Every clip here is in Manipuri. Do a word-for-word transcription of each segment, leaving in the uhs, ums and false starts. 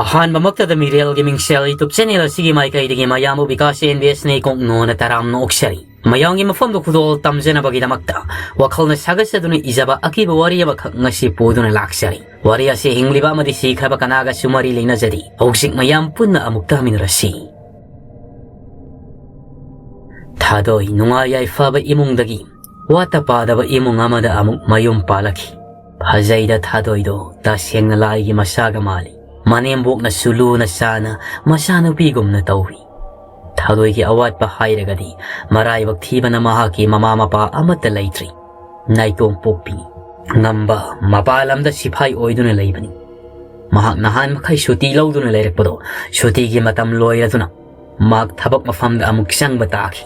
ꯑꯍꯥꯟꯕꯃꯛꯇꯗ ꯃꯤꯔꯦꯜꯒꯤ ꯃꯤꯡꯁꯦꯜ YouTube channel ꯑꯁꯤꯒꯤ ꯃꯥꯏꯀꯩꯗꯒꯤ ꯃꯌꯥꯝꯕꯨ ꯕꯤꯀꯥꯁ ꯑꯦꯟ ꯕꯤ ꯑꯦꯁꯅ ꯏꯀꯣꯛꯅꯣꯅ ꯇꯔꯥꯝꯅ ꯑꯣꯛꯆꯔꯤ꯫ ꯃꯌꯥꯝꯒꯤ ꯃꯐꯝꯗ ꯈꯨꯗꯣꯜ ꯇꯝꯖꯅꯕꯒꯤꯗꯃꯛꯇ ꯋꯥꯈꯜꯅ ꯁꯥꯒꯠꯆꯗꯨꯅ ꯏꯖꯕ ꯑꯀꯤꯕ ꯋꯥꯔꯤ ꯑꯃꯈꯛ ꯉꯁꯤ ꯄꯨꯗꯨꯅ ꯂꯥꯛꯆꯔꯤ꯫ ꯋꯥꯔꯤ ꯑꯁꯤ ꯍꯤꯡꯂꯤꯕ ꯑꯃꯗꯤ ꯁꯤꯈ꯭ꯔꯕ ꯀꯅꯥꯒꯁꯨ ꯃꯔꯤ ꯂꯩꯅꯖꯗꯦ꯫ ꯍꯧꯖꯤꯛ ꯃꯌꯥꯝ ꯄꯨꯟꯅ ꯑꯃꯨꯛ ꯇꯥꯃꯤꯟꯅꯔꯁꯤ꯫ ꯊꯥꯗꯣꯏ ꯅꯨꯡꯉꯥꯏ ꯌꯥꯏꯐꯕ ꯏꯃꯨꯡꯗꯒꯤ ꯋꯥꯠꯇ ꯄꯥꯗꯕ ꯏꯃꯨꯡ ꯑꯃꯗ ꯑꯃꯨꯛ ꯃꯌꯨꯝ ꯄꯥꯜꯂꯛꯈꯤ꯫ ꯐꯖꯩꯗ ꯊꯥꯗꯣꯏꯗꯣ ꯇꯁꯦꯡꯅ ꯂꯥꯏꯒꯤ ꯃꯁꯥꯒ ꯃꯥꯜꯂꯤ꯫ ꯃꯅꯦꯝꯕꯣꯛꯅꯁꯨ ꯂꯨꯅ ꯆꯥꯅ ꯃꯆꯥꯅꯨꯄꯤꯒꯨꯝꯅ ꯇꯧꯏ꯫ ꯊꯥꯗꯣꯏꯒꯤ ꯑꯋꯥꯠꯄ ꯍꯥꯏꯔꯒꯗꯤ ꯃꯔꯥꯏꯕꯛ ꯊꯤꯕꯅ ꯃꯍꯥꯛꯀꯤ ꯃꯃꯥ ꯃꯄꯥ ꯑꯃꯠꯇ ꯂꯩꯇ꯭ꯔꯤ꯫ ꯅꯥꯏꯇꯣꯝ ꯄꯣꯛꯄꯤ꯫ ꯉꯝꯕ ꯃꯄꯥꯟ ꯂꯝꯗ ꯁꯤꯐꯥꯏ ꯑꯣꯏꯗꯨꯅ ꯂꯩꯕꯅꯤ꯫ ꯃꯍꯥꯛ ꯅꯍꯥꯟ ꯃꯈꯩ ꯁꯨꯇꯤ ꯂꯧꯗꯨꯅ ꯂꯩꯔꯛꯄꯗꯣ ꯁꯨꯇꯤꯒꯤ ꯃꯇꯝ ꯂꯣꯏꯔꯗꯨꯅ ꯃꯍꯥꯛ ꯊꯕꯛ ꯃꯐꯝꯗ ꯑꯃꯨꯛ ꯆꯪꯕ ꯇꯥꯈꯤ꯫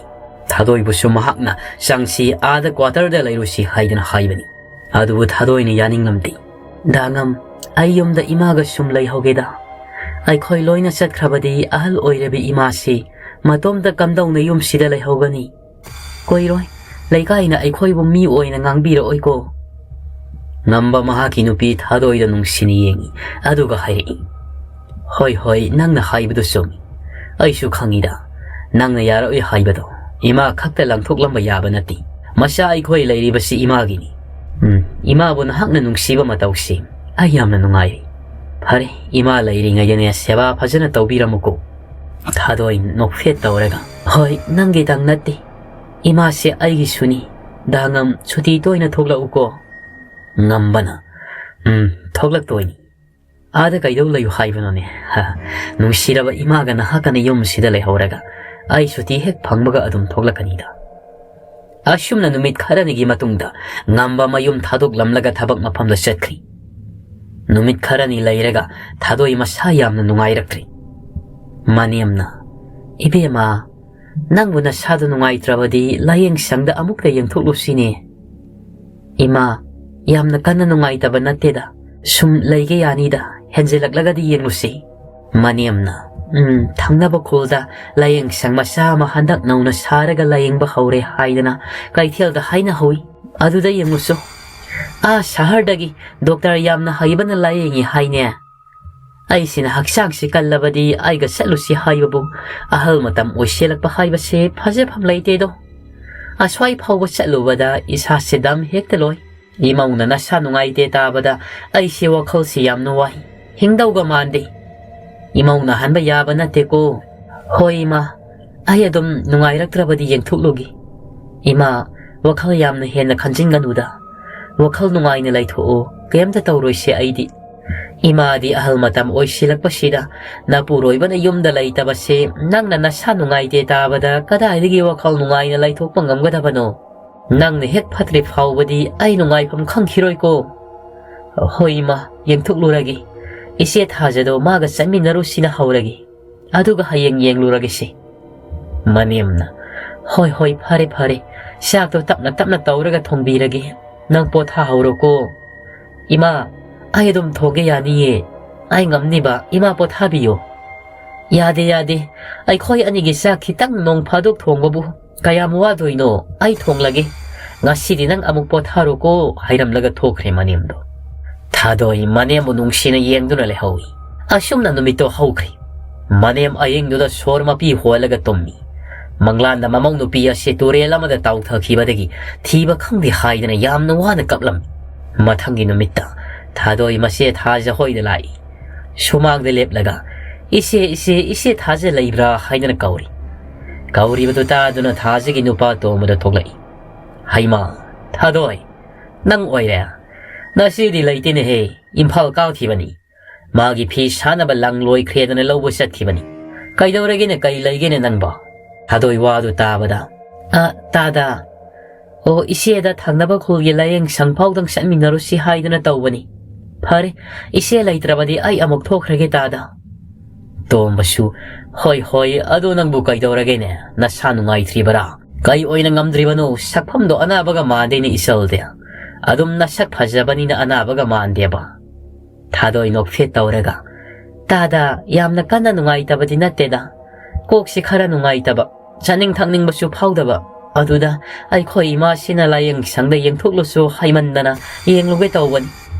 ꯊꯥꯗꯣꯏꯕꯨꯁꯨ ꯃꯍꯥꯛꯅ ꯆꯪꯁꯤ, ꯑꯥꯗ quarter ꯗ ꯂꯩꯔꯨꯁꯤ ꯍꯥꯏꯗꯨꯅ ꯍꯥꯏꯕꯅꯤ꯫ ꯑꯗꯨꯕꯨ ꯊꯥꯗꯣꯏꯅ ꯌꯥꯅꯤꯡꯂꯝꯗꯦ꯫ "ꯗꯥꯉꯝ, ꯑꯩ ꯌꯨꯝꯗ ꯏꯃꯥꯒ ꯁꯨꯝ ꯂꯩꯍꯧꯒꯦꯗ꯫ ꯑꯩꯈꯣꯏ ꯂꯣꯏꯅ ꯆꯠꯈ꯭ꯔꯕꯗꯤ ꯑꯍꯜ ꯑꯣꯏꯔꯕꯤ ꯏꯃꯥꯁꯤ ꯃꯇꯣꯝꯇ ꯀꯝꯗꯧꯅ ꯌꯨꯝꯁꯤꯗ ꯂꯩꯍꯧꯒꯅꯤ? ꯀꯨꯏꯔꯣꯏ, ꯂꯩꯀꯥꯏꯅ ꯑꯩꯈꯣꯏꯕꯨ ꯃꯤ ꯑꯣꯏꯅ ꯉꯥꯡꯕꯤꯔꯛꯑꯣꯏꯀꯣ?" ꯉꯝꯕ ꯃꯍꯥꯛꯀꯤ ꯅꯨꯄꯤ ꯊꯥꯗꯣꯏꯗ ꯅꯨꯡꯁꯤꯅ ꯌꯦꯡꯏ, ꯑꯗꯨꯒ ꯍꯥꯏꯔꯛꯏ, "ꯍꯣꯏ, ꯍꯣꯏ, ꯅꯪꯅ ꯍꯥꯏꯕꯗꯨ ꯆꯨꯝꯃꯤ꯫ ꯑꯩꯁꯨ ꯈꯪꯏꯗ, ꯅꯪꯅ ꯌꯥꯔꯛꯑꯣꯏ ꯍꯥꯏꯕꯗꯣ꯫ ꯏꯃꯥ ꯈꯛꯇ ꯂꯪꯊꯣꯛꯂꯝꯕ ꯌꯥꯕ ꯅꯠꯇꯦ꯫ ꯃꯆꯥ ꯑꯩꯈꯣꯏ ꯂꯩꯔꯤꯕꯁꯤ ꯏꯃꯥꯒꯤꯅꯤ꯫ ꯎꯝ, ꯏꯃꯥꯕꯨ ꯅꯍꯥꯛꯅ ꯅꯨꯡꯁꯤꯕ ꯃꯇꯧꯁꯤ ꯑꯩ ꯌꯥꯝꯅ ꯅꯨꯡꯉꯥꯏꯔꯤ꯫ ꯐꯔꯦ, ꯏꯃꯥ ꯂꯩꯔꯤꯉꯩꯗꯅꯦ ꯁꯦꯕꯥ ꯐꯖꯅ ꯇꯧꯕꯤꯔꯝꯃꯨꯀꯣ꯫" ꯊꯥꯗꯣꯏ ꯅꯣꯛꯐꯦꯠ ꯇꯧꯔꯒ, "ꯍꯣꯏ, ꯅꯪꯒꯤꯗꯪ ꯅꯠꯇꯦ꯫ ꯏꯃꯥꯁꯦ ꯑꯩꯒꯤꯁꯨꯅꯤ꯫ ꯗꯥꯉꯝ, ꯁꯨꯇꯤ ꯇꯣꯏꯅ ꯊꯣꯛꯂꯛꯎꯀꯣ꯫" ꯉꯝꯕꯅ, "ꯎꯝ, ꯊꯣꯛꯂꯛꯇꯣꯏꯅꯤ꯫ ꯑꯥꯗ ꯀꯩꯗꯧ ꯂꯩꯌꯨ ꯍꯥꯏꯕꯅꯣꯅꯦ? ꯍ, ꯅꯨꯡꯁꯤꯔꯕ ꯏꯃꯥꯒ ꯅꯍꯥꯛꯀꯅ ꯌꯨꯝꯁꯤꯗ ꯂꯩꯍꯧꯔꯒ ꯑꯩ ꯁꯨꯇꯤ ꯍꯦꯛ ꯐꯪꯕꯒ ꯑꯗꯨꯝ ꯊꯣꯛꯂꯛꯀꯅꯤꯗ꯫" ꯑꯁꯨꯝꯅ ꯅꯨꯃꯤꯠ ꯈꯔꯅꯤꯒꯤ ꯃꯇꯨꯡꯗ ꯉꯝꯕ ꯃꯌꯨꯝ ꯊꯥꯗꯣꯛꯂꯝꯂꯒ ꯊꯕꯛ ꯃꯐꯝꯗ ꯆꯠꯈ꯭ꯔꯤ꯫ ꯅꯨꯃꯤꯠ ꯈꯔꯅꯤ ꯂꯩꯔꯒ ꯊꯥꯗꯣꯏ ꯃꯁꯥ ꯌꯥꯝꯅ ꯅꯨꯡꯉꯥꯏꯔꯛꯇ꯭ꯔꯤ꯫ ꯃꯅꯦꯝꯅ, "ꯏꯕꯦꯝꯃ, ꯅꯪꯕꯨ ꯅꯁꯥꯗꯨ ꯅꯨꯡꯉꯥꯏꯇ꯭ꯔꯕꯗꯤ ꯂꯥꯌꯦꯡ ꯁꯪꯗ ꯑꯃꯨꯛꯇ ꯌꯦꯡꯊꯣꯛꯂꯨꯁꯤꯅꯦ꯫" "ꯏꯃꯥ, ꯌꯥꯝꯅ ꯀꯟꯅ ꯅꯨꯡꯉꯥꯏꯇꯕ ꯅꯠꯇꯦꯗ꯫ ꯁꯨꯝ ꯂꯩꯒꯦ ꯌꯥꯅꯤꯗ, ꯍꯦꯟꯖꯤꯜꯂꯛꯂꯒꯗꯤ ꯌꯦꯡꯂꯨꯁꯤ꯫" ꯃꯅꯦꯝꯅ, "ꯎꯝ, ꯊꯪꯅꯕ ꯈꯨꯜꯗ ꯂꯥꯌꯦꯡ ꯁꯪ ꯃꯆꯥ ꯑꯃ ꯍꯟꯗꯛ ꯅꯧꯅ ꯁꯥꯔꯒ ꯂꯥꯌꯦꯡꯕ ꯍꯧꯔꯦ ꯍꯥꯏꯗꯅ ꯀꯩꯊꯦꯜꯗ ꯍꯥꯏꯅꯍꯧꯏ꯫ ꯑꯗꯨꯗ ꯌꯦꯡꯉꯨꯁꯨ꯫ ꯑꯥ ꯁꯍꯔꯗꯒꯤ ꯗꯣꯛꯇꯔ ꯌꯥꯝꯅ ꯍꯩꯕꯅ ꯂꯥꯌꯦꯡꯉꯤ ꯍꯥꯏꯅꯦ꯫" ꯑꯩꯁꯤꯅ ꯍꯛꯆꯥꯡꯁꯤ ꯀꯜꯂꯕꯗꯤ ꯑꯩꯒ ꯆꯠꯂꯨꯁꯤ ꯍꯥꯏꯕꯕꯨ ꯑꯍꯜ ꯃꯇꯝ ꯑꯣꯏꯁꯤꯜꯂꯛꯄ ꯍꯥꯏꯕꯁꯦ ꯐꯖꯐꯝ ꯂꯩꯇꯦꯗꯣ꯫ ꯑꯁ꯭ꯋꯥꯏ ꯐꯥꯎꯕ ꯆꯠꯂꯨꯕꯗ ꯏꯁꯥꯁꯦ ꯗꯝ ꯍꯦꯛꯇ ꯂꯣꯏ꯫ ꯏꯃꯧꯅ ꯅꯁꯥ ꯅꯨꯡꯉꯥꯏꯇꯦ ꯇꯥꯕꯗ ꯑꯩꯁꯦ ꯋꯥꯈꯜꯁꯤ ꯌꯥꯝꯅ ꯋꯥꯏ꯫ ꯍꯤꯡꯗꯧꯒ ꯃꯥꯟꯗꯦ꯫ ꯏꯃꯧꯅ ꯍꯟꯕ ꯌꯥꯕ ꯅꯠꯇꯦꯀꯣ꯫ ꯍꯣꯏ ꯏꯃꯥ, ꯑꯩ ꯑꯗꯨꯝ ꯅꯨꯡꯉꯥꯏꯔꯛꯇ꯭ꯔꯕꯗꯤ ꯌꯦꯡꯊꯣꯛꯂꯨꯒꯦ꯫ ꯏꯃꯥ, ꯋꯥꯈꯜ ꯌꯥꯝꯅ ꯍꯦꯟꯅ ꯈꯟꯖꯤꯟꯒꯅꯨꯗ꯫ ꯋꯥꯈꯜ ꯅꯨꯡꯉꯥꯏꯅ ꯂꯩꯊꯣꯛꯑꯣ, ꯀꯩꯝꯇ ꯇꯧꯔꯣꯏꯁꯦ ꯑꯩꯗꯤ꯫ ꯏꯃꯥꯗꯤ ꯑꯍꯜ ꯃꯇꯝ ꯑꯣꯏꯁꯤꯜꯂꯛꯄꯁꯤꯗ ꯅꯄꯨꯔꯣꯏꯕꯅ ꯌꯨꯝꯗ ꯂꯩꯇꯕꯁꯦ ꯅꯪꯅ ꯅꯁꯥ ꯅꯨꯡꯉꯥꯏꯇꯦ ꯇꯥꯕꯗ ꯀꯗꯥꯏꯗꯒꯤ ꯋꯥꯈꯜ ꯅꯨꯡꯉꯥꯏꯅ ꯂꯩꯊꯣꯛꯄ ꯉꯝꯒꯗꯕꯅꯣ? ꯅꯪꯅ ꯍꯦꯛ ꯐꯠꯇ꯭ꯔꯤ ꯐꯥꯎꯕꯗꯤ ꯑꯩ ꯅꯨꯡꯉꯥꯏꯐꯝ ꯈꯪꯈꯤꯔꯣꯏꯀꯣ꯫ ꯍꯣꯏ ꯏꯃꯥ, ꯌꯦꯡꯊꯣꯛꯂꯨꯔꯒꯦ꯫ ꯏꯆꯦ ꯊꯥꯖꯗꯣ ꯃꯥꯒ ꯆꯠꯃꯤꯟꯅꯔꯨꯁꯤꯅ ꯍꯧꯔꯒꯦ꯫ ꯑꯗꯨꯒ ꯍꯌꯦꯡ ꯌꯦꯡꯂꯨꯔꯒꯦꯁꯦ꯫ ꯃꯅꯦꯝꯅ, ꯍꯣꯏ ꯍꯣꯏ, ꯐꯔꯦ ꯐꯔꯦ, ꯆꯥꯛꯇꯣ ꯇꯞꯅ ꯇꯞꯅ ꯇꯧꯔꯒ ꯊꯣꯡꯕꯤꯔꯒꯦ, ꯅꯪ ꯄꯣꯊꯥꯍꯧꯔꯣꯀꯣ꯫ ꯏꯃꯥ, ꯑꯩ ꯑꯗꯨꯝ ꯊꯣꯡꯒꯦ ꯌꯥꯅꯤꯌꯦ, ꯑꯩ ꯉꯝꯅꯤꯕ, ꯏꯃꯥ ꯄꯣꯊꯥꯕꯤꯌꯣ꯫ ꯌꯥꯗꯦ ꯌꯥꯗꯦ, ꯑꯩꯈꯣꯏ ꯑꯅꯤꯒꯤ ꯆꯥꯛ ꯈꯤꯇꯪ ꯅꯣꯡ ꯐꯥꯗꯣꯛ ꯊꯣꯡꯕꯕꯨ ꯀꯌꯥꯝ ꯋꯥꯗꯣꯏꯅꯣ? ꯑꯩ ꯊꯣꯡꯂꯒꯦ꯫ ꯉꯁꯤꯗꯤ ꯅꯪ ꯑꯃꯨꯛ ꯄꯣꯊꯥꯔꯣꯀꯣ ꯍꯥꯏꯔꯝꯂꯒ ꯊꯣꯛꯈ꯭ꯔꯦ ꯃꯅꯦꯝꯗꯣ꯫ ꯊꯥꯗꯣꯏ ꯃꯅꯦꯝꯕꯨ ꯅꯨꯡꯁꯤꯅ ꯌꯦꯡꯗꯨꯅ ꯂꯩꯍꯧꯏ꯫ ꯑꯁꯨꯝꯅ ꯅꯨꯃꯤꯠꯇꯣ ꯍꯧꯈ꯭ꯔꯦ꯫ ꯃꯅꯦꯝ ꯑꯌꯤꯡꯗꯨꯗ ꯁꯣꯔ ꯃꯄꯤ ꯍꯣꯜꯂꯒ ꯇꯨꯝꯃꯤ꯫ ꯃꯪꯂꯥꯟꯗ ꯃꯃꯧ ꯅꯨꯄꯤ ꯑꯁꯤ ꯇꯨꯔꯦꯜ ꯑꯃꯗ ꯇꯥꯎꯊꯈꯤꯕꯗꯒꯤ ꯊꯤꯕ ꯈꯪꯗꯦ ꯍꯥꯏꯗꯅ ꯌꯥꯝꯅ ꯋꯥꯅ ꯀꯞꯂꯝꯃꯤ꯫ ꯃꯊꯪꯒꯤ ꯅꯨꯃꯤꯠꯇ ꯊꯥꯗꯣꯏ ꯃꯆꯦ ꯊꯥꯖ ꯍꯣꯏꯗ ꯂꯥꯛꯏ꯫ ꯁꯨꯃꯥꯡꯗ ꯂꯦꯞꯂꯒ, "ꯏꯆꯦ, ꯏꯆꯦ, ꯏꯆꯦ ꯊꯥꯖ ꯂꯩꯕ꯭ꯔꯥ?" ꯍꯥꯏꯗꯅ ꯀꯧꯔꯤ꯫ ꯀꯧꯔꯤꯕꯗꯨ ꯇꯥꯗꯨꯅ ꯊꯥꯖꯒꯤ ꯅꯨꯄꯥ ꯇꯣꯝꯕꯗ ꯊꯣꯛꯂꯛꯏ꯫ "ꯍꯩꯃꯥ, ꯊꯥꯗꯣꯏ, ꯅꯪ ꯑꯣꯏꯔꯦ꯫ ꯅꯆꯦꯗꯤ ꯂꯩꯇꯦꯅꯦꯍꯦ, ꯏꯝꯐꯥꯜ ꯀꯥꯈꯤꯕꯅꯤ꯫ ꯃꯥꯒꯤ ꯐꯤ ꯁꯥꯅꯕ ꯂꯪ ꯂꯣꯏꯈ꯭ꯔꯦꯗꯅ ꯂꯧꯕ ꯆꯠꯈꯤꯕꯅꯤ꯫ ꯀꯩꯗꯧꯔꯒꯦꯅꯦ, ꯀꯩ ꯂꯩꯒꯦꯅꯦ ꯅꯪꯕꯣ?" ꯊꯥꯗꯣꯏ ꯋꯥꯗꯨ ꯇꯥꯕꯗ, "ꯑ, ꯇꯥꯗ꯫ ꯑꯣ, ꯏꯆꯦꯗ ꯊꯪꯅꯕ ꯈꯨꯜꯒꯤ ꯂꯥꯏꯌꯦꯡ ꯁꯪ ꯐꯥꯎꯗꯪ ꯆꯠꯃꯤꯟꯅꯔꯨꯁꯤ ꯍꯥꯏꯗꯨꯅ ꯇꯧꯕꯅꯤ꯫ ꯐꯔꯦ, ꯏꯆꯦ ꯂꯩꯇ꯭ꯔꯕꯗꯤ ꯑꯩ ꯑꯃꯨꯛ ꯊꯣꯛꯈ꯭ꯔꯒꯦ ꯇꯥꯗ꯫" ꯇꯣꯝꯕꯁꯨ, "ꯍꯣꯏ, ꯍꯣꯏ, ꯑꯗꯣ ꯅꯪꯕꯨ ꯀꯩꯗꯧꯔꯒꯦꯅꯦ? ꯅꯁꯥ ꯅꯨꯡꯉꯥꯏꯇ꯭ꯔꯤꯕꯔꯥ? ꯀꯩ ꯑꯣꯏꯅ ꯉꯝꯗ꯭ꯔꯤꯕꯅꯣ? ꯁꯛꯐꯝꯗꯣ ꯑꯅꯥꯕꯒ ꯃꯥꯟꯗꯦꯅꯦ ꯏꯆꯜꯗꯤ꯫ ꯑꯗꯨꯝ ꯅꯁꯛ ꯐꯖꯕꯅꯤꯅ ꯑꯅꯥꯕꯒ ꯃꯥꯟꯗꯦꯕ꯫" ꯊꯥꯗꯣꯏ ꯅꯣꯛꯐꯦꯠ ꯇꯧꯔꯒ, "ꯇꯥꯗ, ꯌꯥꯝꯅ ꯀꯟꯅ ꯅꯨꯡꯉꯥꯏꯇꯕꯗꯤ ꯅꯠꯇꯦꯗ꯫ ꯀꯣꯛꯁꯤ ꯈꯔ ꯅꯨꯡꯉꯥꯏꯇꯕ, ꯆꯥꯅꯤꯡ ꯊꯛꯅꯤꯡꯕꯁꯨ ꯐꯥꯎꯗꯕ꯫ ꯑꯗꯨꯗ ꯑꯩꯈꯣꯏ ꯏꯃꯥꯁꯤꯅ ꯂꯥꯏꯌꯦꯡ ꯁꯪꯗ ꯌꯦꯡꯊꯣꯛꯂꯨꯁꯨ ꯍꯥꯏꯃꯟꯗꯅ ꯌꯦꯡꯂꯨꯒꯦ ꯇꯧꯕꯅꯤ꯫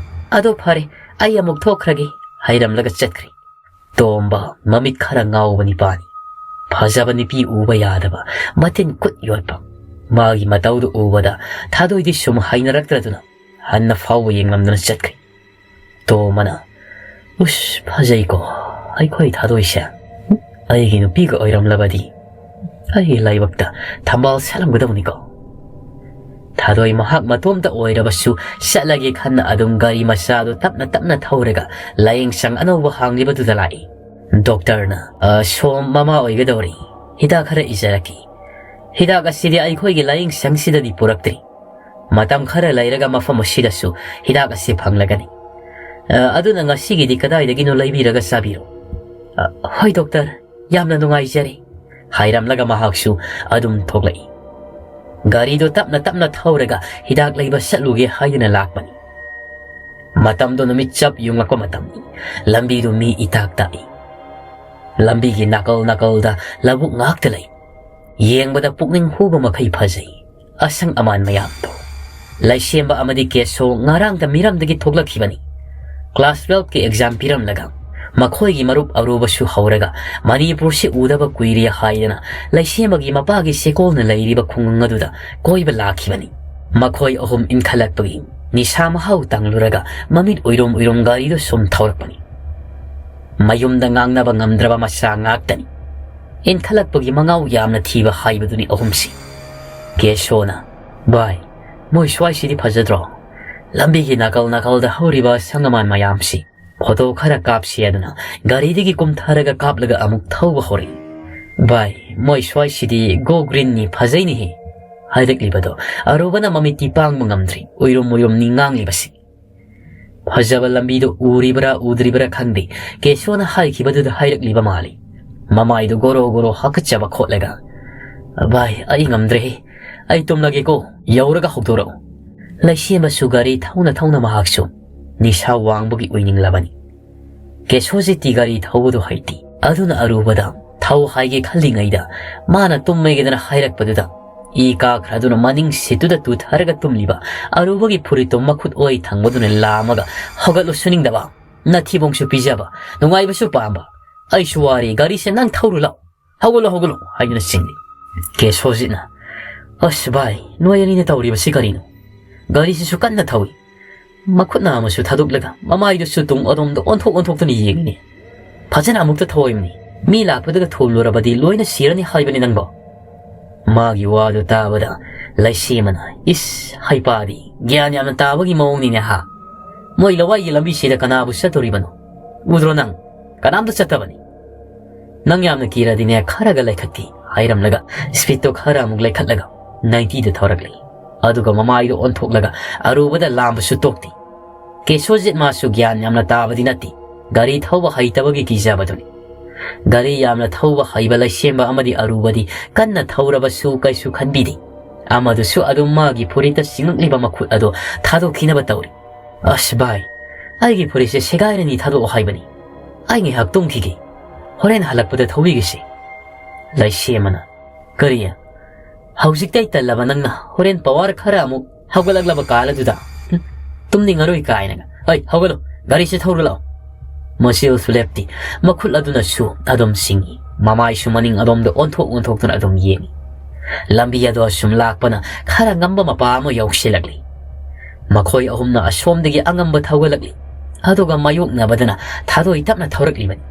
ꯑꯗꯣ ꯐꯔꯦ, ꯑꯩ ꯑꯃꯨꯛ ꯊꯣꯛꯈ꯭ꯔꯒꯦ꯫ ꯍꯥꯏꯔꯝꯂꯒ ꯆꯠꯈ꯭ꯔꯦ꯫ ꯇꯣꯝꯕ ꯃꯃꯤꯠ ꯈꯔ ꯉꯥꯎꯕ ꯅꯤꯄꯥꯅꯤ꯫ ꯐꯖꯕ ꯅꯨꯄꯤ ꯎꯕ ꯌꯥꯗꯕ, ꯃꯇꯤꯟ ꯈꯨꯠ ꯌꯣꯠꯄ꯫ ꯃꯥꯒꯤ ꯃꯇꯧꯗꯨ ꯎꯕꯗ ꯊꯥꯗꯣꯏꯗꯤ ꯁꯨꯝ ꯍꯩꯅꯔꯛꯇ꯭ꯔꯗꯨꯅ ꯍꯟꯅ ꯐꯥꯎꯕ ꯌꯦꯡꯂꯝꯗꯅ ꯆꯠꯈ꯭ꯔꯦ꯫ ꯇꯣꯝꯕꯅ, "ꯎꯁ, ꯐꯖꯩꯀꯣ ꯑꯩꯈꯣꯏ ꯊꯥꯗꯣꯏꯁꯦ꯫ ꯑꯩꯒꯤ ꯅꯨꯄꯤꯒ ꯑꯣꯏꯔꯝꯂꯕꯗꯤ ꯑꯩꯒꯤ ꯂꯥꯏꯕꯛꯇ ꯊꯝꯕꯥꯜ ꯁꯥꯠꯂꯝꯒꯗꯕꯅꯤꯀꯣ"꯫ ꯊꯥꯗꯣꯏ ꯃꯍꯥꯛ ꯃꯇꯣꯝꯇ ꯑꯣꯏꯔꯕꯁꯨ ꯆꯠꯂꯒꯦ ꯈꯟꯅ ꯑꯗꯨꯝ ꯒꯥꯔꯤ ꯃꯆꯥꯗꯨ ꯇꯞꯅ ꯇꯞꯅ ꯊꯧꯔꯒ ꯂꯥꯌꯦꯡꯁꯪ ꯑꯅꯧꯕ ꯍꯥꯡꯂꯤꯕꯗꯨꯗ ꯂꯥꯛꯏ꯫ ꯗꯣꯛꯇꯔꯅ, "ꯑ, ꯁꯣꯝ ꯃꯃꯥ ꯑꯣꯏꯒꯗꯧꯔꯤ꯫ ꯍꯤꯗꯥꯛ ꯈꯔ ꯏꯖꯔꯛꯀꯦ꯫ ꯍꯤꯗꯥꯛ ꯑꯁꯤꯗꯤ ꯑꯩꯈꯣꯏꯒꯤ ꯂꯥꯌꯦꯡꯁꯪꯁꯤꯗꯗꯤ ꯄꯨꯔꯛꯇ꯭ꯔꯤ꯫ ꯃꯇꯝ ꯈꯔ ꯂꯩꯔꯒ ꯃꯐꯝ ꯑꯁꯤꯗꯁꯨ ꯍꯤꯗꯥꯛ ꯑꯁꯤ ꯐꯪꯂꯒꯅꯤ꯫ ꯑ, ꯑꯗꯨꯅ ꯉꯁꯤꯒꯤꯗꯤ ꯀꯗꯥꯏꯗꯒꯤꯅꯣ ꯂꯩꯕꯤꯔꯒ ꯆꯥꯕꯤꯔꯣ"꯫ "ꯑ, ꯍꯣꯏ ꯗꯣꯛꯇꯔ, ꯌꯥꯝꯅ ꯅꯨꯡꯉꯥꯏꯖꯔꯦ"꯫ ꯍꯥꯏꯔꯝꯂꯒ ꯃꯍꯥꯛꯁꯨ ꯑꯗꯨꯝ ꯊꯣꯛꯂꯛꯏ꯫ ꯒꯥꯔꯤꯗꯣ ꯇꯞꯅ ꯇꯞꯅ ꯊꯧꯔꯒ ꯍꯤꯗꯥꯛ ꯂꯩꯕ ꯆꯠꯂꯨꯒꯦ ꯍꯥꯏꯗꯨꯅ ꯂꯥꯛꯄꯅꯤ꯫ ꯃꯇꯝꯗꯣ ꯅꯨꯃꯤꯠ ꯆꯞ ꯌꯨꯡꯂꯛꯄ ꯃꯇꯝꯅꯤ꯫ ꯂꯝꯕꯤꯗꯨ ꯃꯤ ꯏꯇꯥꯛ ꯇꯥꯛꯏ꯫ ꯂꯝꯕꯤꯒꯤ ꯅꯥꯀꯜ ꯅꯥꯀꯜꯗ ꯂꯧꯕꯨꯛ ꯉꯥꯛꯇ ꯂꯩ꯫ ꯌꯦꯡꯕꯗ ꯄꯨꯛꯅꯤꯡ ꯍꯨꯕ ꯃꯈꯩ ꯐꯖꯩ꯫ ꯑꯁꯪ ꯑꯃꯥꯟ ꯃꯌꯥꯝꯗꯣ꯫ ꯂꯩꯁꯦꯝꯕ ꯑꯃꯗꯤ ꯀꯦꯁꯣ ꯉꯔꯥꯡꯗ ꯃꯤꯔꯝꯗꯒꯤ ꯊꯣꯛꯂꯛꯈꯤꯕꯅꯤ꯫ ꯀ꯭ꯂꯥꯁ ꯇꯨꯋꯦꯜꯐꯀꯤ ꯑꯦꯛꯖꯥꯝ ꯄꯤꯔꯝꯂꯒ ꯃꯈꯣꯏꯒꯤ ꯃꯔꯨꯞ ꯑꯔꯨꯕꯁꯨ ꯍꯧꯔꯒ ꯃꯅꯤꯄꯨꯔꯁꯤ ꯎꯗꯕ ꯀꯨꯏꯔꯦ ꯍꯥꯏꯗꯅ ꯂꯩꯁꯦꯝꯕꯒꯤ ꯃꯄꯥꯒꯤ ꯆꯦꯀꯣꯜꯅ ꯂꯩꯔꯤꯕ ꯈꯨꯡꯒꯪ ꯑꯗꯨꯗ ꯀꯣꯏꯕ ꯂꯥꯛꯈꯤꯕꯅꯤ꯫ ꯃꯈꯣꯏ ꯑꯍꯨꯝ ꯏꯟꯈꯠꯂꯛꯄꯒꯤ ꯅꯤꯁꯥ ꯃꯍꯥꯎ ꯇꯪꯂꯨꯔꯒ ꯃꯃꯤꯠ ꯎꯏꯔꯨꯝ ꯎꯏꯔꯨꯝ ꯒꯥꯔꯤꯗꯨ ꯁꯨꯝ ꯊꯧꯔꯛꯄꯅꯤ꯫ ꯃꯌꯨꯝꯗ ꯉꯥꯡꯅꯕ ꯉꯝꯗ꯭ꯔꯕ ꯃꯆꯥ ꯉꯥꯛꯇꯅꯤ꯫ ꯏꯟꯈꯠꯂꯛꯄꯒꯤ ꯃꯉꯥꯎ ꯌꯥꯝꯅ ꯊꯤꯕ ꯍꯥꯏꯕꯗꯨꯅꯤ ꯑꯍꯨꯝꯁꯤ꯫ ꯀꯦꯁꯣꯅ, "ꯚꯥꯏ, ꯃꯣꯏ ꯁ꯭ꯋꯥꯏꯁꯤꯗꯤ ꯐꯖꯗ꯭ꯔꯣ? ꯂꯝꯕꯤꯒꯤ ꯅꯥꯀꯜ ꯅꯥꯀꯜꯗ ꯍꯧꯔꯤꯕ ꯑꯁꯪ ꯑꯃꯥꯟ ꯃꯌꯥꯝꯁꯤ꯫ ꯐꯣꯇꯣ ꯈꯔ ꯀꯥꯞꯁꯤ" ꯍꯥꯏꯗꯨꯅ ꯒꯥꯔꯤꯗꯒꯤ ꯀꯨꯝꯊꯔꯒ ꯀꯥꯞꯂꯒ ꯑꯃꯨꯛ ꯊꯧꯕ ꯍꯧꯔꯛꯏ꯫ "ꯚꯥꯏ, ꯃꯣꯏ ꯁ꯭ꯋꯥꯏꯁꯤꯗꯤ ꯒꯣ ꯒ꯭ꯔꯤꯟꯅꯤ, ꯐꯖꯩꯅꯦꯍꯦ" ꯍꯥꯏꯔꯛꯂꯤꯕꯗꯣ ꯑꯔꯨꯕꯅ ꯃꯃꯤꯠꯇꯤ ꯄꯥꯡꯕ ꯉꯝꯗ꯭ꯔꯤ꯫ ꯎꯏꯔꯨꯝ ꯎꯏꯔꯨꯝꯅꯤ ꯉꯥꯡꯂꯤꯕꯁꯤ꯫ ꯐꯖꯕ ꯂꯝꯕꯤꯗꯨ ꯎꯔꯤꯕ꯭ꯔꯥ ꯎꯗ꯭ꯔꯤꯕ꯭ꯔꯥ ꯈꯪꯗꯦ, ꯀꯦꯁꯣꯅ ꯍꯥꯏꯈꯤꯕꯗꯨꯗ ꯍꯥꯏꯔꯛꯂꯤꯕ ꯃꯥꯜꯂꯤ꯫ ꯃꯃꯥꯏꯗꯨ ꯒꯣꯔꯣ ꯒꯣꯔꯣ ꯍꯥꯀꯠꯆꯕ ꯈꯣꯠꯂꯒ, "ꯚꯥꯏ, ꯑꯩ ꯉꯝꯗ꯭ꯔꯦꯍꯦ꯫ ꯑꯩ ꯇꯨꯝꯂꯒꯦꯀꯣ꯫ ꯌꯧꯔꯒ ꯍꯧꯗꯣꯔꯛꯎ"꯫ ꯂꯩꯁꯦꯝꯕꯁꯨ ꯒꯥꯔꯤ ꯊꯧꯅ ꯊꯧꯅ ꯃꯍꯥꯛꯁꯨ ꯅꯤꯁꯥ ꯋꯥꯡꯕꯒꯤ ꯑꯣꯏꯅꯤꯡꯂꯕꯅꯤ꯫ ꯀꯦꯁꯣꯖꯤꯠꯇꯤ ꯒꯥꯔꯤ ꯊꯧꯕꯗꯨ ꯍꯩꯇꯦ꯫ ꯑꯗꯨꯅ ꯑꯔꯨꯕꯗ ꯊꯧ ꯍꯥꯏꯒꯦ ꯈꯜꯂꯤꯉꯩꯗ ꯃꯥꯅ ꯇꯨꯝꯃꯒꯦꯗꯅ ꯍꯥꯏꯔꯛꯄꯗꯨꯗ ꯏ ꯀꯥꯈ꯭ꯔꯗꯨꯅ ꯃꯅꯤꯡ ꯁꯤꯠꯇꯨꯗ ꯇꯨꯊꯔꯒ ꯇꯨꯝꯂꯤꯕ ꯑꯔꯨꯕꯒꯤ ꯐꯨꯔꯤꯠꯇꯨ ꯃꯈꯨꯠ ꯑꯣꯏ ꯊꯪꯕꯗꯨꯅ ꯂꯥꯝꯃꯒ ꯍꯧꯒꯠꯂꯨ ꯁꯨꯅꯤꯡꯗꯕ꯫ ꯅꯊꯤꯕꯣꯡꯁꯨ ꯄꯤꯖꯕ, ꯅꯨꯡꯉꯥꯏꯕꯁꯨ ꯄꯥꯝꯕ꯫ ꯑꯩꯁꯨ ꯋꯥꯔꯦ, ꯒꯥꯔꯤꯁꯦ ꯅꯪ ꯊꯧꯔꯨ ꯂꯥꯎ, ꯍꯧꯒꯠꯂꯣ, ꯍꯧꯒꯠꯂꯣ ꯍꯥꯏꯗꯨꯅ ꯆꯤꯡꯂꯤ꯫ ꯀꯦꯁꯣꯖꯤꯠꯅ, "ꯑꯁ ꯚꯥꯏ, ꯅꯣꯏ ꯑꯅꯤꯅ ꯇꯧꯔꯤꯕꯁꯤ ꯀꯔꯤꯅꯣ? ꯒꯥꯔꯤꯁꯤꯁꯨ ꯀꯟꯅ ꯊꯧꯏ꯫ ꯃꯈꯨꯠ ꯅꯥꯝꯃꯁꯨ ꯊꯥꯗꯣꯛꯂꯒ ꯃꯃꯥꯏꯗꯨꯁꯨ ꯇꯨꯡ ꯑꯗꯣꯝꯗ ꯑꯣꯟꯊꯣꯛ ꯑꯣꯟꯊꯣꯛꯇꯨꯅ ꯌꯦꯡꯉꯤꯅꯦ꯫ ꯐꯖꯅ ꯑꯃꯨꯛꯇ ꯊꯧꯑꯣꯏꯕꯅꯤ꯫ ꯃꯤ ꯂꯥꯛꯄꯗꯒ ꯊꯣꯝꯂꯨꯔꯕꯗꯤ ꯂꯣꯏꯅ ꯁꯤꯔꯅꯤ ꯍꯥꯏꯕꯅꯤ ꯅꯪꯕꯣ?" ꯃꯥꯒꯤ ꯋꯥꯗꯨ ꯇꯥꯕꯗ ꯂꯩꯁꯦꯝꯕꯅ, "ꯏꯁ, ꯍꯩꯄꯥꯗꯤ, ꯒ꯭ꯌꯥꯟ ꯌꯥꯝꯅ ꯇꯥꯕꯒꯤ ꯃꯑꯣꯡꯅꯤꯅꯦ ꯍꯥ? ꯃꯣꯏ ꯂꯋꯥꯏꯒꯤ ꯂꯝꯕꯤꯁꯤꯗ ꯀꯅꯥꯕꯨ ꯆꯠꯇꯣꯔꯤꯕꯅꯣ? ꯎꯗ꯭ꯔꯣ ꯅꯪ? ꯀꯅꯥꯝꯇ ꯆꯠꯇꯕꯅꯤ꯫ ꯅꯪ ꯌꯥꯝꯅ ꯀꯤꯔꯗꯤꯅꯦ, ꯈꯔꯒ ꯂꯩꯈꯠꯇꯦ" ꯍꯥꯏꯔꯝꯂꯒ ꯁ꯭ꯄꯤꯠꯇꯣ ꯈꯔ ꯑꯃꯨꯛ ꯂꯩꯈꯠꯂꯒ ꯅꯥꯏꯟꯇꯤꯗ ꯊꯧꯔꯛꯂꯤ꯫ ꯑꯗꯨꯒ ꯃꯃꯥꯏꯗꯣ ꯑꯣꯟꯊꯣꯛꯂꯒ ꯑꯔꯨꯕꯗ ꯂꯥꯝꯕꯁꯨ ꯇꯣꯛꯇꯦ꯫ ꯀꯦꯁꯣꯖꯤꯠ ꯃꯥꯁꯨ ꯒ꯭ꯌꯥꯟ ꯌꯥꯝꯅ ꯇꯥꯕꯗꯤ ꯅꯠꯇꯦ, ꯒꯥꯔꯤ ꯊꯧꯕ ꯍꯩꯇꯕꯒꯤ ꯀꯤꯖꯕꯗꯨꯅꯤ꯫ ꯒꯥꯔꯤ ꯌꯥꯝꯅ ꯊꯧꯕ ꯍꯩꯕ ꯂꯩꯁꯦꯝꯕ ꯑꯃꯗꯤ ꯑꯔꯨꯕꯗꯤ ꯀꯟꯅ ꯊꯧꯔꯕꯁꯨ ꯀꯩꯁꯨ ꯈꯟꯕꯤꯗꯦ꯫ ꯑꯃꯗꯨꯁꯨ ꯑꯗꯨꯝ ꯃꯥꯒꯤ ꯐꯨꯔꯤꯠꯇ ꯆꯤꯡꯂꯛꯂꯤꯕ ꯃꯈꯨꯠ ꯑꯗꯨ ꯊꯥꯗꯣꯛꯈꯤꯅꯕ ꯇꯧꯔꯤ꯫ "ꯑꯁ ꯚꯥꯏ, ꯑꯩꯒꯤ ꯐꯨꯔꯤꯠꯁꯦ ꯁꯦꯒꯥꯏꯔꯅꯤ, ꯊꯥꯗꯣꯛꯑꯣ ꯍꯥꯏꯕꯅꯤ꯫ ꯑꯩ ꯉꯥꯏꯍꯥꯛ ꯇꯨꯝꯈꯤꯒꯦ, ꯍꯣꯔꯦꯟ ꯍꯜꯂꯛꯄꯗ ꯊꯧꯕꯤꯒꯦꯁꯦ"꯫ ꯂꯩꯁꯦꯝꯕꯅ, "ꯀꯔꯤ? ꯍꯧꯖꯤꯛꯇꯩ ꯇꯜꯂꯕ ꯅꯪꯅ ꯍꯣꯔꯦꯟ ꯄꯋꯥꯔ ꯈꯔ ꯑꯃꯨꯛ ꯍꯧꯒꯠꯂꯛꯂꯕ ꯀꯥꯟ ꯑꯗꯨꯗ, ꯍꯨꯝ, ꯇꯨꯝꯅꯤꯡꯉꯔꯣꯏ ꯀꯥꯏꯅꯒ꯫ ꯑꯩ ꯍꯧꯒꯠꯂꯣ, ꯒꯥꯔꯤꯁꯦ ꯊꯧꯔꯨ ꯂꯥꯛꯑꯣ"꯫ ꯃꯁꯤꯜꯁꯨ ꯂꯦꯞꯇꯦ, ꯃꯈꯨꯠ ꯑꯗꯨꯅꯁꯨ ꯑꯗꯨꯝ ꯁꯤꯡꯏ, ꯃꯃꯥꯏꯁꯨ ꯃꯅꯤꯡ ꯑꯗꯣꯝꯗ ꯑꯣꯟꯊꯣꯛ ꯑꯣꯟꯊꯣꯛꯇꯨꯅ ꯑꯗꯨꯝ ꯌꯦꯡꯏ꯫ ꯂꯝꯕꯤ ꯑꯗꯣ ꯑꯁꯨꯝ ꯂꯥꯛꯄꯅ ꯈꯔ ꯉꯝꯕ ꯃꯄꯥ ꯑꯃ ꯌꯧꯁꯤꯜꯂꯛꯂꯤ꯫ ꯃꯈꯣꯏ ꯑꯍꯨꯝꯅ ꯑꯁꯣꯝꯗꯒꯤ ꯑꯉꯝꯕ ꯊꯧꯒꯠꯂꯛꯂꯤ꯫ ꯑꯗꯨꯒ ꯃꯥꯌꯣꯛꯅꯕꯗꯅ ꯊꯥꯗꯣꯏ ꯇꯞꯅ ꯊꯧꯔꯛꯂꯤꯕꯅꯤ꯫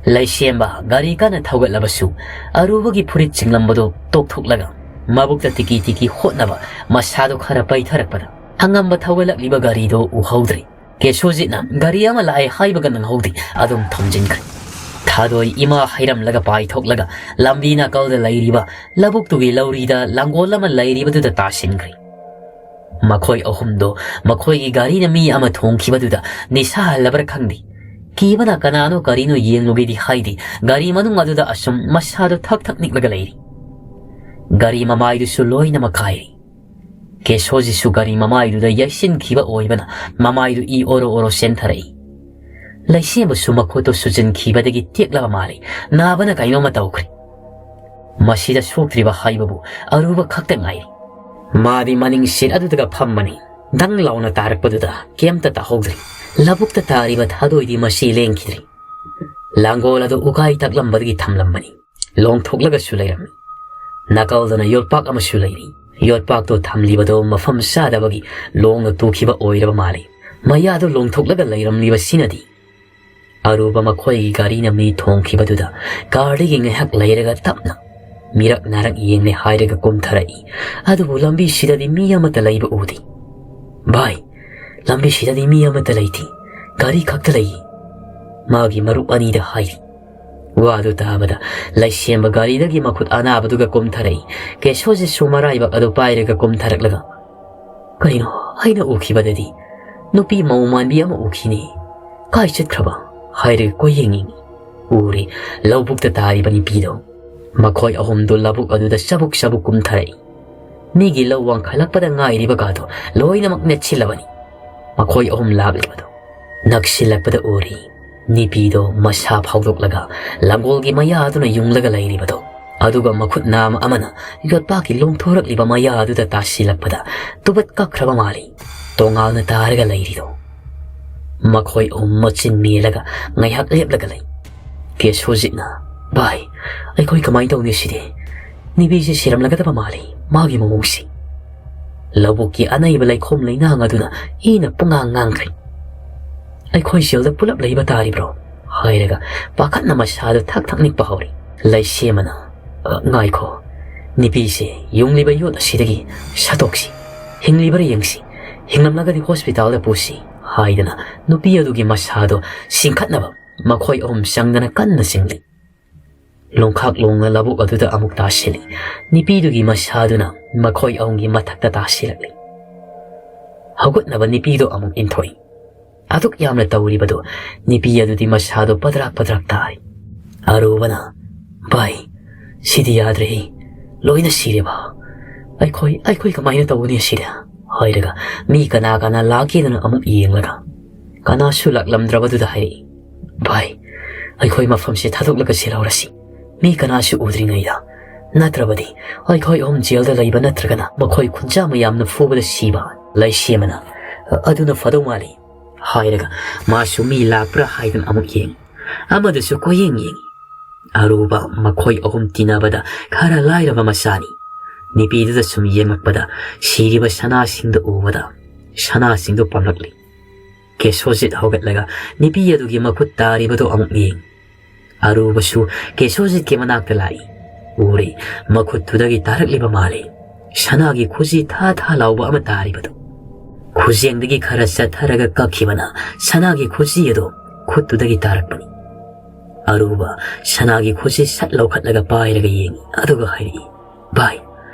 ꯂꯩꯁꯦꯝꯕ ꯒꯥꯔꯤ ꯀꯟꯅ ꯊꯧꯒꯠꯂꯕꯁꯨ ꯑꯔꯨꯕꯒꯤ ꯐꯨꯔꯤꯠ ꯆꯤꯡꯂꯝꯕꯗꯨ ꯇꯣꯛꯊꯣꯛꯂꯒ ꯃꯕꯨꯛꯇ ꯇꯤꯀꯤ ꯇꯤꯀꯤ ꯍꯣꯠꯅꯕ ꯃꯁꯥꯗꯨ ꯈꯔ ꯄꯩꯊꯔꯛꯄꯗ ꯑꯉꯝꯕ ꯊꯧꯒꯠꯂꯛꯂꯤꯕ ꯒꯥꯔꯤꯗꯨ ꯎꯍꯧꯗ꯭ꯔꯦ꯫ ꯀꯦꯁꯣꯖꯤꯠꯅ ꯒꯥꯔꯤ ꯑꯃ ꯂꯥꯛꯑꯦ ꯍꯥꯏꯕꯒ ꯅꯪꯍꯧꯗꯦ, ꯑꯗꯨꯝ ꯊꯣꯝꯖꯤꯟꯈ꯭ꯔꯦ꯫ ꯊꯥꯗꯣꯏ ꯏꯃꯥ ꯍꯩꯔꯝꯂꯒ ꯄꯥꯏꯊꯣꯛꯂꯒ ꯂꯝꯕꯤ ꯅꯥꯀꯜꯗ ꯂꯩꯔꯤꯕ ꯂꯧꯕꯨꯛꯇꯨꯒꯤ ꯂꯧꯔꯤꯗ ꯂꯥꯡꯒꯣꯜ ꯑꯃ ꯂꯩꯔꯤꯕꯗꯨꯗ ꯇꯥꯁꯤꯟꯈ꯭ꯔꯦ꯫ ꯃꯈꯣꯏ ꯑꯍꯨꯝꯗꯣ ꯃꯈꯣꯏꯒꯤ ꯒꯥꯔꯤꯅ ꯃꯤ ꯑꯃ ꯊꯣꯡꯈꯤꯕꯗꯨꯗ ꯅꯤꯁꯥ ꯍꯜꯂꯕ꯭ꯔꯥ ꯈꯪꯗꯦ, ꯀꯤꯕꯅ ꯀꯅꯥꯅꯣ ꯀꯔꯤꯅꯣ ꯌꯦꯡꯂꯨꯒꯦꯗꯤ ꯍꯥꯏꯗꯦ, ꯒꯥꯔꯤ ꯃꯅꯨꯡ ꯑꯗꯨꯗ ꯑꯁꯨꯝ ꯃꯁꯥꯗꯣ ꯊꯛ ꯊꯛ ꯅꯤꯛꯂꯒ ꯂꯩꯔꯤ꯫ ꯒꯥꯔꯤ ꯃꯃꯥꯏꯗꯨꯁꯨ ꯂꯣꯏꯅꯃꯛ ꯀꯥꯏꯔꯤ꯫ ꯀꯦꯁꯣꯖꯤꯁꯨ ꯒꯥꯔꯤ ꯃꯃꯥꯏꯗꯨꯗ ꯌꯩꯁꯤꯟꯈꯤꯕ ꯑꯣꯏꯕꯅ ꯃꯃꯥꯏꯗꯨ ꯏ ꯑꯣꯔꯣ ꯑꯣꯔꯣ ꯆꯦꯟꯊꯔꯛꯏ꯫ ꯂꯩꯁꯦꯝꯕꯁꯨ ꯃꯈꯨꯠꯇꯨ ꯁꯨꯖꯤꯟꯈꯤꯕꯗꯒꯤ ꯇꯦꯛꯂꯕ ꯃꯥꯜꯂꯤ, ꯅꯥꯕꯅ ꯀꯩꯅꯣꯝꯃ ꯇꯧꯈ꯭ꯔꯦ꯫ ꯃꯁꯤꯗ ꯁꯣꯛꯇ꯭ꯔꯤꯕ ꯍꯥꯏꯕꯕꯨ ꯑꯔꯨꯕ ꯈꯛꯇ ꯉꯥꯏꯔꯤ꯫ ꯃꯥꯗꯤ ꯃꯅꯤꯡ ꯁꯤꯠ ꯑꯗꯨꯗꯒ ꯐꯝꯕꯅꯤ꯫ ꯗꯪ ꯂꯥꯎꯅ ꯇꯥꯔꯛꯄꯗꯨꯗ ꯀꯩꯝꯇ ꯇꯥꯍꯧꯗ꯭ꯔꯦ꯫ ꯂꯧꯕꯨꯛꯇ ꯇꯥꯔꯤꯕ ꯊꯥꯗꯣꯏꯗꯤ ꯃꯁꯤ ꯂꯦꯡꯈꯤꯗ꯭ꯔꯤ꯫ ꯂꯥꯡꯒꯣꯜ ꯑꯗꯨ ꯎꯀꯥꯏ ꯇꯛꯂꯝꯕꯗꯒꯤ ꯊꯝꯂꯝꯕꯅꯤ꯫ ꯂꯣꯡꯊꯣꯛꯂꯒꯁꯨ ꯂꯩꯔꯝꯃꯤ꯫ ꯅꯥꯀꯜꯗꯅ ꯌꯣꯠꯄꯥꯛ ꯑꯃꯁꯨ ꯂꯩꯔꯤ꯫ ꯌꯣꯠꯄꯥꯛꯇꯨ ꯊꯝꯂꯤꯕꯗꯨ ꯃꯐꯝ ꯆꯥꯗꯕꯒꯤ ꯂꯣꯡꯅ ꯇꯨꯈꯤꯕ ꯑꯣꯏꯔꯕ ꯃꯥꯜꯂꯤ꯫ ꯃꯌꯥꯗꯨ ꯂꯣꯡꯊꯣꯛꯂꯒ ꯂꯩꯔꯝꯂꯤꯕꯁꯤꯅꯗꯤ ꯑꯔꯨꯕ ꯃꯈꯣꯏꯒꯤ ꯒꯥꯔꯤꯅ ꯃꯤ ꯊꯣꯡꯈꯤꯕꯗꯨꯗ ꯀꯥꯔꯗꯒꯤ ꯉꯥꯏꯍꯥꯛ ꯂꯩꯔꯒ ꯇꯞꯅ ꯃꯤꯔꯛ ꯅꯥꯔꯛ ꯌꯦꯡꯂꯦ ꯍꯥꯏꯔꯒ ꯀꯨꯝꯊꯔꯛꯏ꯫ ꯑꯗꯨꯕꯨ ꯂꯝꯕꯤꯁꯤꯗꯗꯤ ꯃꯤ ꯑꯃꯠꯇ ꯂꯩꯕ ꯎꯗꯦ꯫ "ꯚꯥꯏ, ꯂꯝꯕꯤꯁꯤꯗꯗꯤ ꯃꯤ ꯑꯃꯠꯇ ꯂꯩꯇꯦ, ꯒꯥꯔꯤ ꯈꯛꯇ ꯂꯩ", ꯃꯥꯒꯤ ꯃꯔꯨꯞ ꯑꯅꯤꯗ ꯍꯥꯏꯔꯤ꯫ ꯋꯥꯗꯨ ꯇꯥꯕꯗ ꯂꯩꯁꯦꯝꯕ ꯒꯥꯔꯤꯗꯒꯤ ꯃꯈꯨꯠ ꯑꯅꯥꯕꯗꯨꯒ ꯀꯨꯝꯊꯔꯛꯏ꯫ ꯀꯦꯁꯣꯁꯤꯁꯨ ꯃꯔꯥꯏꯕꯛ ꯑꯗꯨ ꯄꯥꯏꯔꯒ ꯀꯨꯝꯊꯔꯛꯂꯒ, "ꯀꯩꯅꯣ, ꯑꯩꯅ ꯎꯈꯤꯕꯗꯗꯤ ꯅꯨꯄꯤ ꯃꯧ ꯃꯥꯟꯕꯤ ꯑꯃ ꯎꯈꯤꯅꯦ꯫ ꯀꯥꯏ ꯆꯠꯈ꯭ꯔꯕ?" ꯍꯥꯏꯔꯒ ꯀꯣꯏꯌꯦꯡ ꯌꯦꯡꯉꯤ꯫ ꯎꯔꯦ, ꯂꯧꯕꯨꯛꯇ ꯇꯥꯔꯤꯕ ꯅꯨꯄꯤꯗꯣ꯫ ꯃꯈꯣꯏ ꯑꯍꯨꯝꯗꯨ ꯂꯧꯕꯨꯛ ꯑꯗꯨꯗ ꯆꯕꯨꯛ ꯆꯕꯨꯛ ꯀꯨꯝꯊꯔꯛꯏ꯫ ꯃꯤꯒꯤ ꯂꯧ ꯋꯥꯡꯈꯠꯂꯛꯄꯗ ꯉꯥꯏꯔꯤꯕꯒꯗꯣ ꯂꯣꯏꯅꯃꯛ ꯅꯦꯠꯁꯤꯜꯂꯕꯅꯤ꯫ ꯃꯈꯣꯏ ꯑꯍꯨꯝ ꯂꯥꯛꯂꯤꯕꯗꯣ ꯅꯛꯁꯤꯜꯂꯛꯄꯗ ꯎꯔꯤ꯫ ꯅꯨꯄꯤꯗꯣ ꯃꯁꯥ ꯐꯥꯎꯗꯣꯛꯂꯒ ꯂꯪꯒꯣꯜꯒꯤ ꯃꯌꯥꯗꯨꯅ ꯌꯨꯡꯂꯒ ꯂꯩꯔꯤꯕꯗꯣ, ꯑꯗꯨꯒ ꯃꯈꯨꯠ ꯅꯥꯝꯃ ꯑꯃꯅ ꯌꯣꯠꯄꯥꯛꯀꯤ ꯂꯣꯡꯊꯣꯔꯛꯂꯤꯕ ꯃꯌꯥ ꯑꯗꯨꯗ ꯇꯥꯁꯤꯜꯂꯛꯄꯗ ꯇꯨꯕꯠ ꯀꯛꯈ꯭ꯔꯕ ꯃꯥꯜꯂꯤ꯫ ꯇꯣꯉꯥꯜꯅ ꯇꯥꯔꯒ ꯂꯩꯔꯤꯗꯣ꯫ ꯃꯈꯣꯏ ꯑꯍꯨꯝ ꯃꯆꯤꯟ ꯃꯦꯜꯂꯒ ꯉꯥꯏꯍꯥꯛ ꯂꯦꯞꯂꯒ ꯂꯩ꯫ ꯀꯦꯁꯣꯖꯤꯠꯅ, "ꯚꯥꯏ, ꯑꯩꯈꯣꯏ ꯀꯃꯥꯏꯅ ꯇꯧꯅꯤ ꯁꯤꯗꯤ? ꯅꯨꯄꯤꯁꯤ ꯁꯤꯔꯝꯂꯒꯗꯕ ꯃꯥꯜꯂꯤ, ꯃꯥꯒꯤ ꯃꯑꯣꯡꯁꯤ꯫ ꯂꯧꯕꯨꯛꯀꯤ ꯑꯅꯩꯕ ꯂꯩꯈꯣꯝ ꯂꯩꯅꯥꯡ ꯑꯗꯨꯅ ꯍꯦꯟꯅ ꯄꯨꯡꯉꯥꯡ ꯉꯥꯡꯈ꯭ꯔꯦ꯫ ꯑꯩꯈꯣꯏ ꯖꯦꯜꯗ ꯄꯨꯂꯞ ꯂꯩꯕ ꯇꯥꯔꯤꯕ꯭ꯔꯣ?" ꯍꯥꯏꯔꯒ ꯄꯥꯈꯠꯅ ꯃꯁꯥꯗꯨ ꯊꯛ ꯊꯛ ꯅꯤꯛꯄ ꯍꯧꯔꯤ꯫ ꯂꯩꯁꯦꯝꯕꯅ, "ꯑ, ꯉꯥꯏꯈꯣ, ꯅꯨꯄꯤꯁꯦ ꯌꯨꯡꯂꯤꯕ ꯌꯣꯠ ꯑꯁꯤꯗꯒꯤ ꯁꯠꯇꯣꯛꯁꯤ, ꯍꯤꯡꯂꯤꯕ꯭ꯔꯥ ꯌꯦꯡꯁꯤ, ꯍꯤꯡꯂꯝꯂꯒꯗꯤ ꯍꯣꯁꯄꯤꯇꯥꯜꯗ ꯄꯨꯁꯤ" ꯍꯥꯏꯗꯅ ꯅꯨꯄꯤ ꯑꯗꯨꯒꯤ ꯃꯁꯥꯗꯣ ꯆꯤꯡꯈꯠꯅꯕ ꯃꯈꯣꯏ ꯑꯍꯨꯝ ꯆꯪꯗꯅ ꯀꯟꯅ ꯆꯤꯡꯂꯤ꯫ ꯂꯣꯡꯈꯥꯛ ꯂꯣꯡꯅ ꯂꯧꯕꯨꯛ ꯑꯗꯨꯗ ꯑꯃꯨꯛ ꯇꯥꯁꯤꯜꯂꯤ꯫ ꯅꯨꯄꯤꯗꯨꯒꯤ ꯃꯁꯥꯗꯨꯅ ꯃꯈꯣꯏ ꯑꯍꯨꯝꯒꯤ ꯃꯊꯛꯇ ꯇꯥꯁꯤꯜꯂꯛꯂꯤ꯫ ꯍꯧꯒꯠꯅꯕ ꯅꯨꯄꯤꯗꯨ ꯑꯃꯨꯛ ꯏꯟꯊꯣꯛꯏ꯫ ꯑꯗꯨꯛ ꯌꯥꯝꯅ ꯇꯧꯔꯤꯕꯗꯨ ꯅꯨꯄꯤ ꯑꯗꯨꯗꯤ ꯃꯁꯥꯗꯨ ꯄꯗ꯭ꯔꯥꯛ ꯄꯗ꯭ꯔꯥꯛ ꯇꯥꯔꯤ꯫ ꯑꯔꯨꯕꯅ, "ꯚꯥꯏ, ꯁꯤꯗꯤ ꯌꯥꯗ꯭ꯔꯦꯍꯦ, ꯂꯣꯏꯅ ꯁꯤꯔꯦꯕ꯫ ꯑꯩꯈꯣꯏ, ꯑꯩꯈꯣꯏ ꯀꯃꯥꯏꯅ ꯇꯧꯒꯅꯤ ꯁꯤꯗꯤ?" ꯍꯥꯏꯔꯒ ꯃꯤ ꯀꯅꯥ ꯀꯅꯥ ꯂꯥꯛꯀꯦꯗꯅ ꯑꯃꯨꯛ ꯌꯦꯡꯂꯒ ꯀꯅꯥꯁꯨ ꯂꯥꯛꯂꯝꯗ꯭ꯔꯕꯗꯨꯗ ꯍꯥꯏꯔꯛꯏ, "ꯚꯥꯏ, ꯑꯩꯈꯣꯏ ꯃꯐꯝꯁꯦ ꯊꯥꯗꯣꯛꯂꯒ ꯆꯦꯜꯍꯧꯔꯁꯤ, ꯃꯤ ꯀꯅꯥꯁꯨ ꯎꯗ꯭ꯔꯤꯉꯩꯗ꯫ ꯅꯠꯇ꯭ꯔꯕꯗꯤ ꯑꯩꯈꯣꯏ ꯑꯍꯨꯝ ꯖꯦꯜꯗ ꯂꯩꯕ ꯅꯠꯇ꯭ꯔꯒꯅ ꯃꯈꯣꯏ ꯈꯨꯟꯖꯥ ꯃꯌꯥꯝꯅ ꯐꯨꯕꯗ ꯁꯤꯕ"꯫ ꯂꯩꯁꯦꯝꯕꯅ, "ꯑꯗꯨꯅ ꯐꯗꯧ ꯃꯥꯜꯂꯤ꯫ ꯍꯥꯏꯔꯒ ꯃꯥꯁꯨ ꯃꯤ ꯂꯥꯛꯄ꯭ꯔꯥ ꯍꯥꯏꯗꯨꯅ ꯑꯃꯨꯛ ꯌꯦꯡꯉꯤ꯫ ꯑꯃꯗꯨꯁꯨ ꯀꯣꯏꯌꯦꯡ ꯌꯦꯡꯉꯤ꯫ ꯑꯔꯨꯕ ꯃꯈꯣꯏ ꯑꯍꯨꯝ ꯇꯤꯟꯅꯕꯗ ꯈꯔ ꯂꯥꯏꯔꯕ ꯃꯆꯥꯅꯤ꯫ ꯅꯨꯄꯤꯗꯨꯗ ꯁꯨꯝ ꯌꯦꯡꯂꯛꯄꯗ ꯁꯤꯔꯤꯕ ꯁꯅꯥꯁꯤꯡꯗꯨ ꯎꯕꯗ ꯁꯅꯥꯁꯤꯡꯗꯨ ꯄꯥꯝꯂꯛꯂꯤ꯫ ꯀꯦꯁꯣꯖꯤꯠ ꯍꯧꯒꯠꯂꯒ ꯅꯨꯄꯤ ꯑꯗꯨꯒꯤ ꯃꯈꯨꯠ ꯇꯥꯔꯤꯕꯗꯨ ꯑꯃꯨꯛ ꯌꯦꯡ꯫ ꯑꯔꯨꯕꯁꯨ ꯀꯦꯁꯣꯖꯤꯠꯀꯤ ꯃꯅꯥꯛꯇ ꯂꯥꯛꯏ꯫ ꯎꯔꯦ, ꯃꯈꯨꯠꯇꯨꯗꯒꯤ ꯇꯥꯔꯛꯂꯤꯕ ꯃꯥꯜꯂꯦ ꯁꯅꯥꯒꯤ ꯈꯨꯖꯤ ꯊꯥ ꯊꯥ ꯂꯥꯎꯕ ꯑꯃ ꯇꯥꯔꯤꯕꯗꯨ꯫ ꯈꯨꯖꯦꯡꯗꯒꯤ ꯈꯔ ꯆꯠꯊꯔꯒ ꯀꯛꯈꯤꯕꯅ ꯁꯅꯥꯒꯤ ꯈꯨꯖꯤ ꯑꯗꯨ ꯈꯨꯠꯇꯨꯗꯒꯤ ꯇꯥꯔꯛꯄꯅꯤ꯫ ꯑꯔꯨꯕ ꯁꯅꯥꯒꯤ ꯈꯨꯖꯤ ꯁꯠ ꯂꯧꯈꯠꯂꯒ ꯄꯥꯏꯔꯒ ꯌꯦꯡꯉꯤ, ꯑꯗꯨꯒ ꯍꯥꯏꯔꯛꯏ, "ꯚꯥꯏ,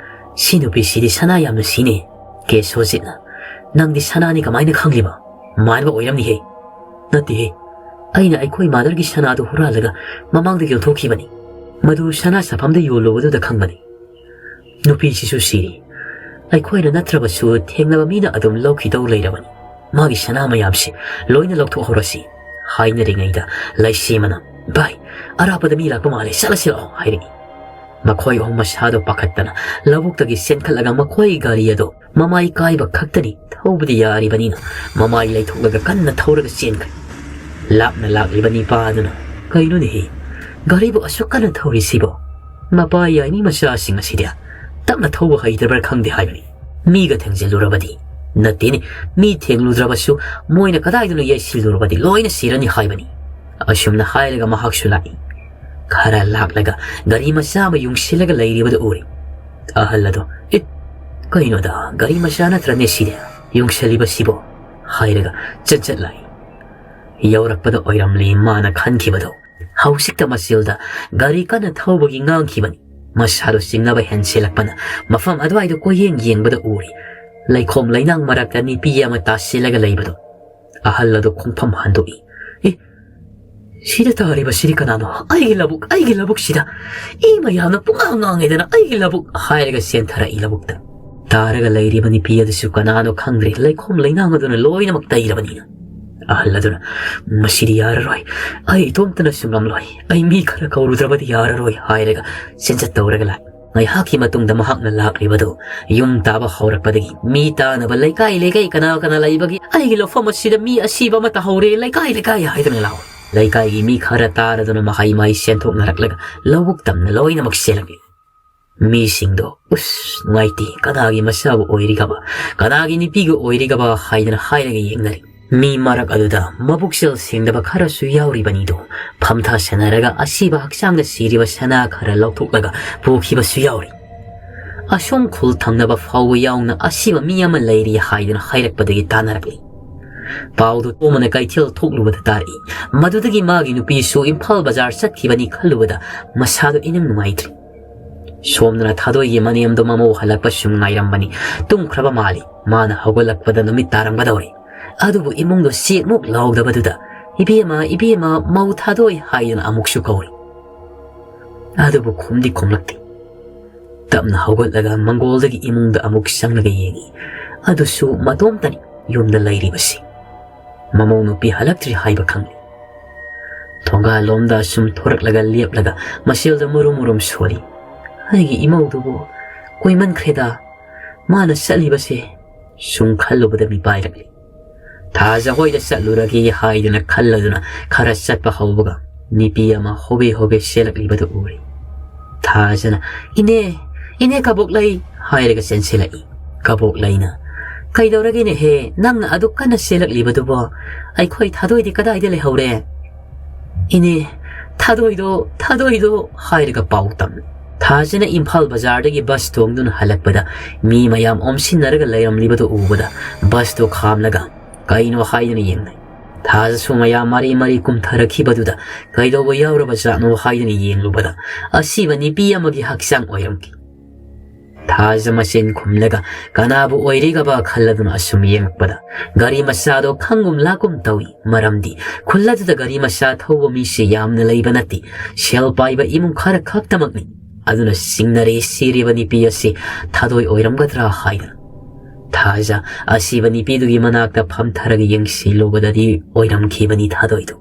ꯁꯤ ꯅꯨꯄꯤꯁꯤꯗꯤ ꯁꯅꯥ ꯌꯥꯝꯅ ꯁꯤꯅꯦ꯫" ꯀꯦꯁꯣꯖꯤꯠꯅ, "ꯅꯪꯗꯤ ꯁꯅꯥꯅꯤ ꯀꯃꯥꯏꯅ ꯈꯪꯂꯤꯕ? ꯃꯥꯟꯕ ꯑꯣꯏꯔꯝꯅꯤꯍꯦ꯫" "ꯅꯠꯇꯦꯍꯦ, ꯑꯩꯅ ꯑꯩꯈꯣꯏ ꯃꯥꯗꯔꯒꯤ ꯁꯅꯥꯗꯨ ꯍꯨꯔꯥꯜꯂꯒ ꯃꯃꯥꯡꯗ ꯌꯣꯟꯊꯣꯛꯈꯤꯕꯅꯤ꯫ ꯃꯗꯨ ꯁꯅꯥ ꯁꯥꯐꯝꯗ ꯌꯣꯜꯂꯨꯕꯗꯨꯗ ꯈꯪꯕꯅꯤ꯫" "ꯅꯨꯄꯤꯁꯤꯁꯨ ꯁꯤꯔꯤ꯫ ꯑꯩꯈꯣꯏꯅ ꯅꯠꯇ꯭ꯔꯕꯁꯨ ꯊꯦꯡꯅꯕ ꯃꯤꯅ ꯑꯗꯨꯝ ꯂꯧꯈꯤꯗꯧ ꯂꯩꯔꯕꯅꯤ꯫ ꯃꯥꯒꯤ ꯁꯅꯥ ꯃꯌꯥꯝꯁꯤ ꯂꯣꯏꯅ ꯂꯧꯊꯣꯛꯍꯧꯔꯁꯤ꯫" ꯍꯥꯏꯅꯔꯤꯉꯩꯗ ꯂꯩꯁꯦꯝꯕꯅ, "ꯚꯥꯏ, ꯑꯔꯥꯞꯄꯗ ꯃꯤ ꯂꯥꯛꯄ ꯃꯥꯜꯂꯦ, ꯆꯠꯂꯁꯤ ꯂꯥꯛꯑꯣ," ꯍꯥꯏꯔꯛꯏ꯫ ꯃꯈꯣꯏ ꯑꯍꯨꯝ ꯃꯁꯥꯗꯣ ꯄꯥꯈꯠꯇꯅ ꯂꯧꯕꯨꯛꯇꯒꯤ ꯆꯦꯟꯈꯠꯂꯒ ꯃꯈꯣꯏ ꯒꯥꯔꯤ ꯑꯗꯣ ꯃꯃꯥꯏ ꯀꯥꯏꯕ ꯈꯛꯇꯅꯤ, ꯊꯧꯕꯗꯤ ꯌꯥꯔꯤꯕꯅꯤꯅ ꯃꯃꯥꯏ ꯂꯩꯊꯣꯛꯂꯒ ꯀꯟꯅ ꯊꯧꯔꯒ ꯆꯦꯟꯈ꯭ꯔꯦ꯫ ꯂꯥꯞꯅ ꯂꯥꯛꯂꯤꯕ ꯅꯤꯄꯥ ꯑꯗꯨꯅ, "ꯀꯩꯅꯣꯅꯦꯍꯦ, ꯒꯥꯔꯤꯕꯨ ꯑꯁꯨꯛ ꯀꯟꯅ ꯊꯧꯔꯤꯁꯤꯕꯣ? ꯃꯄꯥ ꯌꯥꯏꯃꯤ ꯃꯆꯥꯁꯤꯡ ꯑꯁꯤꯗꯤ ꯇꯞꯅ ꯊꯧꯕ ꯍꯩꯇ꯭ꯔꯕ꯭ꯔꯥ ꯈꯪꯗꯦ ꯍꯥꯏꯕꯅꯤ꯫ ꯃꯤꯒ ꯊꯦꯡꯖꯤꯜꯂꯨꯔꯕꯗꯤ, ꯅꯠꯇꯦꯅꯦ, ꯃꯤ ꯊꯦꯡꯂꯨꯗ꯭ꯔꯕꯁꯨ ꯃꯣꯏꯅ ꯀꯗꯥꯏꯗꯅꯣ ꯌꯩꯁꯤꯜꯂꯨꯔꯕꯗꯤ ꯂꯣꯏꯅ ꯁꯤꯔꯅꯤ ꯍꯥꯏꯕꯅꯤ꯫" ꯑꯁꯨꯝꯅ ꯍꯥꯏꯔꯒ ꯃꯍꯥꯛꯁꯨ ꯂꯥꯛꯏ꯫ ꯈꯔ ꯂꯥꯛꯂꯒ ꯒꯥꯔꯤ ꯃꯆꯥ ꯑꯃ ꯌꯨꯡꯁꯤꯜꯂꯒ ꯂꯩꯔꯤꯕꯗꯨ ꯎꯔꯦ꯫ ꯑꯍꯜ ꯑꯗꯣ, "ꯏꯠ, ꯀꯩꯅꯣꯗ, ꯒꯥꯔꯤ ꯃꯆꯥ ꯅꯠꯇ꯭ꯔꯅꯦ ꯁꯤꯗꯤ ꯌꯨꯡꯁꯤꯜꯂꯤꯕꯁꯤꯕꯣ?" ꯍꯥꯏꯔꯒ ꯆꯠ ꯆꯠ ꯂꯥꯛꯏ꯫ ꯌꯧꯔꯛꯄꯗ ꯑꯣꯏꯔꯝꯂꯦ ꯃꯥꯅ ꯈꯟꯈꯤꯕꯗꯣ꯫ ꯍꯧꯖꯤꯛꯇ ꯃꯆꯤꯜꯗ ꯒꯥꯔꯤ ꯀꯟꯅ ꯊꯧꯕꯒꯤ ꯉꯥꯡꯈꯤꯕꯅꯤ꯫ ꯃꯁꯥꯗꯣ ꯆꯤꯡꯅꯕ ꯍꯦꯟꯁꯤꯜꯂꯛꯄꯅ ꯃꯐꯝ ꯑꯗꯨꯋꯥꯏꯗ ꯀꯣꯏꯌꯦꯡ ꯌꯦꯡꯕꯗ ꯎꯔꯦ꯫ ꯂꯩꯈꯣꯝ ꯂꯩꯅꯥꯡ ꯃꯔꯛꯇ ꯅꯨꯄꯤ ꯑꯃ ꯇꯥꯁꯤꯜꯂꯒ ꯂꯩꯕꯗꯣ꯫ ꯑꯍꯜ ꯑꯗꯨ ꯈꯣꯡꯐꯝ ꯍꯟꯗꯣꯛꯏ꯫ "ꯑꯦ, ꯁꯤꯗ ꯇꯥꯔꯤꯕꯁꯤꯗꯤ ꯀꯅꯥꯅꯣ? ꯑꯩꯒꯤ ꯂꯧꯕꯨꯛ, ꯑꯩꯒꯤ ꯂꯧꯕꯨꯛꯁꯤꯗ ꯏ ꯃꯌꯥꯝꯅ ꯄꯨꯡꯉꯥꯡ ꯉꯥꯡꯉꯦꯗꯅ ꯑꯩꯒꯤ ꯂꯧꯕꯨꯛ!" ꯍꯥꯏꯔꯒ ꯆꯦꯟꯊꯔꯛꯏ ꯂꯧꯕꯨꯛꯇ꯫ ꯇꯥꯔꯒ ꯂꯩꯔꯤꯕ ꯅꯨꯄꯤ ꯑꯗꯨꯁꯨ ꯀꯅꯥꯅꯣ ꯈꯪꯗ꯭ꯔꯦ, ꯂꯩꯈꯣꯝ ꯂꯩꯅꯥꯡ ꯑꯗꯨꯅ ꯂꯣꯏꯅꯃꯛ ꯇꯩꯔꯕꯅꯤꯅ꯫ ꯑꯍꯜ ꯑꯗꯨꯅ, "ꯃꯁꯤꯗꯤ ꯌꯥꯔꯔꯣꯏ, ꯑꯩ ꯏꯇꯣꯝꯇꯅꯁꯨ ꯉꯝꯂꯣꯏ, ꯑꯩ ꯃꯤ ꯈꯔ ꯀꯧꯔꯨꯗ꯭ꯔꯕꯗꯤ ꯌꯥꯔꯔꯣꯏ" ꯍꯥꯏꯔꯒ ꯆꯦꯟꯆꯠ ꯇꯧꯔꯒ ꯂꯥꯛꯏ꯫ ꯉꯥꯏꯍꯥꯛꯀꯤ ꯃꯇꯨꯡꯗ ꯃꯍꯥꯛꯅ ꯂꯥꯛꯂꯤꯕꯗꯨ ꯌꯨꯝ ꯇꯥꯕ ꯍꯧꯔꯛꯄꯗꯒꯤ ꯃꯤ ꯇꯥꯅꯕ ꯂꯩꯀꯥꯏ ꯂꯩꯀꯥꯏ ꯀꯅꯥ ꯀꯅꯥ ꯂꯩꯕꯒꯤ "ꯑꯩꯒꯤ ꯂꯧꯐꯝ ꯑꯁꯤꯗ ꯃꯤ ꯑꯁꯤꯕ ꯑꯃ ꯇꯥꯍꯧꯔꯦ, ꯂꯩꯀꯥꯏ ꯂꯩꯀꯥꯏ" ꯍꯥꯏꯗꯨꯅ ꯂꯥꯎꯏ꯫ ꯂꯩꯀꯥꯏꯒꯤ ꯃꯤ ꯈꯔ ꯇꯥꯔꯗꯨꯅ ꯃꯍꯩ ꯃꯍꯩ ꯆꯦꯟꯊꯣꯛꯅꯔꯛꯂꯒ ꯂꯧꯕꯨꯛ ꯇꯝꯅ ꯂꯣꯏꯅꯃꯛ ꯆꯦꯜꯂꯛꯂꯤ꯫ ꯃꯤꯁꯤꯡꯗꯣ "ꯎꯁ, ꯅꯨꯡꯉꯥꯏꯇꯦ, ꯀꯅꯥꯒꯤ ꯃꯆꯥꯕꯨ ꯑꯣꯏꯔꯤꯒꯕ, ꯀꯅꯥꯒꯤ ꯅꯨꯄꯤꯒ ꯑꯣꯏꯔꯤꯒꯕ" ꯍꯥꯏꯗꯅ ꯍꯥꯏꯔꯒ ꯌꯦꯡꯅꯔꯤ꯫ ꯃꯤ ꯃꯔꯛ ꯑꯗꯨꯗ ꯃꯕꯨꯛꯆꯦꯜ ꯁꯦꯡꯗꯕ ꯈꯔꯁꯨ ꯌꯥꯎꯔꯤꯕꯅꯤꯗꯣ꯫ ꯐꯝꯊ ꯁꯥꯟꯅꯔꯒ ꯑꯁꯤꯕ ꯍꯛꯆꯥꯡꯗ ꯁꯤꯔꯤꯕ ꯁꯅꯥ ꯈꯔ ꯂꯧꯊꯣꯛꯂꯒ ꯄꯨꯈꯤꯕꯁꯨ ꯌꯥꯎꯔꯤ꯫ ꯑꯁꯣꯝ ꯈꯨꯜ ꯊꯪꯅꯕ ꯐꯥꯎꯕ ꯌꯥꯎꯅ ꯑꯁꯤꯕ ꯃꯤ ꯑꯃ ꯂꯩꯔꯤ ꯍꯥꯏꯗꯨꯅ ꯍꯥꯏꯔꯛꯄꯗꯒꯤ ꯇꯥꯅꯔꯛꯂꯤ꯫ ꯄꯥꯎꯗꯨ ꯇꯣꯝꯕꯅ ꯀꯩꯊꯦꯜ ꯊꯣꯛꯂꯨꯕꯗ ꯇꯥꯔꯛꯏ꯫ ꯃꯗꯨꯗꯒꯤ ꯃꯥꯒꯤ ꯅꯨꯄꯤꯁꯨ ꯏꯝꯐꯥꯜ ꯕꯖꯥꯔ ꯆꯠꯈꯤꯕꯅꯤ ꯈꯜꯂꯨꯕꯗ ꯃꯁꯥꯗꯣ ꯏꯅꯨꯡ ꯅꯨꯡꯉꯥꯏꯇ꯭ꯔꯤ꯫ ꯁꯣꯝꯗꯅ ꯊꯥꯗꯣꯏꯒꯤ ꯃꯅꯦꯝꯗꯣ ꯃꯃꯧ ꯍꯜꯂꯛꯄ ꯁꯨꯝ ꯉꯥꯏꯔꯝꯕꯅꯤ꯫ ꯇꯨꯝꯈ꯭ꯔꯕ ꯃꯥꯜꯂꯤ꯫ ꯃꯥꯅ ꯍꯧꯒꯠꯂꯛꯄꯗ ꯅꯨꯃꯤꯠ ꯇꯥꯔꯝꯒꯗꯧꯔꯦ꯫ ꯑꯗꯨꯕꯨ ꯏꯃꯨꯡꯗꯣ ꯆꯦꯛꯃꯨꯛ ꯂꯥꯎꯗꯕꯗꯨꯗ "ꯏꯕꯦꯝꯃ, ꯏꯕꯦꯝꯃ, ꯃꯧ ꯊꯥꯗꯣꯏ" ꯍꯥꯏꯗꯨꯅ ꯑꯃꯨꯛꯁꯨ ꯀꯧꯔꯤ꯫ ꯑꯗꯨꯕꯨ ꯈꯨꯝꯗꯤ ꯈꯨꯝꯂꯛꯇꯦ꯫ ꯇꯞꯅ ꯍꯧꯒꯠꯂꯒ ꯃꯪꯒꯣꯜꯗꯒꯤ ꯏꯃꯨꯡꯗ ꯑꯃꯨꯛ ꯆꯪꯂꯒ ꯌꯦꯡꯉꯤ꯫ ꯑꯗꯨꯁꯨ ꯃꯇꯣꯝꯇꯅꯤ ꯌꯨꯝꯗ ꯂꯩꯔꯤꯕꯁꯤ꯫ ꯃꯃꯧ ꯅꯨꯄꯤ ꯍꯜꯂꯛꯇ꯭ꯔꯤ ꯍꯥꯏꯕ ꯈꯪꯂꯤ꯫ ꯊꯣꯡꯒꯥꯜꯂꯣꯝꯗ ꯁꯨꯝ ꯊꯣꯔꯛꯂꯒ ꯂꯦꯞꯂꯒ ꯃꯁꯦꯜꯗ ꯃꯨꯔꯨꯝ ꯃꯨꯔꯨꯝ ꯁꯣꯜꯂꯤ꯫ "ꯑꯩꯒꯤ ꯏꯃꯧꯗꯨꯕꯨ ꯀꯨꯏꯃꯟꯈ꯭ꯔꯦꯗ, ꯃꯥꯅ ꯆꯠꯂꯤꯕꯁꯦ" ꯁꯨꯝ ꯈꯜꯂꯨꯕꯗ ꯃꯤꯄꯥꯏꯔꯛꯂꯤ꯫ ꯊꯥꯖ ꯍꯣꯏꯗ ꯆꯠꯂꯨꯔꯒꯦ ꯍꯥꯏꯗꯨꯅ ꯈꯜꯂꯗꯨꯅ ꯈꯔ ꯆꯠꯄ ꯍꯧꯕꯒ ꯅꯨꯄꯤ ꯑꯃ ꯍꯣꯕꯦ ꯍꯣꯕꯦ ꯆꯦꯜꯂꯛꯂꯤꯕꯗꯨ ꯎꯔꯦ꯫ ꯊꯥꯖꯅ, "ꯏꯅꯦ, ꯏꯅꯦ ꯀꯕꯣꯛꯂꯩ" ꯍꯥꯏꯔꯒ ꯆꯦꯟꯁꯤꯜꯂꯛꯏ꯫ ꯀꯕꯣꯛꯂꯩꯅ, "ꯀꯩꯗꯧꯔꯒꯦꯅꯦꯍꯦ, ꯅꯪꯅ ꯑꯗꯨꯛ ꯀꯟꯅ ꯆꯦꯜꯂꯛꯂꯤꯕꯗꯨꯕꯣ? ꯑꯩꯈꯣꯏ ꯊꯥꯗꯣꯏꯗꯤ ꯀꯗꯥꯏꯗ ꯂꯩꯍꯧꯔꯦ?" "ꯏꯅꯦ, ꯊꯥꯗꯣꯏꯗꯣ, ꯊꯥꯗꯣꯏꯗꯣ" ꯍꯥꯏꯔꯒ ꯄꯥꯎ ꯇꯝꯃꯤ꯫ ꯊꯥꯖꯅ ꯏꯝꯐꯥꯜ ꯕꯖꯥꯔꯗꯒꯤ ꯕꯁ ꯇꯣꯡꯗꯨꯅ ꯍꯜꯂꯛꯄꯗ ꯃꯤ ꯃꯌꯥꯝ ꯑꯣꯝꯁꯤꯟꯅꯔꯒ ꯂꯩꯔꯝꯂꯤꯕꯗꯨ ꯎꯕꯗ ꯕꯁꯇꯨ ꯈꯥꯝꯂꯒ "ꯀꯩꯅꯣ?" ꯍꯥꯏꯗꯨꯅ ꯌꯦꯡꯅꯩ꯫ ꯊꯥꯖꯁꯨ ꯃꯌꯥꯝ ꯃꯔꯤ ꯃꯔꯤ ꯀꯨꯝꯊꯔꯛꯈꯤꯕꯗꯨꯗ ꯀꯩꯗꯧꯕ ꯌꯥꯎꯔꯕ ꯖꯥꯠꯅꯣ ꯍꯥꯏꯗꯨꯅ ꯌꯦꯡꯂꯨꯕꯗ ꯑꯁꯤꯕ ꯅꯨꯄꯤ ꯑꯃꯒꯤ ꯍꯛꯆꯥꯡ ꯑꯣꯏꯔꯝꯈꯤ꯫ ꯊꯥꯖ ꯃꯆꯤꯟ ꯈꯨꯝꯂꯒ ꯀꯅꯥꯕꯨ ꯑꯣꯏꯔꯤꯒꯕ ꯈꯜꯂꯗꯨꯅ ꯑꯁꯨꯝ ꯌꯦꯡꯂꯛꯄꯗ ꯒꯥꯔꯤ ꯃꯆꯥꯗꯣ ꯈꯪꯒꯨꯝ ꯂꯥꯛꯀꯨꯝ ꯇꯧꯏ꯫ ꯃꯔꯝꯗꯤ ꯈꯨꯜ ꯑꯗꯨꯗ ꯒꯥꯔꯤ ꯃꯆꯥ ꯊꯧꯕ ꯃꯤꯁꯤ ꯌꯥꯝꯅ ꯂꯩꯕ ꯅꯠꯇꯦ꯫ ꯁꯦꯜ ꯄꯥꯏꯕ ꯏꯃꯨꯡ ꯈꯔ ꯈꯛꯇꯃꯛꯅꯤ꯫ ꯑꯗꯨꯅ ꯆꯤꯡꯅꯔꯦ ꯁꯤꯔꯤꯕ ꯅꯨꯄꯤ ꯑꯁꯤ ꯊꯥꯗꯣꯏ ꯑꯣꯏꯔꯝꯒꯗ꯭ꯔꯥ ꯍꯥꯏꯅ꯫ ꯊꯥꯖ ꯑꯁꯤꯕ ꯅꯨꯄꯤꯗꯨꯒꯤ ꯃꯅꯥꯛꯇ ꯐꯝꯊꯔꯒ ꯌꯦꯡꯁꯤꯜꯂꯨꯕꯗꯗꯤ ꯑꯣꯏꯔꯝꯈꯤꯕꯅꯤ ꯊꯥꯗꯣꯏꯗꯨ꯫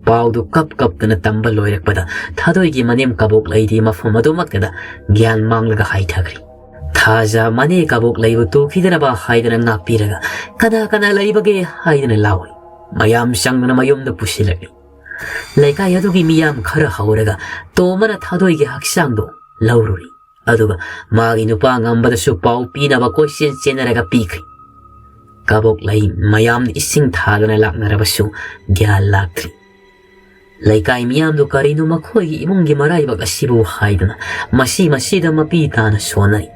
ꯄꯥꯎꯗꯨ ꯀꯞ ꯀꯞꯇꯅ ꯇꯝꯕ ꯂꯣꯏꯔꯛꯄꯗ ꯊꯥꯗꯣꯏꯒꯤ ꯃꯅꯦꯝ ꯀꯕꯣꯛ ꯂꯩꯗꯤ ꯃꯐꯝ ꯑꯗꯨꯃꯛꯇꯗ ꯒ꯭ꯌꯥꯟ ꯃꯥꯡꯂꯒ ꯍꯥꯏꯊꯈ꯭ꯔꯤ꯫ ꯊꯥꯖ ꯃꯅꯦ ꯀꯕꯣꯛ ꯂꯩꯕꯨ ꯇꯨꯈꯤꯗꯅꯕ ꯍꯥꯏꯗꯅ ꯉꯥꯛꯄꯤꯔꯒ "ꯀꯅꯥ ꯀꯅꯥ ꯂꯩꯕꯒꯦ?" ꯍꯥꯏꯗꯅ ꯂꯥꯎꯏ꯫ ꯃꯌꯥꯝ ꯆꯪꯗꯨꯅ ꯃꯌꯨꯝꯗ ꯄꯨꯁꯤꯜꯂꯛꯂꯤ꯫ ꯂꯩꯀꯥꯏ ꯑꯗꯨꯒꯤ ꯃꯤꯌꯥꯝ ꯈꯔ ꯍꯧꯔꯒ ꯇꯣꯝꯕꯅ ꯊꯥꯗꯣꯏꯒꯤ ꯍꯛꯆꯥꯡꯗꯨ ꯂꯧꯔꯨꯔꯤ꯫ ꯑꯗꯨꯒ ꯃꯥꯒꯤ ꯅꯨꯄꯥ ꯉꯝꯕꯗꯁꯨ ꯄꯥꯎ ꯄꯤꯅꯕ ꯀꯣꯏꯆꯦꯟ ꯆꯦꯟꯅꯔꯒ ꯄꯤꯈ꯭ꯔꯤ꯫ ꯀꯕꯣꯛ ꯂꯩ ꯃꯌꯥꯝꯅ ꯏꯁꯤꯡ ꯊꯥꯗꯅ ꯂꯥꯛꯅꯔꯕꯁꯨ ꯒ꯭ꯌꯥꯟ ꯂꯥꯛꯇ꯭ꯔꯤ꯫ ꯂꯩꯀꯥꯏ ꯃꯤꯌꯥꯝꯗꯨ ꯀꯔꯤꯅꯣ ꯃꯈꯣꯏꯒꯤ ꯏꯃꯨꯡꯒꯤ ꯃꯔꯥꯏꯕꯛ ꯑꯁꯤꯕꯨ ꯍꯥꯏꯗꯨꯅ ꯃꯁꯤ ꯃꯁꯤꯗ ꯃꯄꯤ ꯇꯥꯅ ꯁꯣꯟꯅꯔꯤ꯫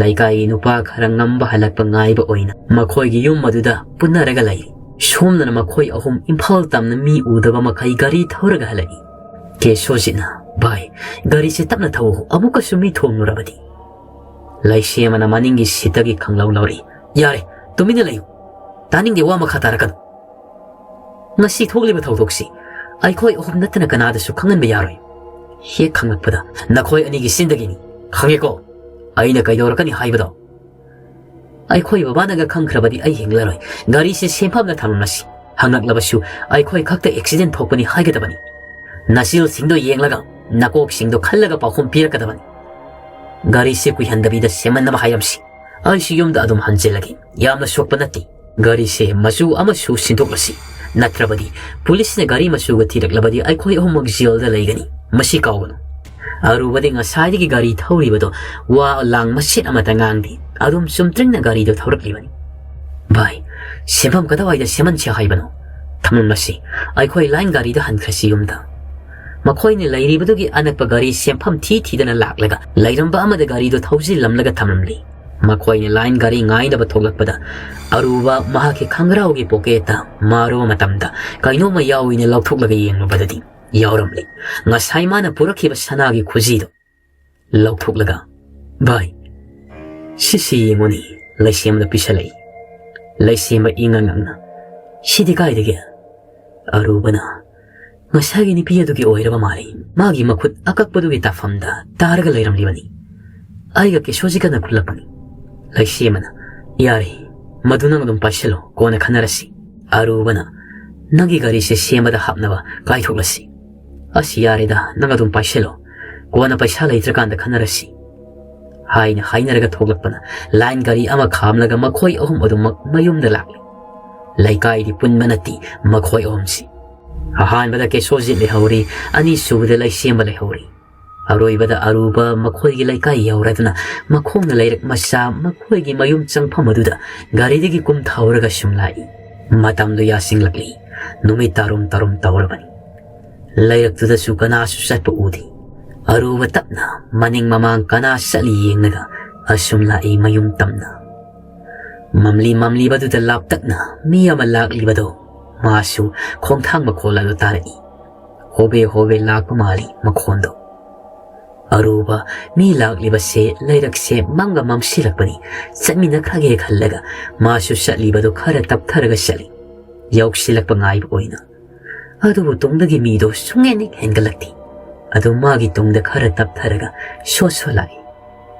ꯂꯩꯀꯥꯏꯒꯤ ꯅꯨꯄꯥ ꯈꯔ ꯉꯝꯕ ꯍꯜꯂꯛꯄ ꯉꯥꯏꯕ ꯑꯣꯏꯅ ꯃꯈꯣꯏꯒꯤ ꯌꯨꯝ ꯑꯗꯨꯗ ꯄꯨꯟꯅꯔꯒ ꯂꯩꯔꯤ꯫ ꯁꯣꯝꯗꯅ ꯃꯈꯣꯏ ꯑꯍꯨꯝ ꯏꯝꯐꯥꯜ ꯇꯝꯅ ꯃꯤ ꯎꯗꯕ ꯃꯈꯩ ꯒꯥꯔꯤ ꯊꯧꯔꯒ ꯍꯜꯂꯛꯏ꯫ ꯀꯦꯁꯣꯖꯤꯠꯅ, "ꯚꯥꯏ, ꯒꯥꯔꯤꯁꯦ ꯇꯞꯅ ꯊꯧꯎ, ꯑꯃꯨꯛꯀꯁꯨ ꯃꯤ ꯊꯣꯝꯂꯨꯔꯕꯗꯤ꯫" ꯂꯩꯁꯦꯝꯕꯅ ꯃꯅꯤꯡꯒꯤ ꯁꯤꯠꯇꯒꯤ ꯈꯪꯂꯧ ꯂꯧꯔꯤ꯫ "ꯌꯥꯔꯦ, ꯇꯨꯃꯤꯟꯅ ꯂꯩꯌꯨ꯫ ꯇꯥꯅꯤꯡꯗꯦ ꯋꯥ ꯃꯈꯥ ꯇꯥꯔꯛꯀꯅꯨ꯫ ꯉꯁꯤ ꯊꯣꯛꯂꯤꯕ ꯊꯧꯗꯣꯛꯁꯤ ꯑꯩꯈꯣꯏ ꯑꯍꯨꯝ ꯅꯠꯇꯅ ꯀꯅꯥꯗꯁꯨ ꯈꯪꯍꯟꯕ ꯌꯥꯔꯣꯏ꯫ ꯍꯦꯛ ꯈꯪꯂꯛꯄꯗ ꯅꯈꯣꯏ ꯑꯅꯤꯒꯤ ꯆꯤꯟꯗꯒꯤꯅꯤ꯫ ꯈꯪꯉꯦꯀꯣ? ꯑꯩꯅ ꯀꯩꯗꯧꯔꯛꯀꯅꯤ ꯍꯥꯏꯕꯗꯣ?" "ꯑꯩꯈꯣꯏ ꯕꯕꯥꯅꯒ ꯈꯪꯈ꯭ꯔꯕꯗꯤ ꯑꯩ ꯍꯤꯡꯂꯔꯣꯏ꯫ ꯒꯥꯔꯤꯁꯦ ꯁꯦꯝꯐꯝꯅ ꯊꯝꯂꯝꯂꯁꯤ꯫ ꯍꯪꯂꯛꯂꯕꯁꯨ ꯑꯩꯈꯣꯏ ꯈꯛꯇ ꯑꯦꯛꯁꯤꯗꯦꯟ ꯊꯣꯛꯄꯅꯤ ꯍꯥꯏꯒꯗꯕꯅꯤ꯫ ꯅꯆꯤꯜꯁꯤꯡꯗꯣ ꯌꯦꯡꯂꯒ ꯅꯀꯣꯛꯁꯤꯡꯗꯣ ꯈꯜꯂꯒ ꯄꯥꯎꯈꯨꯝ ꯄꯤꯔꯛꯀꯗꯕꯅꯤ꯫ ꯒꯥꯔꯤꯁꯦ ꯀꯨꯏꯍꯟꯗꯕꯤꯗ ꯁꯦꯝꯍꯟꯅꯕ ꯍꯥꯏꯔꯝꯁꯤ꯫ ꯑꯩꯁꯨ ꯌꯨꯝꯗ ꯑꯗꯨꯝ ꯍꯟꯖꯤꯜꯂꯒꯦ꯫ ꯌꯥꯝꯅ ꯁꯣꯛꯄ ꯅꯠꯇꯦ꯫ ꯒꯥꯔꯤꯁꯦ ꯃꯆꯨ ꯑꯃꯁꯨ ꯁꯤꯟꯗꯣꯛꯂꯁꯤ꯫ ꯅꯠꯇ꯭ꯔꯕꯗꯤ ꯄꯨꯂꯤꯁꯅ ꯒꯥꯔꯤ ꯃꯆꯨꯒ ꯊꯤꯔꯛꯂꯕꯗꯤ ꯑꯩꯈꯣꯏ ꯑꯍꯨꯝꯃꯛ ꯖꯦꯜꯗ ꯂꯩꯒꯅꯤ꯫ ꯃꯁꯤ ꯀꯥꯎꯒꯅꯨ꯫" ꯑꯔꯨꯕꯗꯤ ꯉꯁꯥꯏꯗꯒꯤ ꯒꯥꯔꯤ ꯊꯧꯔꯤꯕꯗꯣ ꯋꯥ ꯂꯥꯡ ꯃꯆꯦꯠ ꯑꯃꯠꯇ ꯉꯥꯡꯗꯦ꯫ ꯑꯗꯨꯝ ꯆꯨꯝꯇ꯭ꯔꯤꯡꯅ ꯒꯥꯔꯤꯗꯣ ꯊꯧꯔꯛꯂꯤꯕꯅꯤ꯫ "ꯚꯥꯏ, ꯁꯦꯝꯐꯝ ꯀꯗꯥꯏꯋꯥꯏꯗ ꯁꯦꯝꯍꯟꯁꯤ ꯍꯥꯏꯕꯅꯣ? ꯊꯝꯂꯝꯂꯁꯤ꯫ ꯑꯩꯈꯣꯏ ꯂꯥꯏꯟ ꯒꯥꯔꯤꯗ ꯍꯟꯈ꯭ꯔꯁꯤ ꯌꯨꯝꯗ꯫" ꯃꯈꯣꯏꯅ ꯂꯩꯔꯤꯕꯗꯨꯒꯤ ꯑꯅꯛꯄ ꯒꯥꯔꯤ ꯁꯦꯝꯐꯝ ꯊꯤ ꯊꯤꯗꯅ ꯂꯥꯛꯂꯒ ꯂꯩꯔꯝꯕ ꯑꯃꯗ ꯒꯥꯔꯤꯗꯨ ꯊꯧꯖꯤꯜꯂꯝꯂꯒ ꯊꯝꯂꯝꯂꯤ꯫ ꯃꯈꯣꯏꯅ ꯂꯥꯏꯟ ꯒꯥꯔꯤ ꯉꯥꯏꯅꯕ ꯊꯣꯛꯂꯛꯄꯗ ꯑꯔꯨꯕ ꯃꯍꯥꯛꯀꯤ ꯈꯪꯒ꯭ꯔꯥꯎꯒꯤ ꯄꯣꯀꯦꯠꯇ ꯃꯥꯔꯨꯕ ꯃꯇꯝꯗ ꯀꯩꯅꯣꯝꯃ ꯌꯥꯎꯏꯅ ꯂꯧꯊꯣꯛꯂꯒ ꯌꯦꯡꯂꯨꯕꯗꯗꯤ ꯌꯥꯎꯔꯝꯂꯦ꯫ ꯉꯁꯥꯏ ꯃꯥꯅ ꯄꯨꯔꯛꯈꯤꯕ ꯁꯅꯥꯒꯤ ꯈꯨꯖꯤꯗꯣ ꯂꯧꯊꯣꯛꯂꯒ, "ꯚꯥꯏ, ꯁꯤꯁꯤ ꯌꯦꯡꯉꯨꯅꯦ," ꯂꯩꯁꯦꯝꯕꯗ ꯄꯤꯁꯜꯂꯛꯏ꯫ ꯂꯩꯁꯦꯝꯕ ꯏꯉꯛ ꯉꯛꯅ, "ꯁꯤꯗꯤ ꯀꯥꯏꯗꯒꯤ?" ꯑꯔꯨꯕꯅ, "ꯉꯁꯥꯏꯒꯤ ꯅꯨꯄꯤ ꯑꯗꯨꯒꯤ ꯑꯣꯏꯔꯕ ꯃꯥꯜꯂꯤ꯫ ꯃꯥꯒꯤ ꯃꯈꯨꯠ ꯑꯀꯛꯄꯗꯨꯒꯤ ꯇꯥꯐꯝꯗ ꯇꯥꯔꯒ ꯂꯩꯔꯝꯂꯤꯕꯅꯤ꯫ ꯑꯩꯒ ꯀꯦꯁꯣꯖꯤꯠꯀꯅ ꯈꯨꯜꯂꯛꯄꯅꯤ꯫" ꯂꯩꯁꯦꯝꯕꯅ, "ꯌꯥꯔꯦ, ꯃꯗꯨ ꯅꯪ ꯑꯗꯨꯝ ꯄꯥꯏꯁꯤꯜꯂꯣ, ꯀꯣꯟꯅ ꯈꯟꯅꯔꯁꯤ꯫" ꯑꯔꯨꯕꯅ, "ꯅꯪꯒꯤ ꯒꯥꯔꯤꯁꯦ ꯁꯦꯝꯕꯗ ꯍꯥꯞꯅꯕ ꯀꯥꯏꯊꯣꯛꯂꯁꯤ꯫ ꯑꯁ, ꯌꯥꯔꯦꯗ, ꯅꯪ ꯑꯗꯨꯝ ꯄꯥꯏꯁꯤꯜꯂꯣ, ꯀꯣꯟꯅ ꯄꯩꯁꯥ ꯂꯩꯇ꯭ꯔꯀꯥꯟꯗ ꯈꯟꯅꯔꯁꯤ" ꯍꯥꯏꯅ ꯍꯥꯏꯅꯔꯒ ꯊꯣꯛꯂꯛꯄꯅ ꯂꯥꯏꯟ ꯒꯥꯔꯤ ꯑꯃ ꯈꯥꯝꯂꯒ ꯃꯈꯣꯏ ꯑꯍꯨꯝ ꯑꯗꯨꯃꯛ ꯃꯌꯨꯝꯗ ꯂꯥꯛꯂꯤ꯫ ꯂꯩꯀꯥꯏꯗꯤ ꯄꯨꯟꯕ ꯅꯠꯇꯦ ꯃꯈꯣꯏ ꯑꯍꯨꯝꯁꯤ꯫ ꯑꯍꯥꯟꯕꯗ ꯀꯦꯁꯣꯖꯤꯠ ꯂꯩꯍꯧꯔꯤ, ꯑꯅꯤꯁꯨꯕꯗ ꯂꯩꯁꯦꯝꯕ ꯂꯩꯍꯧꯔꯤ꯫ ꯑꯔꯣꯏꯕꯗ ꯑꯔꯨꯕ ꯃꯈꯣꯏꯒꯤ ꯂꯩꯀꯥꯏ ꯌꯧꯔꯗꯨꯅ ꯃꯈꯣꯡꯅ ꯂꯩꯔꯛ ꯃꯆꯥ ꯃꯈꯣꯏꯒꯤ ꯃꯌꯨꯝ ꯆꯪꯐꯝ ꯑꯗꯨꯗ ꯒꯥꯔꯤꯗꯒꯤ ꯀꯨꯝꯊꯍꯧꯔꯒ ꯁꯨꯝ ꯂꯥꯛꯏ꯫ ꯃꯇꯝꯗꯨ ꯌꯥꯁꯤꯜꯂꯛꯂꯤ꯫ ꯅꯨꯃꯤꯠ ꯇꯥꯔꯨꯝ ꯇꯥꯔꯨꯝ ꯇꯧꯔꯕꯅꯤ꯫ ꯂꯩꯔꯛꯇꯨꯗꯁꯨ ꯀꯅꯥꯁꯨ ꯆꯠꯄ ꯎꯗꯦ꯫ ꯑꯔꯨꯕ ꯇꯞꯅ ꯃꯅꯤꯡ ꯃꯃꯥꯡ ꯀꯅꯥ ꯆꯠꯂꯤ ꯌꯦꯡꯂꯒ ꯑꯁꯨꯝ ꯂꯥꯛꯏ ꯃꯌꯨꯝ ꯇꯝꯅ꯫ ꯃꯝꯂꯤ ꯃꯝꯂꯤꯕꯗꯨꯗ ꯂꯥꯞꯇꯛꯅ ꯃꯤ ꯑꯃ ꯂꯥꯛꯂꯤꯕꯗꯣ ꯃꯥꯁꯨ ꯈꯣꯡꯊꯥꯡ ꯃꯈꯣꯜ ꯑꯗꯨ ꯇꯥꯔꯛꯏ꯫ ꯍꯣꯕꯦ ꯍꯣꯕꯦ ꯂꯥꯛꯄ ꯃꯥꯜꯂꯤ ꯃꯈꯣꯟꯗꯣ꯫ ꯑꯔꯨꯕ ꯃꯤ ꯂꯥꯛꯂꯤꯕꯁꯦ ꯂꯩꯔꯛꯁꯦ ꯃꯝꯒ ꯃꯝꯁꯤꯜꯂꯛꯄꯅꯤ꯫ ꯆꯠꯃꯤꯟꯅꯈ꯭ꯔꯒꯦ ꯈꯜꯂꯒ ꯃꯥꯁꯨ ꯆꯠꯂꯤꯕꯗꯨ ꯈꯔ ꯇꯞꯊꯔꯒ ꯆꯠꯂꯤ꯫ ꯌꯧꯁꯤꯜꯂꯛꯄ ꯉꯥꯏꯕ ꯑꯣꯏꯅ꯫ ꯑꯗꯨꯕꯨ ꯇꯨꯡꯗꯒꯤ ꯃꯤꯗꯣ ꯁꯨꯡꯍꯦꯟ ꯍꯦꯛ ꯍꯦꯟꯒꯠꯂꯛꯇꯦ꯫ ꯑꯗꯨ ꯃꯥꯒꯤ ꯇꯨꯡꯗ ꯈꯔ ꯇꯞꯊꯔꯒ ꯁꯣꯠ ꯁꯣꯠ ꯂꯥꯛꯏ꯫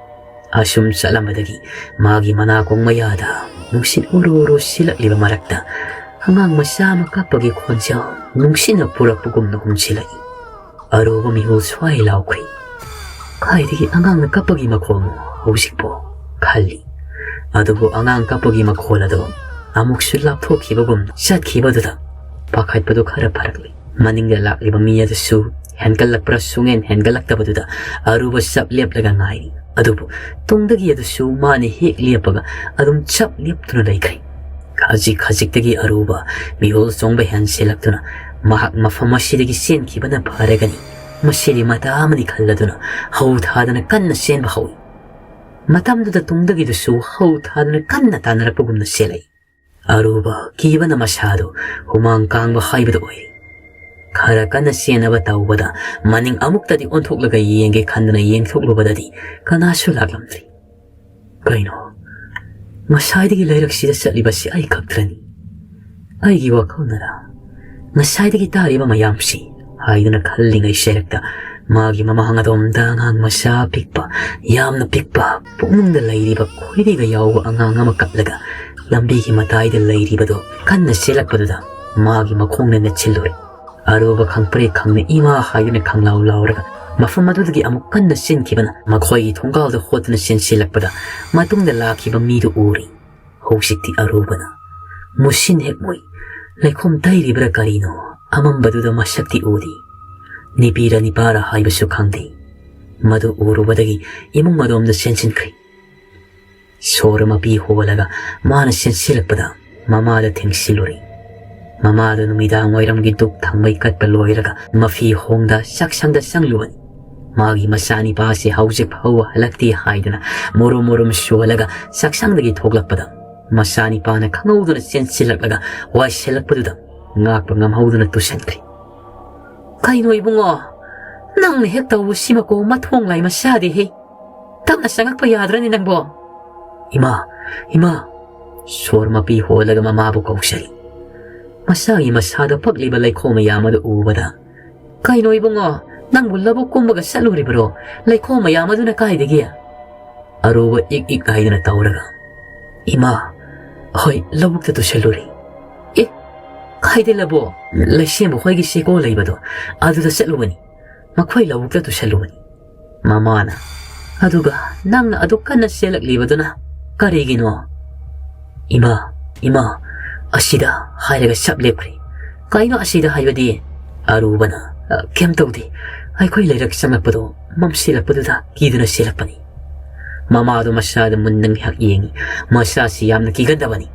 ꯑꯁꯨꯝ ꯆꯠꯂꯝꯕꯗꯒꯤ ꯃꯥꯒꯤ ꯃꯅꯥꯀꯣꯡ ꯃꯌꯥꯗ ꯅꯨꯡꯁꯤꯠ ꯎꯔꯨ ꯎꯔꯨ ꯁꯤꯜꯂꯛꯂꯤꯕ ꯃꯔꯛꯇ ꯑꯉꯥꯡ ꯃꯆꯥ ꯑꯃ ꯀꯞꯄꯒꯤ ꯈꯣꯟꯖꯦꯜ ꯅꯨꯡꯁꯤꯠꯅ ꯄꯨꯔꯛꯄꯒꯨꯝꯅ ꯍꯨꯝꯁꯤꯜꯂꯛꯏ꯫ ꯑꯔꯨꯕ ꯃꯤꯍꯨꯜ ꯁ꯭ꯋꯥꯏ ꯂꯥꯎꯈ꯭ꯔꯤ꯫ "ꯀꯥꯏꯗꯒꯤ ꯑꯉꯥꯡꯅ ꯀꯞꯄꯒꯤ ꯃꯈꯣꯜꯅꯣ ꯍꯧꯖꯤꯛꯄꯣ?" ꯈꯜꯂꯤ꯫ ꯑꯗꯨꯕꯨ ꯑꯉꯥꯡ ꯀꯞꯄꯒꯤ ꯃꯈꯣꯜ ꯑꯗꯨ ꯑꯃꯨꯛꯁꯨ ꯂꯥꯞꯊꯣꯛꯈꯤꯕꯒꯨꯝ ꯆꯠꯈꯤꯕꯗꯨꯗ ꯄꯥꯈꯠꯄꯗꯨ ꯈꯔ ꯐꯔꯛꯂꯤ꯫ ꯃꯅꯤꯡꯗ ꯂꯥꯛꯂꯤꯕ ꯃꯤ ꯑꯗꯨꯁꯨ ꯍꯦꯟꯒꯠꯂꯛꯄ꯭ꯔꯥ ꯁꯨꯡꯍꯦꯟ ꯍꯦꯟꯒꯠꯂꯛꯇꯕꯗꯨꯗ ꯑꯔꯨꯕ ꯆꯞ ꯂꯦꯞꯂꯒ ꯉꯥꯏꯔꯤ꯫ ꯑꯗꯨꯕꯨ ꯇꯨꯡꯗꯒꯤ ꯑꯗꯨꯁꯨ ꯃꯥꯅ ꯍꯦꯛ ꯂꯦꯞꯄꯒ ꯑꯗꯨꯝ ꯆꯞ ꯂꯦꯞꯇꯨꯅ ꯂꯩꯈ꯭ꯔꯦ꯫ ꯈꯖꯤꯛ ꯈꯖꯤꯛꯇꯒꯤ ꯑꯔꯨꯕ ꯃꯤꯍꯨꯜ ꯆꯣꯡꯕ ꯍꯦꯟꯁꯤꯜꯂꯛꯇꯨꯅ ꯃꯍꯥꯛ ꯃꯐꯝ ꯑꯁꯤꯗꯒꯤ ꯆꯦꯟꯈꯤꯕꯅ ꯐꯔꯒꯅꯤ꯫ ꯃꯁꯤꯗꯤ ꯃꯇꯥ ꯑꯃꯅꯤ ꯈꯜꯂꯗꯨꯅ ꯍꯧ ꯊꯥꯗꯅ ꯀꯟꯅ ꯆꯦꯟꯕ ꯍꯧꯏ꯫ ꯃꯇꯝꯗꯨꯗ ꯇꯨꯡꯗꯒꯤꯗꯨꯁꯨ ꯍꯧ ꯊꯥꯗꯨꯅ ꯀꯟꯅ ꯇꯥꯟꯅꯔꯛꯄꯒꯨꯝꯅ ꯆꯦꯜꯂꯛꯏ꯫ ꯑꯔꯨꯕ ꯀꯤꯕꯅ ꯃꯁꯥꯗꯨ ꯍꯨꯃꯥꯡ ꯀꯥꯡꯕ ꯍꯥꯏꯕꯗꯨ ꯑꯣꯏꯔꯤ꯫ ꯈꯔ ꯀꯟꯅ ꯆꯦꯟꯅꯕ ꯇꯧꯕꯗ ꯃꯅꯤꯡ ꯑꯃꯨꯛꯇꯗꯤ ꯑꯣꯟꯊꯣꯛꯂꯒ ꯌꯦꯡꯒꯦ ꯈꯟꯗꯨꯅ ꯌꯦꯡꯊꯣꯛꯂꯨꯕꯗꯗꯤ ꯀꯅꯥꯁꯨ ꯂꯥꯛꯂꯝꯗ꯭ꯔꯤ꯫ "ꯀꯩꯅꯣ? ꯉꯁꯥꯏꯗꯒꯤ ꯂꯩꯔꯛꯁꯤꯗ ꯆꯠꯂꯤꯕꯁꯤ ꯑꯩ ꯈꯛꯇ꯭ꯔꯅꯤ? ꯑꯩꯒꯤ ꯋꯥꯈꯜꯅꯔ ꯉꯁꯥꯏꯗꯒꯤ ꯇꯥꯔꯤꯕ ꯃꯌꯥꯝꯁꯤ?" ꯍꯥꯏꯗꯨꯅ ꯈꯜꯂꯤꯉꯩ ꯁꯦꯔꯛꯇ ꯃꯥꯒꯤ ꯃꯃꯥꯡ ꯑꯗꯣꯝꯗ ꯑꯉꯥꯡ ꯃꯆꯥ ꯑꯄꯤꯛꯄ, ꯌꯥꯝꯅ ꯄꯤꯛꯄ, ꯄꯨꯛꯅꯨꯡꯗ ꯂꯩꯔꯤꯕ ꯈꯣꯏꯔꯤꯒ ꯌꯥꯎꯕ ꯑꯉꯥꯡ ꯑꯃ ꯀꯞꯂꯒ ꯂꯝꯕꯤꯒꯤ ꯃꯇꯥꯏꯗ ꯂꯩꯔꯤꯕꯗꯨ ꯀꯟꯅ ꯆꯦꯜꯂꯛꯄꯗꯨꯗ ꯃꯥꯒꯤ ꯃꯈꯣꯡꯅ ꯅꯦꯠꯁꯤꯜꯂꯨꯔꯦ꯫ ꯑꯔꯨꯕ ꯈꯪꯄ꯭ꯔꯦꯛ ꯈꯪꯅ "ꯏꯃꯥ" ꯍꯥꯏꯗꯨꯅ ꯈꯪꯂꯥꯎ ꯂꯥꯎꯔꯒ ꯃꯐꯝ ꯑꯗꯨꯗꯒꯤ ꯑꯃꯨꯛ ꯀꯟꯅ ꯆꯦꯟꯈꯤꯕꯅ ꯃꯈꯣꯏꯒꯤ ꯊꯣꯡꯒꯥꯜꯗ ꯍꯣꯠꯇꯨꯅ ꯆꯦꯟꯁꯤꯜꯂꯛꯄꯗ ꯃꯇꯨꯡꯗ ꯂꯥꯛꯈꯤꯕ ꯃꯤꯗꯨ ꯎꯔꯦ꯫ ꯍꯧꯖꯤꯛꯇꯤ ꯑꯔꯨꯕꯅ ꯃꯨꯁꯤꯟ ꯍꯦꯛ ꯃꯨꯏ꯫ ꯂꯩꯈꯣꯝ ꯇꯩꯔꯤꯕ꯭ꯔꯥ ꯀꯔꯤꯅꯣ, ꯑꯃꯝꯕꯗꯨꯗ ꯃꯁꯛꯇꯤ ꯎꯗꯦ꯫ ꯅꯨꯄꯤꯔ ꯅꯤꯄꯥꯔ ꯍꯥꯏꯕꯁꯨ ꯈꯪꯗꯦ꯫ ꯃꯗꯨ ꯎꯔꯨꯕꯗꯒꯤ ꯏꯃꯨꯡ ꯑꯗꯣꯝꯗ ꯆꯦꯟꯁꯤꯟꯈ꯭ꯔꯦ꯫ ꯁꯣꯔ ꯃꯄꯤ ꯍꯣꯜꯂꯒ ꯃꯥꯅ ꯆꯦꯟꯁꯤꯜꯂꯛꯄꯗ ꯃꯃꯥꯗ ꯊꯦꯡꯁꯤꯜꯂꯨꯔꯦ꯫ ꯃꯃꯥꯗꯨ ꯅꯨꯃꯤꯗꯥꯡ ꯋꯥꯏꯔꯝꯒꯤ ꯙꯨꯞ ꯊꯥꯎꯃꯩ ꯀꯠꯄ ꯂꯣꯏꯔꯒ ꯃꯐꯤ ꯍꯣꯡꯗ ꯆꯥꯛꯁꯪꯗ ꯆꯪꯂꯨꯕꯅꯤ꯫ ꯃꯥꯒꯤ ꯃꯆꯥꯅꯤꯄꯥꯁꯤ ꯍꯧꯖꯤꯛ ꯐꯥꯎꯕ ꯍꯜꯂꯛꯇꯦ ꯍꯥꯏꯗꯨꯅ ꯃꯨꯔꯨꯝ ꯃꯨꯔꯨꯝ ꯁꯣꯜꯂꯒ ꯆꯥꯛꯁꯪꯗꯒꯤ ꯊꯣꯛꯂꯛꯄꯗ ꯃꯆꯥꯅꯤꯄꯥꯅ ꯈꯪꯍꯧꯗꯅ ꯆꯦꯟꯁꯤꯜꯂꯛꯂꯒ ꯋꯥꯏꯁꯤꯜꯂꯛꯄꯗꯨꯗ ꯉꯥꯛꯄ ꯉꯝꯍꯧꯗꯅ ꯇꯨꯁꯟꯈ꯭ꯔꯦ꯫ "ꯀꯩꯅꯣ ꯏꯕꯨꯡꯉꯣ, ꯅꯪꯅ ꯍꯦꯛ ꯇꯧꯕꯁꯤꯃꯀꯣ ꯃꯊꯣꯡ ꯂꯥꯏ ꯃꯆꯥꯗꯦꯍꯦ꯫ ꯇꯞꯅ ꯆꯪꯉꯛꯄ ꯌꯥꯗ꯭ꯔꯅꯤ ꯅꯪꯕꯣ?" "ꯏꯃꯥ, ꯏꯃꯥ!" ꯁꯣꯔ ꯃꯄꯤ ꯍꯣꯜꯂꯒ ꯃꯃꯥꯕꯨ ꯀꯧꯁꯔꯤ꯫ ꯃꯁꯥꯒꯤ ꯃꯁꯥꯗ ꯄꯛꯂꯤꯕ ꯂꯩꯈꯣꯝ ꯃꯌꯥꯝ ꯑꯗꯨ ꯎꯕꯗ, "ꯀꯩꯅꯣ ꯏꯕꯨꯡꯉꯣ, ꯅꯪꯕꯨ ꯂꯧꯕꯨꯛ ꯀꯨꯝꯕꯒ ꯆꯠꯂꯨꯔꯤꯕ꯭ꯔꯣ? ꯂꯩꯈꯣꯝ ꯃꯌꯥꯝ ꯑꯗꯨꯅ ꯀꯥꯏꯗꯒꯤ?" ꯑꯔꯨꯕ ꯏꯛ ꯏꯛ ꯍꯥꯏꯗꯅ ꯇꯧꯔꯒ, "ꯏꯃꯥ, ꯍꯣꯏ, ꯂꯧꯕꯨꯛꯇ ꯇꯨꯁꯜꯂꯨꯔꯦ꯫" "ꯑꯦ, ꯀꯥꯏꯗ ꯂꯧꯕꯨꯛ?" "ꯂꯩꯁꯦꯝꯕ ꯍꯣꯏꯒꯤ ꯆꯦꯀꯣ ꯂꯩꯕꯗꯣ, ꯑꯗꯨꯗ ꯆꯠꯂꯨꯕꯅꯤ꯫ ꯃꯈꯣꯏ ꯂꯧꯕꯨꯛꯇ ꯇꯨꯁꯜꯂꯨꯕꯅꯤ꯫" ꯃꯃꯥꯅ, "ꯑꯗꯨꯒ ꯅꯪꯅ ꯑꯗꯨꯛ ꯀꯟꯅ ꯆꯦꯜꯂꯛꯂꯤꯕꯗꯨꯅ ꯀꯔꯤꯒꯤꯅꯣ?" "ꯏꯃꯥ, ꯏꯃꯥ, ꯑꯁꯤꯗ" ꯍꯥꯏꯔꯒ ꯁꯞ ꯂꯦꯞꯈ꯭ꯔꯦ꯫ "ꯀꯩꯅꯣ ꯑꯁꯤꯗ ꯍꯥꯏꯕꯗꯤ?" ꯑꯔꯨꯕꯅ, "ꯑ, ꯀꯩꯝ ꯇꯧꯗꯦ꯫ ꯑꯩꯈꯣꯏ ꯂꯩꯔꯛ ꯆꯪꯂꯛꯄꯗꯣ ꯃꯝꯁꯤꯜꯂꯛꯄꯗꯨꯗ ꯀꯤꯗꯨꯅ ꯆꯦꯜꯂꯛꯄꯅꯤ꯫" ꯃꯃꯥꯗꯨ ꯃꯁꯥꯗ ꯃꯨꯟꯅ ꯉꯥꯏꯍꯥꯛ ꯌꯦꯡꯉꯤ꯫ ꯃꯆꯥꯁꯤ ꯌꯥꯝꯅ ꯀꯤꯒꯟꯗꯕꯅꯤ꯫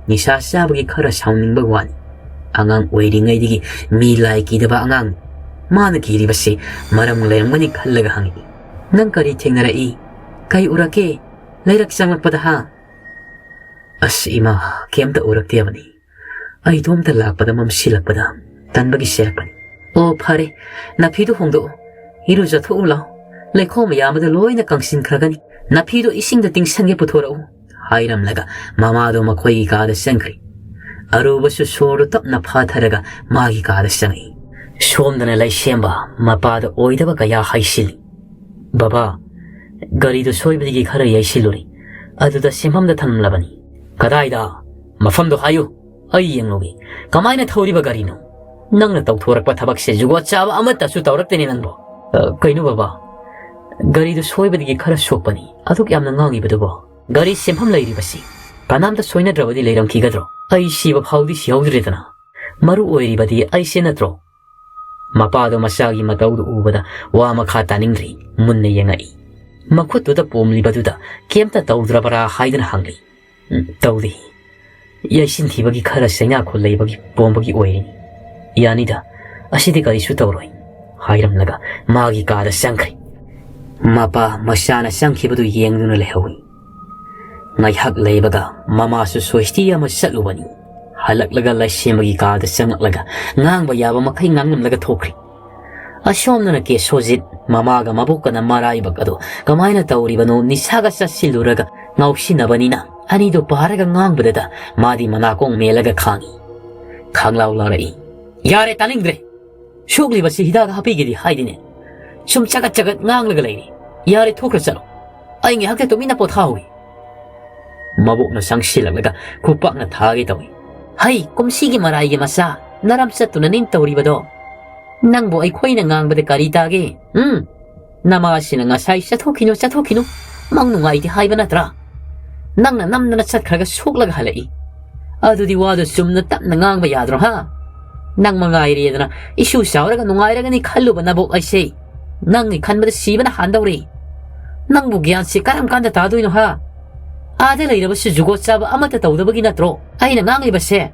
ꯅꯤꯁꯥ ꯆꯥꯕꯒꯤ ꯈꯔ ꯁꯥꯎꯅꯤꯡꯕ ꯋꯥꯅꯤ꯫ ꯑꯉꯥꯡ ꯑꯣꯏꯔꯤꯉꯩꯗꯒꯤ ꯃꯤ ꯂꯥꯏ ꯀꯤꯗꯕ ꯑꯉꯥꯡꯅꯤ꯫ ꯃꯥꯅ ꯀꯤꯔꯤꯕꯁꯤ ꯃꯔꯝ ꯂꯩꯔꯝꯒꯅꯤ ꯈꯜꯂꯒ ꯍꯪꯉꯤ꯫ "ꯅꯪ ꯀꯔꯤ ꯊꯦꯡꯅꯔꯛꯏ? ꯀꯩ ꯎꯔꯛꯀꯦ? ꯂꯩꯔꯛ ꯆꯪꯂꯛꯄꯗ ꯍꯥ?" "ꯑꯁ ꯏꯃꯥ, ꯀꯩꯝꯇ ꯎꯔꯛꯇꯦꯕꯅꯤ꯫ ꯑꯩ ꯏꯇꯣꯝꯇ ꯂꯥꯛꯄꯗ ꯃꯝꯁꯤꯜꯂꯛꯄꯗ ꯇꯟꯕꯒꯤ ꯆꯦꯜꯂꯛꯄꯅꯤ꯫" "ꯑꯣ, ꯐꯔꯦ, ꯅꯐꯤꯗꯨ ꯍꯣꯡꯗꯣꯛꯎ, ꯏꯔꯨꯖꯊꯣꯛꯎ ꯂꯥꯎ꯫ ꯂꯩꯈꯣꯝ ꯃꯌꯥꯝ ꯑꯗꯨ ꯂꯣꯏꯅ ꯀꯪꯁꯤꯟꯈ꯭ꯔꯒꯅꯤ꯫ ꯅꯐꯤꯗꯨ ꯏꯁꯤꯡꯗ ꯇꯤꯡꯁꯟꯒꯦ ꯄꯨꯊꯣꯔꯛꯎ" ꯍꯥꯏꯔꯝꯂꯒ ꯃꯃꯥꯗꯣ ꯃꯈꯣꯏꯒꯤ ꯀꯥꯗ ꯆꯪꯈ꯭ꯔꯦ꯫ ꯑꯔꯨꯕꯁꯨ ꯁꯣꯔꯗꯨ ꯇꯞꯅ ꯐꯥꯊꯔꯒ ꯃꯥꯒꯤ ꯀꯥꯗ ꯆꯪꯉꯛꯏ꯫ ꯁꯣꯝꯗꯅ ꯂꯩꯁꯦꯝꯕ ꯃꯄꯥꯗ ꯑꯣꯏꯗꯕ ꯀꯌꯥ ꯍꯥꯏꯁꯤꯜꯂꯤ꯫ "ꯕꯕꯥ, ꯒꯥꯔꯤꯗꯨ ꯁꯣꯏꯕꯗꯒꯤ ꯈꯔ ꯌꯩꯁꯤꯜꯂꯨꯔꯦ꯫ ꯑꯗꯨꯗ ꯁꯦꯝꯐꯝꯗ ꯊꯝꯂꯕꯅꯤ꯫" "ꯀꯗꯥꯏꯗ? ꯃꯐꯝꯗꯨ ꯍꯥꯏꯌꯨ꯫" ꯑꯩ ꯌꯦꯡꯂꯨꯒꯦ꯫ ꯀꯃꯥꯏꯅ ꯊꯧꯔꯤꯕ ꯒꯥꯔꯤꯅꯣ? ꯅꯪꯅ ꯇꯧꯊꯣꯔꯛꯄ ꯊꯕꯛꯁꯦ ꯖꯨꯒꯣꯠ ꯆꯥꯕ ꯑꯃꯠꯇꯁꯨ ꯇꯧꯔꯛꯇꯦꯅꯦ ꯅꯪꯕꯣ꯫ "ꯑ, ꯀꯩꯅꯣ ꯕꯕꯥ? ꯒꯥꯔꯤꯗꯨ ꯁꯣꯏꯕꯗꯒꯤ ꯈꯔ ꯁꯣꯛꯄꯅꯤ꯫ ꯑꯗꯨꯛ ꯌꯥꯝꯅ ꯉꯥꯡꯉꯤꯕꯗꯨꯕꯣ? ꯒꯥꯔꯤ ꯁꯦꯝꯐꯝ ꯂꯩꯔꯤꯕꯁꯤ ꯀꯅꯥꯝꯇ ꯁꯣꯏꯅꯗ꯭ꯔꯕꯗꯤ ꯂꯩꯔꯝꯈꯤꯒꯗ꯭ꯔꯣ? ꯑꯩ ꯁꯤꯕ ꯐꯥꯎꯗꯤ ꯁꯤꯍꯧꯗ꯭ꯔꯦꯗꯅ꯫ ꯃꯔꯨ ꯑꯣꯏꯔꯤꯕꯗꯤ ꯑꯩꯁꯦ ꯅꯠꯇ꯭ꯔꯣ?" ꯃꯄꯥꯗꯣ ꯃꯆꯥꯒꯤ ꯃꯇꯧꯗꯨ ꯎꯕꯗ ꯋꯥ ꯃꯈꯥ ꯇꯥꯅꯤꯡꯗ꯭ꯔꯤ, ꯃꯨꯟꯅ ꯌꯦꯡꯉꯛꯏ꯫ ꯃꯈꯨꯠꯇꯨꯗ ꯄꯣꯝꯂꯤꯕꯗꯨꯗ ꯀꯩꯝꯇ ꯇꯧꯗ꯭ꯔꯕꯔꯥ ꯍꯥꯏꯗꯨꯅ ꯍꯪꯂꯤ꯫ "ꯎꯝ, ꯇꯧꯗꯦ꯫ ꯌꯩꯁꯤꯟꯈꯤꯕꯒꯤ ꯈꯔ ꯆꯩꯅꯥꯈꯣꯜ ꯂꯩꯕꯒꯤ ꯄꯣꯝꯕꯒꯤ ꯑꯣꯏꯔꯤꯅꯤ꯫ ꯌꯥꯅꯤꯗ, ꯑꯁꯤꯗꯤ ꯀꯔꯤꯁꯨ ꯇꯧꯔꯣꯏ," ꯍꯥꯏꯔꯝꯂꯒ ꯃꯥꯒꯤ ꯀꯥꯗ ꯆꯪꯈ꯭ꯔꯦ꯫ ꯃꯄꯥ ꯃꯆꯥꯅ ꯆꯪꯈꯤꯕꯗꯨ ꯌꯦꯡꯗꯨꯅ ꯂꯩꯍꯧꯏ꯫ ꯉꯥꯏꯍꯥꯛ ꯂꯩꯕꯒ ꯃꯃꯥꯁꯨ ꯁꯣꯏꯁꯇꯤ ꯑꯃ ꯆꯠꯂꯨꯕꯅꯤ꯫ ꯍꯜꯂꯛꯂꯒ ꯂꯩꯁꯦꯝꯕꯒꯤ ꯀꯥꯗ ꯆꯪꯂꯛꯂꯒ ꯉꯥꯡꯕ ꯌꯥꯕ ꯃꯈꯩ ꯉꯥꯡꯂꯝꯂꯒ ꯊꯣꯛꯈ꯭ꯔꯦ꯫ ꯑꯁꯣꯝꯗꯅ ꯀꯦꯁꯣꯖꯤꯠ ꯃꯃꯥꯒ ꯃꯕꯣꯛꯀꯅ ꯃꯔꯥꯏꯕꯛ ꯑꯗꯣ ꯀꯃꯥꯏꯅ ꯇꯧꯔꯤꯕꯅꯣ, ꯅꯤꯁꯥꯒ ꯆꯠꯁꯤꯜꯂꯨꯔꯒ ꯉꯥꯎꯁꯤꯟꯅꯕꯅꯤꯅ꯫ ꯑꯅꯤꯗꯣ ꯄꯥꯔꯒ ꯉꯥꯡꯕꯗꯗ ꯃꯥꯗꯤ ꯃꯅꯥꯀꯣꯡ ꯃꯦꯜꯂꯒ ꯈꯥꯡꯉꯤ꯫ ꯈꯥꯡꯂꯥꯎ ꯂꯥꯎꯔꯛꯏ꯫ "ꯌꯥꯔꯦ, ꯇꯥꯅꯤꯡꯗ꯭ꯔꯦ꯫ ꯁꯣꯛꯂꯤꯕꯁꯤ ꯍꯤꯗꯥꯛ ꯍꯥꯞꯄꯤꯒꯦꯗꯤ ꯍꯥꯏꯗꯤꯅꯦ꯫ ꯁꯨꯝ ꯆꯒꯠ ꯆꯒꯠ ꯉꯥꯡꯂꯒ ꯂꯩꯔꯤ꯫ ꯌꯥꯔꯦ, ꯊꯣꯛꯈ꯭ꯔ ꯆꯠꯂꯣ꯫ ꯑꯩ ꯉꯥꯏꯍꯥꯛꯇ ꯇꯨꯃꯤꯟꯅ ꯄꯣꯊꯥꯍꯧꯏ꯫" ꯃꯕꯣꯛꯅ ꯆꯪꯁꯤꯜꯂꯛꯂꯒ ꯈꯨꯄꯥꯛꯅ ꯊꯥꯒꯦ ꯇꯧꯏ꯫ "ꯍꯩ, ꯀꯨꯝꯁꯤꯒꯤ ꯃꯔꯥꯏꯒꯤ ꯃꯆꯥ, ꯅꯔꯝ ꯆꯠꯇꯨꯅ ꯅꯤꯡ ꯇꯧꯔꯤꯕꯗꯣ? ꯅꯪꯕꯨ ꯑꯩꯈꯣꯏꯅ ꯉꯥꯡꯕꯗ ꯀꯔꯤ ꯇꯥꯒꯦ? ꯎꯝ? ꯅꯃꯥꯁꯤꯅ ꯉꯁꯥꯏ 'ꯆꯠꯊꯣꯛꯈꯤꯅꯨ, ꯆꯠꯊꯣꯛꯈꯤꯅꯨ, ꯃꯪ ꯅꯨꯡꯉꯥꯏꯇꯦ' ꯍꯥꯏꯕ ꯅꯠꯇ꯭ꯔꯥ? ꯅꯪꯅ ꯅꯝꯗꯅ ꯆꯠꯈ꯭ꯔꯒ ꯁꯣꯛꯂꯒ ꯍꯜꯂꯛꯏ꯫ ꯑꯗꯨꯗꯤ ꯋꯥꯗꯨ ꯆꯨꯝꯅ ꯇꯞꯅ ꯉꯥꯡꯕ ꯌꯥꯗ꯭ꯔꯣ, ꯍꯥ? ꯅꯪ ꯃꯉꯥꯏꯔꯦꯗꯅ ꯏꯁꯨ ꯆꯥꯎꯔꯒ ꯅꯨꯡꯉꯥꯏꯔꯒꯅꯤ ꯈꯜꯂꯨꯕ ꯅꯕꯣꯛ ꯑꯩꯁꯦ꯫ ꯅꯪꯒꯤ ꯈꯟꯕꯗ ꯁꯤꯕꯅ ꯍꯥꯟꯗꯧꯔꯦ꯫ ꯅꯪꯕꯨ ꯒ꯭ꯌꯥꯟꯁꯤ ꯀꯔꯝ ꯀꯥꯟꯗ ꯇꯥꯗꯣꯏꯅꯣ, ꯍꯥ? ꯑꯥꯗ ꯂꯩꯔꯕꯁꯨ ꯖꯨꯒꯣꯠ ꯆꯥꯕ ꯑꯃꯠꯇ ꯇꯧꯗꯕꯒꯤ ꯅꯠꯇ꯭ꯔꯣ ꯑꯩꯅ ꯉꯥꯡꯂꯤꯕꯁꯦ?"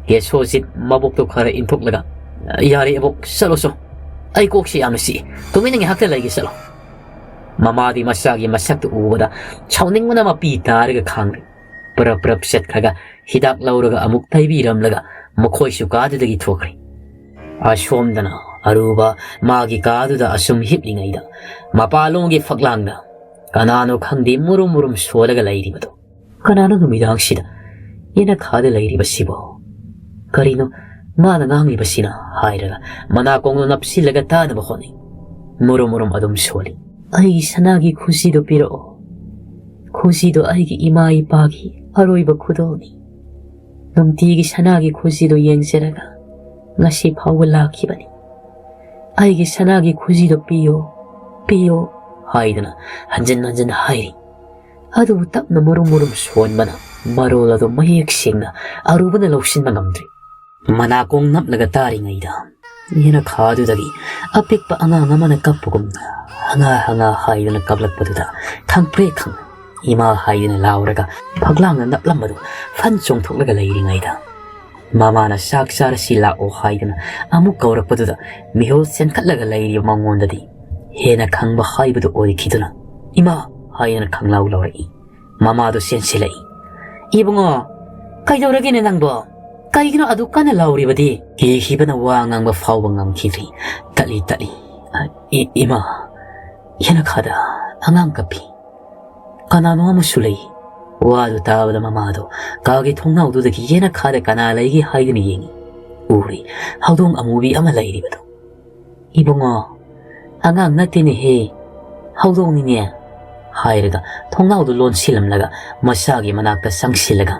ꯀꯦꯁꯣꯖꯤꯠ ꯃꯕꯣꯛꯇꯣ ꯈꯔ ꯏꯟꯊꯣꯛꯂꯒ, "ꯌꯥꯔꯦ ꯑꯕꯣꯛ, ꯆꯠꯂꯣ ꯆꯣ꯫ ꯑꯩ ꯀꯣꯛꯁꯤ ꯌꯥꯝꯅ ꯆꯤꯛꯏ꯫ ꯇꯨꯃꯤꯟꯅ ꯉꯥꯏꯍꯥꯛꯇ ꯂꯩꯒꯦ, ꯆꯠꯂꯣ꯫" ꯃꯃꯥꯗꯤ ꯃꯆꯥꯒꯤ ꯃꯁꯛꯇꯨ ꯎꯕꯗ ꯁꯥꯎꯅꯤꯡꯕꯅ ꯃꯄꯤ ꯇꯥꯔꯒ ꯈꯥꯡꯂꯤ꯫ ꯄ꯭ꯔꯞ ꯄ꯭ꯔꯞ ꯆꯠꯈ꯭ꯔꯒ ꯍꯤꯗꯥꯛ ꯂꯧꯔꯒ ꯑꯃꯨꯛ ꯇꯩꯕꯤꯔꯝꯂꯒ ꯃꯈꯣꯏꯁꯨ ꯀꯥꯗꯨꯗꯒꯤ ꯊꯣꯛꯈ꯭ꯔꯦ꯫ ꯑꯁꯣꯝꯗꯅ ꯑꯔꯨꯕ ꯃꯥꯒꯤ ꯀꯥꯗꯨꯗ ꯑꯁꯨꯝ ꯍꯤꯞꯂꯤꯉꯩꯗ ꯃꯄꯥꯂꯣꯝꯒꯤ ꯐꯛꯂꯥꯡꯗ ꯀꯅꯥꯅꯣ ꯈꯪꯗꯦ ꯃꯨꯔꯨꯝ ꯃꯨꯔꯨꯝ ꯁꯣꯜꯂꯒ ꯂꯩꯔꯤꯕꯗꯣ꯫ "ꯀꯅꯥꯅꯣ ꯅꯨꯃꯤꯗꯥꯡꯁꯤꯗ ꯌꯦꯅꯈꯥꯗ ꯂꯩꯔꯤꯕꯁꯤꯕꯣ? ꯀꯔꯤꯅꯣ ꯃꯥꯅ ꯉꯥꯡꯂꯤꯕꯁꯤꯅ?" ꯍꯥꯏꯔꯒ ꯃꯅꯥꯀꯣꯡꯗꯣ ꯅꯞꯁꯤꯜꯂꯒ ꯇꯥꯅꯕ ꯍꯣꯠꯅꯩ꯫ ꯃꯨꯔꯨꯝ ꯃꯨꯔꯨꯝ ꯑꯗꯨꯝ ꯁꯣꯜꯂꯤ꯫ "ꯑꯩꯒꯤ ꯁꯅꯥꯒꯤ ꯈꯨꯖꯤꯗꯣ ꯄꯤꯔꯛꯑꯣ꯫ ꯈꯨꯖꯤꯗꯣ ꯑꯩꯒꯤ ꯏꯃꯥ ꯏꯄꯥꯒꯤ ꯑꯔꯣꯏꯕ ꯈꯨꯗꯣꯜꯅꯤ꯫" ꯅꯨꯡꯇꯤꯒꯤ ꯁꯅꯥꯒꯤ ꯈꯨꯖꯤꯗꯨ ꯌꯦꯡꯖꯔꯒ ꯉꯁꯤ ꯐꯥꯎꯕ ꯂꯥꯛꯈꯤꯕꯅꯤ꯫ "ꯑꯩꯒꯤ ꯁꯅꯥꯒꯤ ꯈꯨꯖꯤꯗꯨ ꯄꯤꯌꯣ, ꯄꯤꯌꯣ" ꯍꯥꯏꯗꯨꯅ ꯍꯟꯖꯤꯟ ꯍꯟꯖꯤꯟ ꯍꯥꯏꯔꯤ꯫ ꯑꯗꯨꯕꯨ ꯇꯞꯅ ꯃꯨꯔꯨꯝ ꯃꯨꯔꯨꯝ ꯁꯣꯟꯕꯅ ꯃꯔꯣꯜ ꯑꯗꯨ ꯃꯌꯦꯛ ꯁꯦꯡꯅ ꯑꯔꯨꯕꯅ ꯂꯧꯁꯤꯟꯕ ꯉꯝꯗ꯭ꯔꯤ꯫ ꯃꯅꯥꯀꯣꯡ ꯅꯞꯂꯒ ꯇꯥꯔꯤꯉꯩꯗ ꯌꯦꯅꯈꯥꯗꯨꯗꯒꯤ ꯑꯄꯤꯛꯄ ꯑꯉꯥꯡ ꯑꯃꯅ ꯀꯞꯄꯒꯨꯝꯅ "ꯍꯉꯥ ꯍꯉꯥ" ꯍꯥꯏꯗꯨꯅ ꯀꯞꯂꯛꯄꯗꯨꯗ ꯈꯪꯄ꯭ꯔꯦꯛ ꯈꯪꯅ "ꯏꯃꯥ" ꯍꯥꯏꯗꯨꯅ ꯂꯥꯎꯔꯒ ꯐꯛꯂꯥꯡꯗ ꯅꯞꯂꯝꯕꯗꯨ ꯐꯟ ꯆꯣꯡꯊꯣꯛꯂꯒ ꯂꯩꯔꯤꯉꯩꯗ ꯃꯃꯥꯅ "ꯆꯥꯛ ꯆꯥꯔꯁꯤ ꯂꯥꯛꯑꯣ" ꯍꯥꯏꯗꯨꯅ ꯑꯃꯨꯛ ꯀꯧꯔꯛꯄꯗꯨꯗ ꯃꯤꯍꯨꯜ ꯆꯦꯟꯈꯠꯂꯒ ꯂꯩꯔꯤꯕ ꯃꯉꯣꯟꯗꯗꯤ ꯍꯦꯟꯅ ꯈꯪꯕ ꯍꯥꯏꯕꯗꯨ ꯑꯣꯏꯈꯤꯗꯨꯅ "ꯏꯃꯥ" ꯍꯥꯏꯗꯨꯅ ꯈꯪꯂꯥꯎ ꯂꯥꯎꯔꯛꯏ꯫ ꯃꯃꯥꯗꯨ ꯆꯦꯟꯁꯤꯜꯂꯛꯏ꯫ "ꯏꯕꯨꯡꯉꯣ, ꯀꯩꯗꯧꯔꯒꯦꯅꯦ ꯅꯪꯕꯣ? ꯀꯩꯒꯤꯅꯣ ꯑꯗꯨ ꯀꯟꯅ ꯂꯥꯎꯔꯤꯕꯗꯤ?" ꯀꯤꯈꯤꯕꯅ ꯋꯥ ꯉꯥꯡꯕ ꯐꯥꯎꯕ ꯉꯝꯈꯤꯗ꯭ꯔꯤ꯫ ꯇꯠꯂꯤ ꯇꯠꯂꯤ꯫ "ꯏ-, ꯏꯃꯥ, ꯌꯦꯅꯈꯥꯗ ꯑꯉꯥꯡ ꯀꯞꯄꯤ꯫ ꯀꯅꯥꯅꯣ ꯑꯃꯁꯨ ꯂꯩ꯫" ꯋꯥꯗꯨ ꯇꯥꯕꯗ ꯃꯃꯥꯗꯨ ꯀꯥꯒꯤ ꯊꯣꯡꯅꯥꯎꯗꯨꯗꯒꯤ ꯌꯦꯅꯈꯥꯗ ꯀꯅꯥ ꯂꯩꯒꯦ ꯍꯥꯏꯗꯨꯅ ꯌꯦꯡꯉꯤ꯫ ꯎꯔꯤ ꯍꯧꯗꯣꯡ ꯑꯃꯨꯕꯤ ꯑꯃ ꯂꯩꯔꯤꯕꯗꯨ꯫ "ꯏꯕꯨꯡꯉꯣ, ꯑꯉꯥꯡ ꯅꯠꯇꯦꯅꯦꯍꯦ, ꯍꯧꯗꯣꯡꯅꯤꯅꯦ" ꯍꯥꯏꯔꯒ ꯊꯣꯡꯅꯥꯎꯗꯨ ꯂꯣꯟꯁꯤꯜꯂꯝꯂꯒ ꯃꯆꯥꯒꯤ ꯃꯅꯥꯛꯇ ꯆꯪꯁꯤꯜꯂꯒ,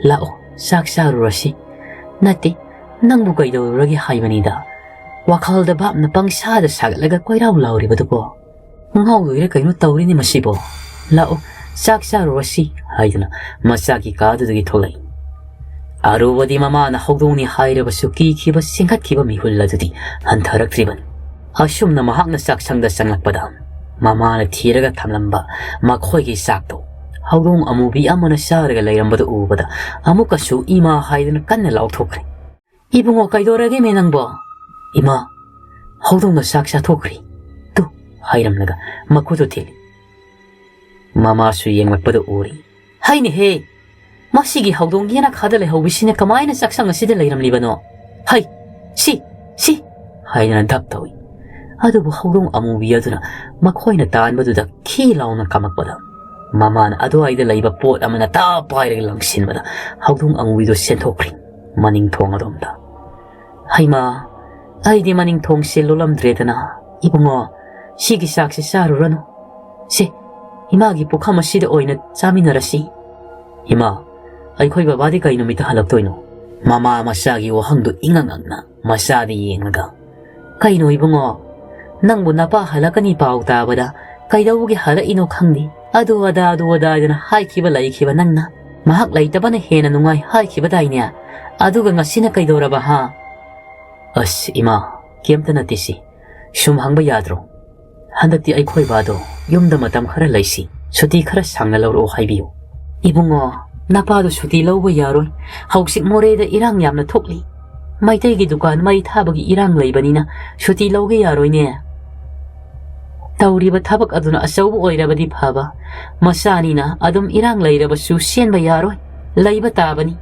"ꯂꯥꯛꯑꯣ, ꯆꯥꯛ ꯆꯥꯔꯨꯔꯁꯤ꯫" "ꯅꯠꯇꯦ, ꯅꯪꯕꯨ ꯀꯩꯗꯧꯔꯨꯔꯒꯦ ꯍꯥꯏꯕꯅꯤꯗ? ꯋꯥꯈꯜꯗ ꯚꯥꯞꯅ ꯄꯪꯁꯥꯗ ꯁꯥꯒꯠꯂꯒ ꯀꯣꯏꯔꯥꯎ ꯂꯥꯎꯔꯤꯕꯗꯨꯕꯣ? ꯉꯥꯎꯗꯣꯏꯔ ꯀꯩꯅꯣ ꯇꯧꯔꯤꯅꯦ ꯃꯁꯤꯕꯣ꯫ ꯂꯥꯛꯑꯣ, ꯆꯥꯛ ꯆꯥꯔꯨꯔꯁꯤ" ꯍꯥꯏꯗꯨꯅ ꯃꯆꯥꯒꯤ ꯀꯥꯗꯨꯗꯒꯤ ꯊꯣꯛꯂꯛꯏ꯫ ꯑꯔꯨꯕꯗꯤ ꯃꯃꯥꯅ ꯍꯧꯗꯣꯡꯅꯤ ꯍꯥꯏꯔꯕꯁꯨ ꯀꯤꯈꯤꯕ ꯆꯦꯟꯈꯠꯈꯤꯕ ꯃꯤꯍꯨꯜ ꯑꯗꯨꯗꯤ ꯍꯟꯊꯔꯛꯇ꯭ꯔꯤꯕꯅꯤ꯫ ꯑꯁꯨꯝꯅ ꯃꯍꯥꯛꯅ ꯆꯥꯛꯁꯪꯗ ꯆꯪꯂꯛꯄꯗ ꯃꯃꯥꯅ ꯊꯤꯔꯒ ꯊꯝꯂꯝꯕ ꯃꯈꯣꯏꯒꯤ ꯆꯥꯛꯇꯣ ꯍꯧꯗꯣꯡ ꯑꯃꯨꯕꯤ ꯑꯃꯅ ꯆꯥꯔꯒ ꯂꯩꯔꯝꯕꯗꯨ ꯎꯕꯗ ꯑꯃꯨꯛꯀꯁꯨ "ꯏꯃꯥ" ꯍꯥꯏꯗꯨꯅ ꯀꯟꯅ ꯂꯥꯎꯊꯣꯛꯈ꯭ꯔꯦ꯫ "ꯏꯕꯨꯡꯉꯣ, ꯀꯩꯗꯧꯔꯒꯦꯃꯦ ꯅꯪꯕꯣ?" "ꯏꯃꯥ, ꯍꯧꯗꯣꯡꯅ ꯆꯥꯛ ꯆꯥꯊꯣꯛꯈ꯭ꯔꯦ꯫ ꯇꯨ" ꯍꯥꯏꯔꯝꯂꯒ ꯃꯈꯨꯠꯇꯨ ꯊꯤꯜꯂꯤ꯫ ꯃꯃꯥꯁꯨ ꯌꯦꯡꯂꯛꯄꯗ ꯎꯔꯤ꯫ "ꯍꯩꯅꯦꯍꯦ, ꯃꯁꯤꯒꯤ ꯍꯧꯗꯣꯡ ꯌꯦꯅꯈꯥꯗ ꯂꯩꯍꯧꯕꯁꯤꯅ ꯀꯃꯥꯏꯅ ꯆꯥꯛꯁꯪ ꯑꯁꯤꯗ ꯂꯩꯔꯝꯂꯤꯕꯅꯣ? ꯍꯩ, ꯁꯤ, ꯁꯤ!" ꯍꯥꯏꯗꯨꯅ ꯙꯞ ꯇꯧꯏ꯫ ꯑꯗꯨꯕꯨ ꯍꯧꯗꯣꯡ ꯑꯃꯨꯕꯤ ꯑꯗꯨꯅ ꯃꯈꯣꯏꯅ ꯇꯥꯟꯕꯗꯨꯗ ꯈꯤ ꯂꯥꯎꯅ ꯀꯥꯝꯃꯛꯄꯗ ꯃꯃꯥꯅ ꯑꯗꯨꯋꯥꯏꯗ ꯂꯩꯕ ꯄꯣꯠ ꯑꯃꯅ ꯇꯥ ꯄꯥꯏꯔꯒ ꯂꯪꯁꯤꯟꯕꯗ ꯍꯧꯗꯣꯡ ꯑꯃꯨꯕꯤꯗꯨ ꯆꯦꯟꯊꯣꯛꯈ꯭ꯔꯤ꯫ ꯃꯅꯤꯡ ꯊꯣꯡ ꯑꯗꯣꯝꯗ꯫ "ꯍꯩꯃꯥ, ꯑꯩꯗꯤ ꯃꯅꯤꯡ ꯊꯣꯡꯁꯦ ꯂꯣꯜꯂꯝꯗ꯭ꯔꯦꯗꯅ꯫ ꯏꯕꯨꯡꯉꯣ, ꯁꯤꯒꯤ ꯆꯥꯛꯁꯦ ꯆꯥꯔꯨꯔꯅꯨ꯫ ꯁꯦ, ꯏꯃꯥꯒꯤ ꯄꯨꯈꯝ ꯑꯁꯤꯗ ꯑꯣꯏꯅ ꯆꯥꯃꯤꯟꯅꯔꯁꯤ꯫" "ꯏꯃꯥ, "ꯑꯩꯈꯣꯏ ꯕꯕꯥꯗꯤ ꯀꯩ ꯅꯨꯃꯤꯠꯇ ꯍꯜꯂꯛꯇꯣꯏꯅꯣ?" ꯃꯃꯥ ꯃꯆꯥꯒꯤ ꯋꯥꯍꯪꯗꯨ ꯏꯉꯛ ꯉꯛꯅ ꯃꯆꯥꯗ ꯌꯦꯡꯂꯒ, "ꯀꯩꯅꯣ ꯏꯕꯨꯡꯉꯣ, ꯅꯪꯕꯨ ꯅꯄꯥ ꯍꯜꯂꯛꯀꯅꯤ ꯄꯥꯎ ꯇꯥꯕꯗ ꯀꯩꯗꯧꯕꯒꯤ ꯍꯜꯂꯛꯏꯅꯣ ꯈꯪꯗꯦ, ꯑꯗꯨ ꯑꯗꯥ ꯑꯗꯨ ꯑꯗꯥ ꯍꯥꯏꯗꯅ ꯍꯥꯏꯈꯤꯕ ꯂꯩꯈꯤꯕ ꯅꯪꯅ, ꯃꯍꯥꯛ ꯂꯩꯇꯕꯅ ꯍꯦꯟꯅ ꯅꯨꯡꯉꯥꯏ ꯍꯥꯏꯈꯤꯕꯗꯥꯏꯅꯦ? ꯑꯗꯨꯒ ꯉꯁꯤꯅ ꯀꯩꯗꯧꯔꯕ ꯍꯥ?" "ꯑꯁ ꯏꯃꯥ, ꯀꯩꯝꯇ ꯅꯠꯇꯦ ꯁꯤ꯫ ꯁꯨꯝ ꯍꯪꯕ ꯌꯥꯗ꯭ꯔꯣ? ꯍꯟꯗꯛꯇꯤ ꯑꯩꯈꯣꯏ ꯕꯥꯗꯣ ꯌꯨꯝꯗ ꯃꯇꯝ ꯈꯔ ꯂꯩꯁꯤ, ꯁꯨꯇꯤ ꯈꯔ ꯁꯥꯡꯅ ꯂꯧꯔꯛꯑꯣ ꯍꯥꯏꯕꯤꯌꯨ꯫" "ꯏꯕꯨꯡꯉꯣ, ꯅꯄꯥꯗꯣ ꯁꯨꯇꯤ ꯂꯧꯕ ꯌꯥꯔꯣꯏ꯫ ꯍꯧꯖꯤꯛ ꯃꯣꯔꯦꯗ ꯏꯔꯥꯡ ꯌꯥꯝꯅ ꯊꯣꯛꯂꯤ꯫ ꯃꯩꯇꯩꯒꯤ ꯗꯨꯀꯥꯟ ꯃꯩ ꯊꯥꯕꯒꯤ ꯏꯔꯥꯡ ꯂꯩꯕꯅꯤꯅ ꯁꯨꯇꯤ ꯂꯧꯒꯦ ꯌꯥꯔꯣꯏꯅꯦ꯫ ꯇꯧꯔꯤꯕ ꯊꯕꯛ ꯑꯗꯨꯅ ꯑꯆꯧꯕ ꯑꯣꯏꯔꯕꯗꯤ ꯐꯕ꯫ ꯃꯆꯥꯅꯤꯅ ꯑꯗꯨꯝ ꯏꯔꯥꯡ ꯂꯩꯔꯕꯁꯨ ꯆꯦꯟꯕ ꯌꯥꯔꯣꯏ꯫ ꯂꯩꯕ ꯇꯥꯕꯅꯤ꯫"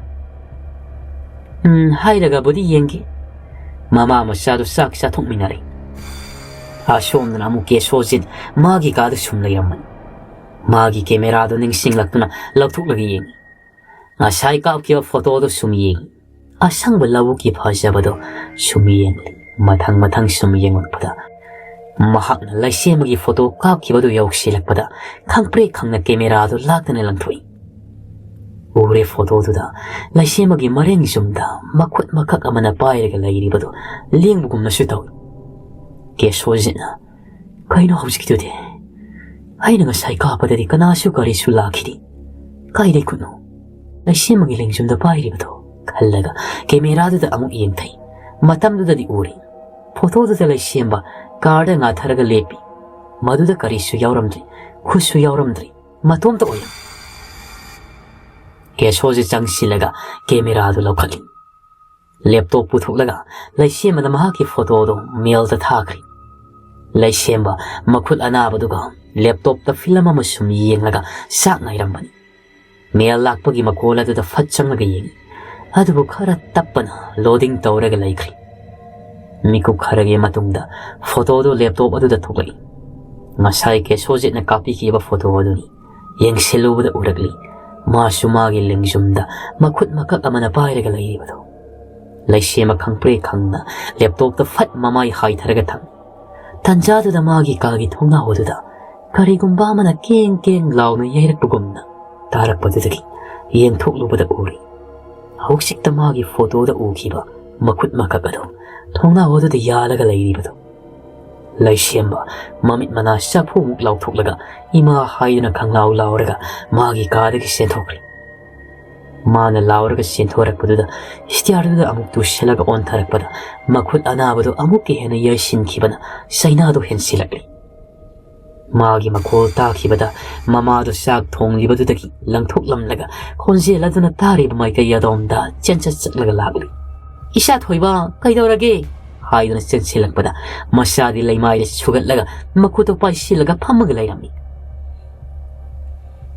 "ꯎꯝ, ꯍꯥꯏꯔꯒꯕꯨꯗꯤ ꯌꯦꯡꯒꯦ꯫" ꯃꯃꯥ ꯃꯆꯥꯗꯨ ꯆꯥꯛ ꯆꯥꯊꯣꯛꯃꯤꯟꯅꯔꯦ꯫ ꯑꯁꯣꯝꯗꯅ ꯑꯃꯨꯛ ꯀꯦꯁꯣꯖꯤꯠ ꯃꯥꯒꯤ ꯀꯥꯗ ꯁꯨꯝ ꯂꯩꯔꯝꯕꯅꯤ꯫ ꯃꯥꯒꯤ ꯀꯦꯃꯦꯔꯥꯗꯨ ꯅꯤꯡꯁꯤꯡꯂꯛꯇꯨꯅ ꯂꯧꯊꯣꯛꯂꯒ ꯌꯦꯡꯉꯤ꯫ ꯉꯁꯥꯏ ꯀꯥꯞꯈꯤꯕ ꯐꯣꯇꯣꯗꯨ ꯁꯨꯝ ꯌꯦꯡꯉꯤ꯫ ꯑꯁꯪꯕ ꯂꯧꯕꯨꯛꯀꯤ ꯐꯖꯕꯗꯣ ꯁꯨꯝ ꯌꯦꯡꯂꯤ꯫ ꯃꯊꯪ ꯃꯊꯪ ꯁꯨꯝ ꯌꯦꯡꯂꯛꯄꯗ ꯃꯍꯥꯛꯅ ꯂꯩꯁꯦꯝꯕꯒꯤ ꯐꯣꯇꯣ ꯀꯥꯞꯈꯤꯕꯗꯨ ꯌꯧꯁꯤꯜꯂꯛꯄꯗ ꯈꯪꯄ꯭ꯔꯦꯛ ꯈꯪꯅ ꯀꯦꯃꯦꯔꯥꯗꯨ ꯂꯥꯛꯇꯅ ꯂꯪꯊꯣꯛꯏ꯫ ꯎꯔꯦ ꯐꯣꯇꯣꯗꯨꯗ ꯂꯩꯁꯦꯝꯕꯒꯤ ꯃꯔꯦꯡ ꯌꯨꯝꯗ ꯃꯈꯨꯠ ꯃꯈꯛ ꯑꯃꯅ ꯄꯥꯏꯔꯒ ꯂꯩꯔꯤꯕꯗꯨ ꯂꯦꯡꯕꯒꯨꯝꯅꯁꯨ ꯇꯧꯏ꯫ ꯀꯦꯁꯣꯖꯤꯠꯅ, "ꯀꯩꯅꯣ ꯍꯧꯖꯤꯛꯀꯤꯗꯨꯗꯤ? ꯑꯩꯅ ꯉꯁꯥꯏ ꯀꯥꯞꯄꯗꯗꯤ ꯀꯅꯥꯁꯨ ꯀꯔꯤꯁꯨ ꯂꯥꯛꯈꯤꯗꯦ꯫ ꯀꯥꯏꯗꯩ ꯈꯨꯠꯅꯣ?" ꯂꯩꯁꯦꯝꯕꯒꯤ ꯂꯦꯡꯖꯨꯝꯗ ꯄꯥꯏꯔꯤꯕꯗꯣ ꯈꯜꯂꯒ ꯀꯦꯃꯦꯔꯥꯗꯨꯗ ꯑꯃꯨꯛ ꯌꯦꯡꯊꯩ꯫ ꯃꯇꯝꯗꯨꯗꯗꯤ ꯎꯔꯦ꯫ ꯐꯣꯇꯣꯗꯨꯗ ꯂꯩꯁꯦꯝꯕ ꯀꯥꯔꯗ ꯉꯥꯊꯔꯒ ꯂꯦꯞꯄꯤ꯫ ꯃꯗꯨꯗ ꯀꯔꯤꯁꯨ ꯌꯥꯎꯔꯝꯗ꯭ꯔꯤ, ꯈꯨꯠꯁꯨ ꯌꯥꯎꯔꯝꯗ꯭ꯔꯤ, ꯃꯇꯣꯝꯇ ꯑꯣꯏꯔꯝꯃꯤ꯫ ꯀꯦꯁꯣꯁꯤ ꯆꯪꯁꯤꯜꯂꯒ ꯀꯦꯃꯦꯔꯥꯗꯨ ꯂꯧꯈꯠꯂꯤ꯫ ꯂꯦꯞꯇꯣꯞ ꯄꯨꯊꯣꯛꯂꯒ ꯂꯩꯁꯦꯝꯕꯅ ꯃꯍꯥꯛꯀꯤ ꯐꯣꯇꯣꯗꯨ ꯃꯦꯜꯗ ꯊꯥꯈ꯭ꯔꯦ꯫ ꯂꯩꯁꯦꯝꯕ ꯃꯈꯨꯠ ꯑꯅꯥꯕꯗꯨꯒ ꯂꯦꯞꯇꯣꯞꯇ ꯐꯤꯂꯝ ꯑꯃ ꯁꯨꯝ ꯌꯦꯡꯂꯒ ꯆꯥꯛ ꯉꯥꯏꯔꯝꯕꯅꯤ꯫ ꯃꯦꯜ ꯂꯥꯛꯄꯒꯤ ꯃꯈꯣꯜ ꯑꯗꯨꯗ ꯐꯠ ꯆꯪꯂꯒ ꯌꯦꯡꯉꯤ꯫ ꯑꯗꯨꯕꯨ ꯈꯔ ꯇꯞꯄꯅ ꯂꯣꯗꯤꯡ ꯇꯧꯔꯒ ꯂꯩꯈ꯭ꯔꯤ꯫ ꯃꯤꯀꯨꯞ ꯈꯔꯒꯤ ꯃꯇꯨꯡꯗ ꯐꯣꯇꯣꯗꯨ ꯂꯦꯞꯇꯣꯞ ꯑꯗꯨꯗ ꯊꯣꯛꯂꯛꯏ꯫ ꯉꯁꯥꯏ ꯀꯦꯁꯣꯖꯤꯠꯅ ꯀꯥꯞꯄꯤꯈꯤꯕ ꯐꯣꯇꯣ ꯑꯗꯨꯅꯤ꯫ ꯌꯦꯡꯁꯤꯜꯂꯨꯕꯗ ꯎꯔꯛꯂꯤ, ꯃꯥꯁꯨ ꯃꯥꯒꯤ ꯂꯦꯡꯖꯨꯝꯗ ꯃꯈꯨꯠ ꯃꯀꯛ ꯑꯃꯅ ꯄꯥꯏꯔꯒ ꯂꯩꯔꯤꯕꯗꯨ꯫ ꯂꯩꯁꯦꯝꯕ ꯈꯪꯄ꯭ꯔꯦꯛ ꯈꯪꯅ ꯂꯦꯞꯇꯣꯞꯇ ꯐꯠ ꯃꯃꯥꯏ ꯍꯥꯏꯊꯔꯒ ꯊꯝꯃꯤ꯫ ꯇꯟꯖꯥꯗꯨꯗ ꯃꯥꯒꯤ ꯀꯥꯒꯤ ꯊꯣꯡꯅꯥꯎ ꯑꯗꯨꯗ ꯀꯔꯤꯒꯨꯝꯕ ꯑꯃꯅ ꯀꯦꯡ ꯀꯦꯡ ꯂꯥꯎꯅ ꯌꯩꯔꯛꯄꯒꯨꯝꯅ ꯇꯥꯔꯛꯄꯗꯨꯗꯒꯤ ꯌꯦꯡꯊꯣꯛꯂꯨꯕꯗ ꯎꯔꯤ, ꯍꯧꯖꯤꯛꯇ ꯃꯥꯒꯤ ꯐꯣꯇꯣꯗ ꯎꯈꯤꯕ ꯃꯈꯨꯠ ꯃꯀꯛ ꯑꯗꯨ ꯊꯣꯡꯅꯥꯎ ꯑꯗꯨꯗ ꯌꯥꯜꯂꯒ ꯂꯩꯔꯤꯕꯗꯨ꯫ ꯂꯩꯁꯦꯝꯕ ꯃꯃꯤꯠ ꯃꯅꯥ ꯆꯐꯨꯃꯨꯛ ꯂꯥꯎꯊꯣꯛꯂꯒ ꯏꯃꯥ ꯍꯥꯏꯗꯨꯅ ꯈꯪꯂꯥꯎ ꯂꯥꯎꯔꯒ ꯃꯥꯒꯤ ꯀꯥꯗꯒꯤ ꯆꯦꯟꯊꯣꯛꯈ꯭ꯔꯦ꯫ ꯃꯥꯅ ꯂꯥꯎꯔꯒ ꯆꯦꯟꯊꯣꯔꯛꯄꯗꯨꯗ ꯁ꯭ꯇꯤꯌꯥꯔꯗꯨꯗ ꯑꯃꯨꯛ ꯇꯨꯁꯤꯜꯂꯒ ꯑꯣꯟꯊꯔꯛꯄꯗ ꯃꯈꯨꯠ ꯑꯅꯥꯕꯗꯨ ꯑꯃꯨꯛꯀ ꯍꯦꯟꯅ ꯌꯩꯁꯤꯟꯈꯤꯕꯅ ꯆꯩꯅꯥꯗꯨ ꯍꯦꯟꯁꯤꯜꯂꯛꯂꯤ꯫ ꯃꯥꯒꯤ ꯃꯈꯣꯜ ꯇꯥꯈꯤꯕꯗ ꯃꯃꯥꯗꯨ ꯆꯥꯛ ꯊꯣꯡꯂꯤꯕꯗꯨꯗꯒꯤ ꯂꯪꯊꯣꯛꯂꯝꯂꯒ ꯈꯣꯟꯖꯦꯜ ꯑꯗꯨꯅ ꯇꯥꯔꯤꯕ ꯃꯥꯏꯀꯩ ꯑꯗꯣꯝꯗ ꯆꯦꯟꯆꯠ ꯆꯠꯂꯒ ꯂꯥꯛꯂꯤ꯫ "ꯏꯆꯥ ꯊꯣꯏꯕ, ꯀꯩꯗꯧꯔꯒꯦ?" ꯍꯥꯏꯗꯨꯅ ꯆꯦꯟꯁꯤꯜꯂꯛꯄꯗ ꯃꯆꯥꯗꯤ ꯂꯩꯃꯥꯏꯗ ꯁꯨꯒꯠꯂꯒ ꯃꯈꯨꯠꯇꯨ ꯄꯥꯏꯁꯤꯜꯂꯒ ꯐꯝꯃꯒ ꯂꯩꯔꯝꯃꯤ꯫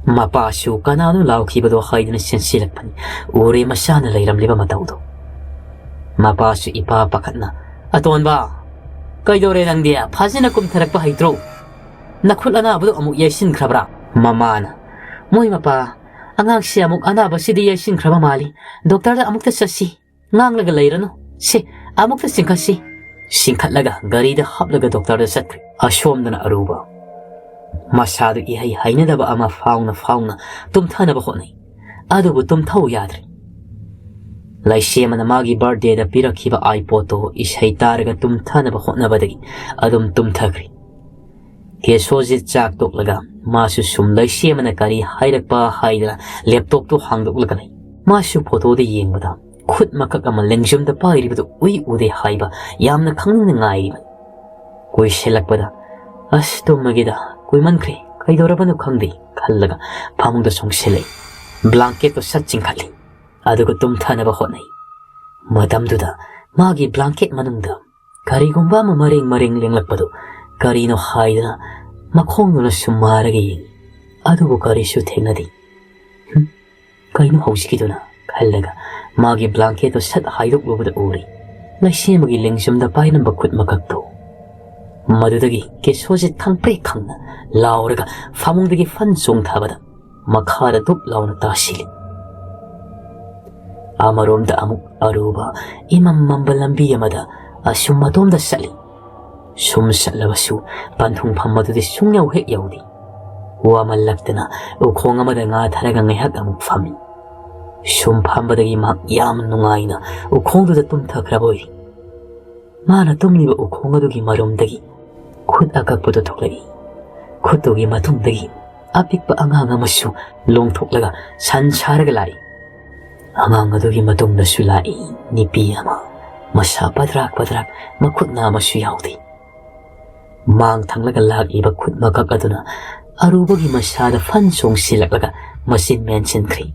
ꯃꯄꯥꯁꯨ ꯀꯅꯥꯅꯣ ꯂꯥꯎꯈꯤꯕꯗꯣ ꯍꯥꯏꯗꯨꯅ ꯆꯦꯟꯁꯤꯜꯂꯛꯄꯅꯤ꯫ ꯎꯔꯦ ꯃꯆꯥꯅ ꯂꯩꯔꯝꯂꯤꯕ ꯃꯇꯧꯗꯣ꯫ ꯃꯄꯥꯁꯨ ꯏꯄꯥ ꯄꯥꯈꯠꯅ, "ꯑꯇꯣꯟꯕ, ꯀꯩꯗꯧꯔꯦ ꯅꯪꯗꯤ? ꯐꯖꯅ ꯀꯨꯝꯊꯔꯛꯄ ꯍꯩꯇ꯭ꯔꯣ? ꯅꯈꯨꯠ ꯑꯅꯥꯕꯗꯣ ꯑꯃꯨꯛ ꯌꯩꯁꯤꯟꯈ꯭ꯔꯕ꯭ꯔꯥ?" ꯃꯃꯥꯅ, "ꯃꯣꯏ ꯃꯄꯥ, ꯑꯉꯥꯡꯁꯤ ꯑꯃꯨꯛ ꯑꯅꯥꯕꯁꯤꯗꯤ ꯌꯩꯁꯤꯟꯈ꯭ꯔꯕ ꯃꯥꯜꯂꯤ꯫ ꯗꯣꯛꯇꯔꯗ ꯑꯃꯨꯛꯇ ꯆꯠꯁꯤ꯫ ꯉꯥꯡꯂꯒ ꯂꯩꯔꯅꯨ꯫ ꯁꯦ, ꯑꯃꯨꯛꯇ ꯆꯤꯡꯈꯠꯁꯤ꯫" ꯆꯤꯡꯈꯠꯂꯒ ꯒꯥꯔꯤꯗ ꯍꯥꯞꯂꯒ ꯗꯣꯛꯇꯔꯗ ꯆꯠꯈ꯭ꯔꯦ꯫ ꯑꯁꯣꯝꯗꯅ ꯑꯔꯨꯕ꯫ ꯃꯁꯥꯗꯨ ꯏꯍꯩ ꯍꯩꯅꯗꯕ ꯑꯃ ꯐꯥꯎꯅ ꯐꯥꯎꯅ ꯇꯨꯝꯊꯅꯕ ꯍꯣꯠꯅꯩ꯫ ꯑꯗꯨꯕꯨ ꯇꯨꯝꯊꯧ ꯌꯥꯗ꯭ꯔꯦ꯫ ꯂꯩꯁꯦꯝꯕꯅ ꯃꯥꯒꯤ ꯕꯥꯔꯊꯗꯦꯗ ꯄꯤꯔꯛꯈꯤꯕ ꯑꯥꯏꯄꯣꯗꯇꯣ ꯏꯁꯩ ꯇꯥꯔꯒ ꯇꯨꯝꯊꯅꯕ ꯍꯣꯠꯅꯕꯗꯒꯤ ꯑꯗꯨꯝ ꯇꯨꯝꯊꯈ꯭ꯔꯦ꯫ ꯀꯦꯁꯣꯖꯤꯠ ꯆꯥꯛ ꯇꯣꯛꯂꯒ ꯃꯥꯁꯨ ꯁꯨꯝ ꯂꯩꯁꯦꯝꯕꯅ ꯀꯔꯤ ꯍꯥꯏꯔꯛꯄ ꯍꯥꯏꯗꯅ ꯂꯦꯞꯇꯣꯞꯇꯣ ꯍꯥꯡꯗꯣꯛꯂꯒ ꯂꯩ꯫ ꯃꯥꯁꯨ ꯐꯣꯇꯣꯗ ꯌꯦꯡꯕꯗ ꯈꯨꯠ ꯃꯀꯛ ꯑꯃ ꯂꯦꯡꯖꯨꯝꯗ ꯄꯥꯏꯔꯤꯕꯗꯨ ꯎꯏ ꯎꯗꯦ ꯍꯥꯏꯕ ꯌꯥꯝꯅ ꯈꯪꯅꯤꯡꯅ ꯉꯥꯏꯔꯤꯕꯅꯤ꯫ ꯀꯣꯏꯁꯤꯜꯂꯛꯄꯗ, "ꯑꯁ, ꯇꯨꯝꯃꯒꯦꯗ, ꯀꯨꯏꯃꯟꯈ꯭ꯔꯦ, ꯀꯩꯗꯧꯔꯕꯅꯣ ꯈꯪꯗꯦ" ꯈꯜꯂꯒ ꯐꯃꯨꯡꯗ ꯆꯣꯡꯁꯤꯜꯂꯛꯏ꯫ ꯕ꯭ꯂꯥꯡꯀꯦꯠꯇꯣ ꯁꯠ ꯆꯤꯡꯈꯠꯂꯤ꯫ ꯑꯗꯨꯒ ꯇꯨꯝꯊꯅꯕ ꯍꯣꯠꯅꯩ꯫ ꯃꯇꯝꯗꯨꯗ ꯃꯥꯒꯤ ꯕ꯭ꯂꯥꯡꯀꯦꯠ ꯃꯅꯨꯡꯗ ꯀꯔꯤꯒꯨꯝꯕ ꯑꯃ ꯃꯔꯦꯡ ꯃꯔꯦꯡ ꯂꯦꯡꯂꯛꯄꯗꯨ ꯀꯔꯤꯅꯣ ꯍꯥꯏꯗꯅ ꯃꯈꯣꯡꯗꯨꯅ ꯁꯨꯝ ꯃꯥꯔꯒ ꯌꯦꯡꯉꯤ꯫ ꯑꯗꯨꯕꯨ ꯀꯔꯤꯁꯨ ꯊꯦꯡꯅꯗꯦ꯫ "ꯍꯨꯝ, ꯀꯩꯅꯣ ꯍꯧꯖꯤꯛꯀꯤꯗꯨꯅ?" ꯈꯜꯂꯒ ꯃꯥꯒꯤ ꯕ꯭ꯂꯥꯡꯀꯦꯠꯇꯨ ꯁꯠ ꯍꯥꯏꯗꯣꯛꯂꯨꯕꯗ ꯎꯔꯤ ꯂꯩꯁꯦꯝꯕꯒꯤ ꯂꯦꯡꯖꯨꯝꯗ ꯄꯥꯏꯔꯝꯕ ꯈꯨꯠ ꯃꯀꯛꯇꯨ꯫ ꯃꯗꯨꯗꯒꯤ ꯀꯦꯁꯣꯁꯦ ꯈꯪꯄ꯭ꯔꯦꯛ ꯈꯪꯅ ꯂꯥꯎꯔꯒ ꯐꯃꯨꯡꯗꯒꯤ ꯐꯟ ꯆꯣꯡꯊꯕꯗ ꯃꯈꯥꯗ ꯗꯨꯞ ꯂꯥꯎꯅ ꯇꯥꯁꯤꯜꯂꯤ꯫ ꯑꯃꯔꯣꯝꯗ ꯑꯃꯨꯛ ꯑꯔꯨꯕ ꯏꯃꯝ ꯃꯝꯕ ꯂꯝꯕꯤ ꯑꯃꯗ ꯑꯁꯨꯝ ꯃꯇꯣꯝꯗ ꯆꯠꯂꯤ꯫ ꯁꯨꯝ ꯆꯠꯂꯕꯁꯨ ꯄꯟꯊꯨꯡꯐꯝ ꯑꯗꯨꯗꯤ ꯁꯨꯡꯌꯧ ꯍꯦꯛ ꯌꯧꯗꯦ꯫ ꯋꯥꯃꯜꯂꯛꯇꯅ ꯎꯈꯣꯡ ꯑꯃꯗ ꯉꯥꯊꯔꯒ ꯉꯥꯏꯍꯥꯛ ꯑꯃꯨꯛ ꯐꯝꯃꯤ꯫ ꯁꯨꯝ ꯐꯝꯕꯗꯒꯤ ꯃꯍꯥꯛ ꯌꯥꯝ ꯅꯨꯡꯉꯥꯏꯅ ꯎꯈꯣꯡꯗꯨꯗ ꯇꯨꯝꯊꯈ꯭ꯔꯕ ꯑꯣꯏꯔꯤ꯫ ꯃꯥꯅ ꯇꯨꯝꯂꯤꯕ ꯎꯈꯣꯡ ꯑꯗꯨꯒꯤ ꯃꯔꯨꯝꯗꯒꯤ ꯈꯨꯠ ꯑꯀꯛꯄꯗꯨ ꯊꯣꯛꯂꯛꯏ꯫ ꯈꯨꯠꯇꯨꯒꯤ ꯃꯇꯨꯡꯗꯒꯤ ꯑꯄꯤꯛꯄ ꯑꯉꯥꯡ ꯑꯃꯁꯨ ꯂꯣꯡꯊꯣꯛꯂꯒ ꯁꯟ ꯁꯥꯔꯒ ꯂꯥꯛꯏ꯫ ꯑꯉꯥꯡ ꯑꯗꯨꯒꯤ ꯃꯇꯨꯡꯗꯁꯨ ꯂꯥꯛꯏ ꯅꯨꯄꯤ ꯑꯃ, ꯃꯁꯥ ꯄꯗ꯭ꯔꯥꯛ ꯄꯗ꯭ꯔꯥꯛ, ꯃꯈꯨꯠ ꯅꯥ ꯑꯃꯁꯨ ꯌꯥꯎꯗꯦ꯫ ꯃꯥꯡ ꯊꯪꯂꯒ ꯂꯥꯛꯂꯤꯕ ꯈꯨꯠ ꯃꯀꯛ ꯑꯗꯨꯅ ꯑꯔꯨꯕꯒꯤ ꯃꯁꯥꯗ ꯐꯟ ꯆꯣꯡꯁꯤꯜꯂꯛꯂꯒ ꯃꯆꯤꯟ ꯃꯦꯟꯁꯤꯟꯈ꯭ꯔꯤ꯫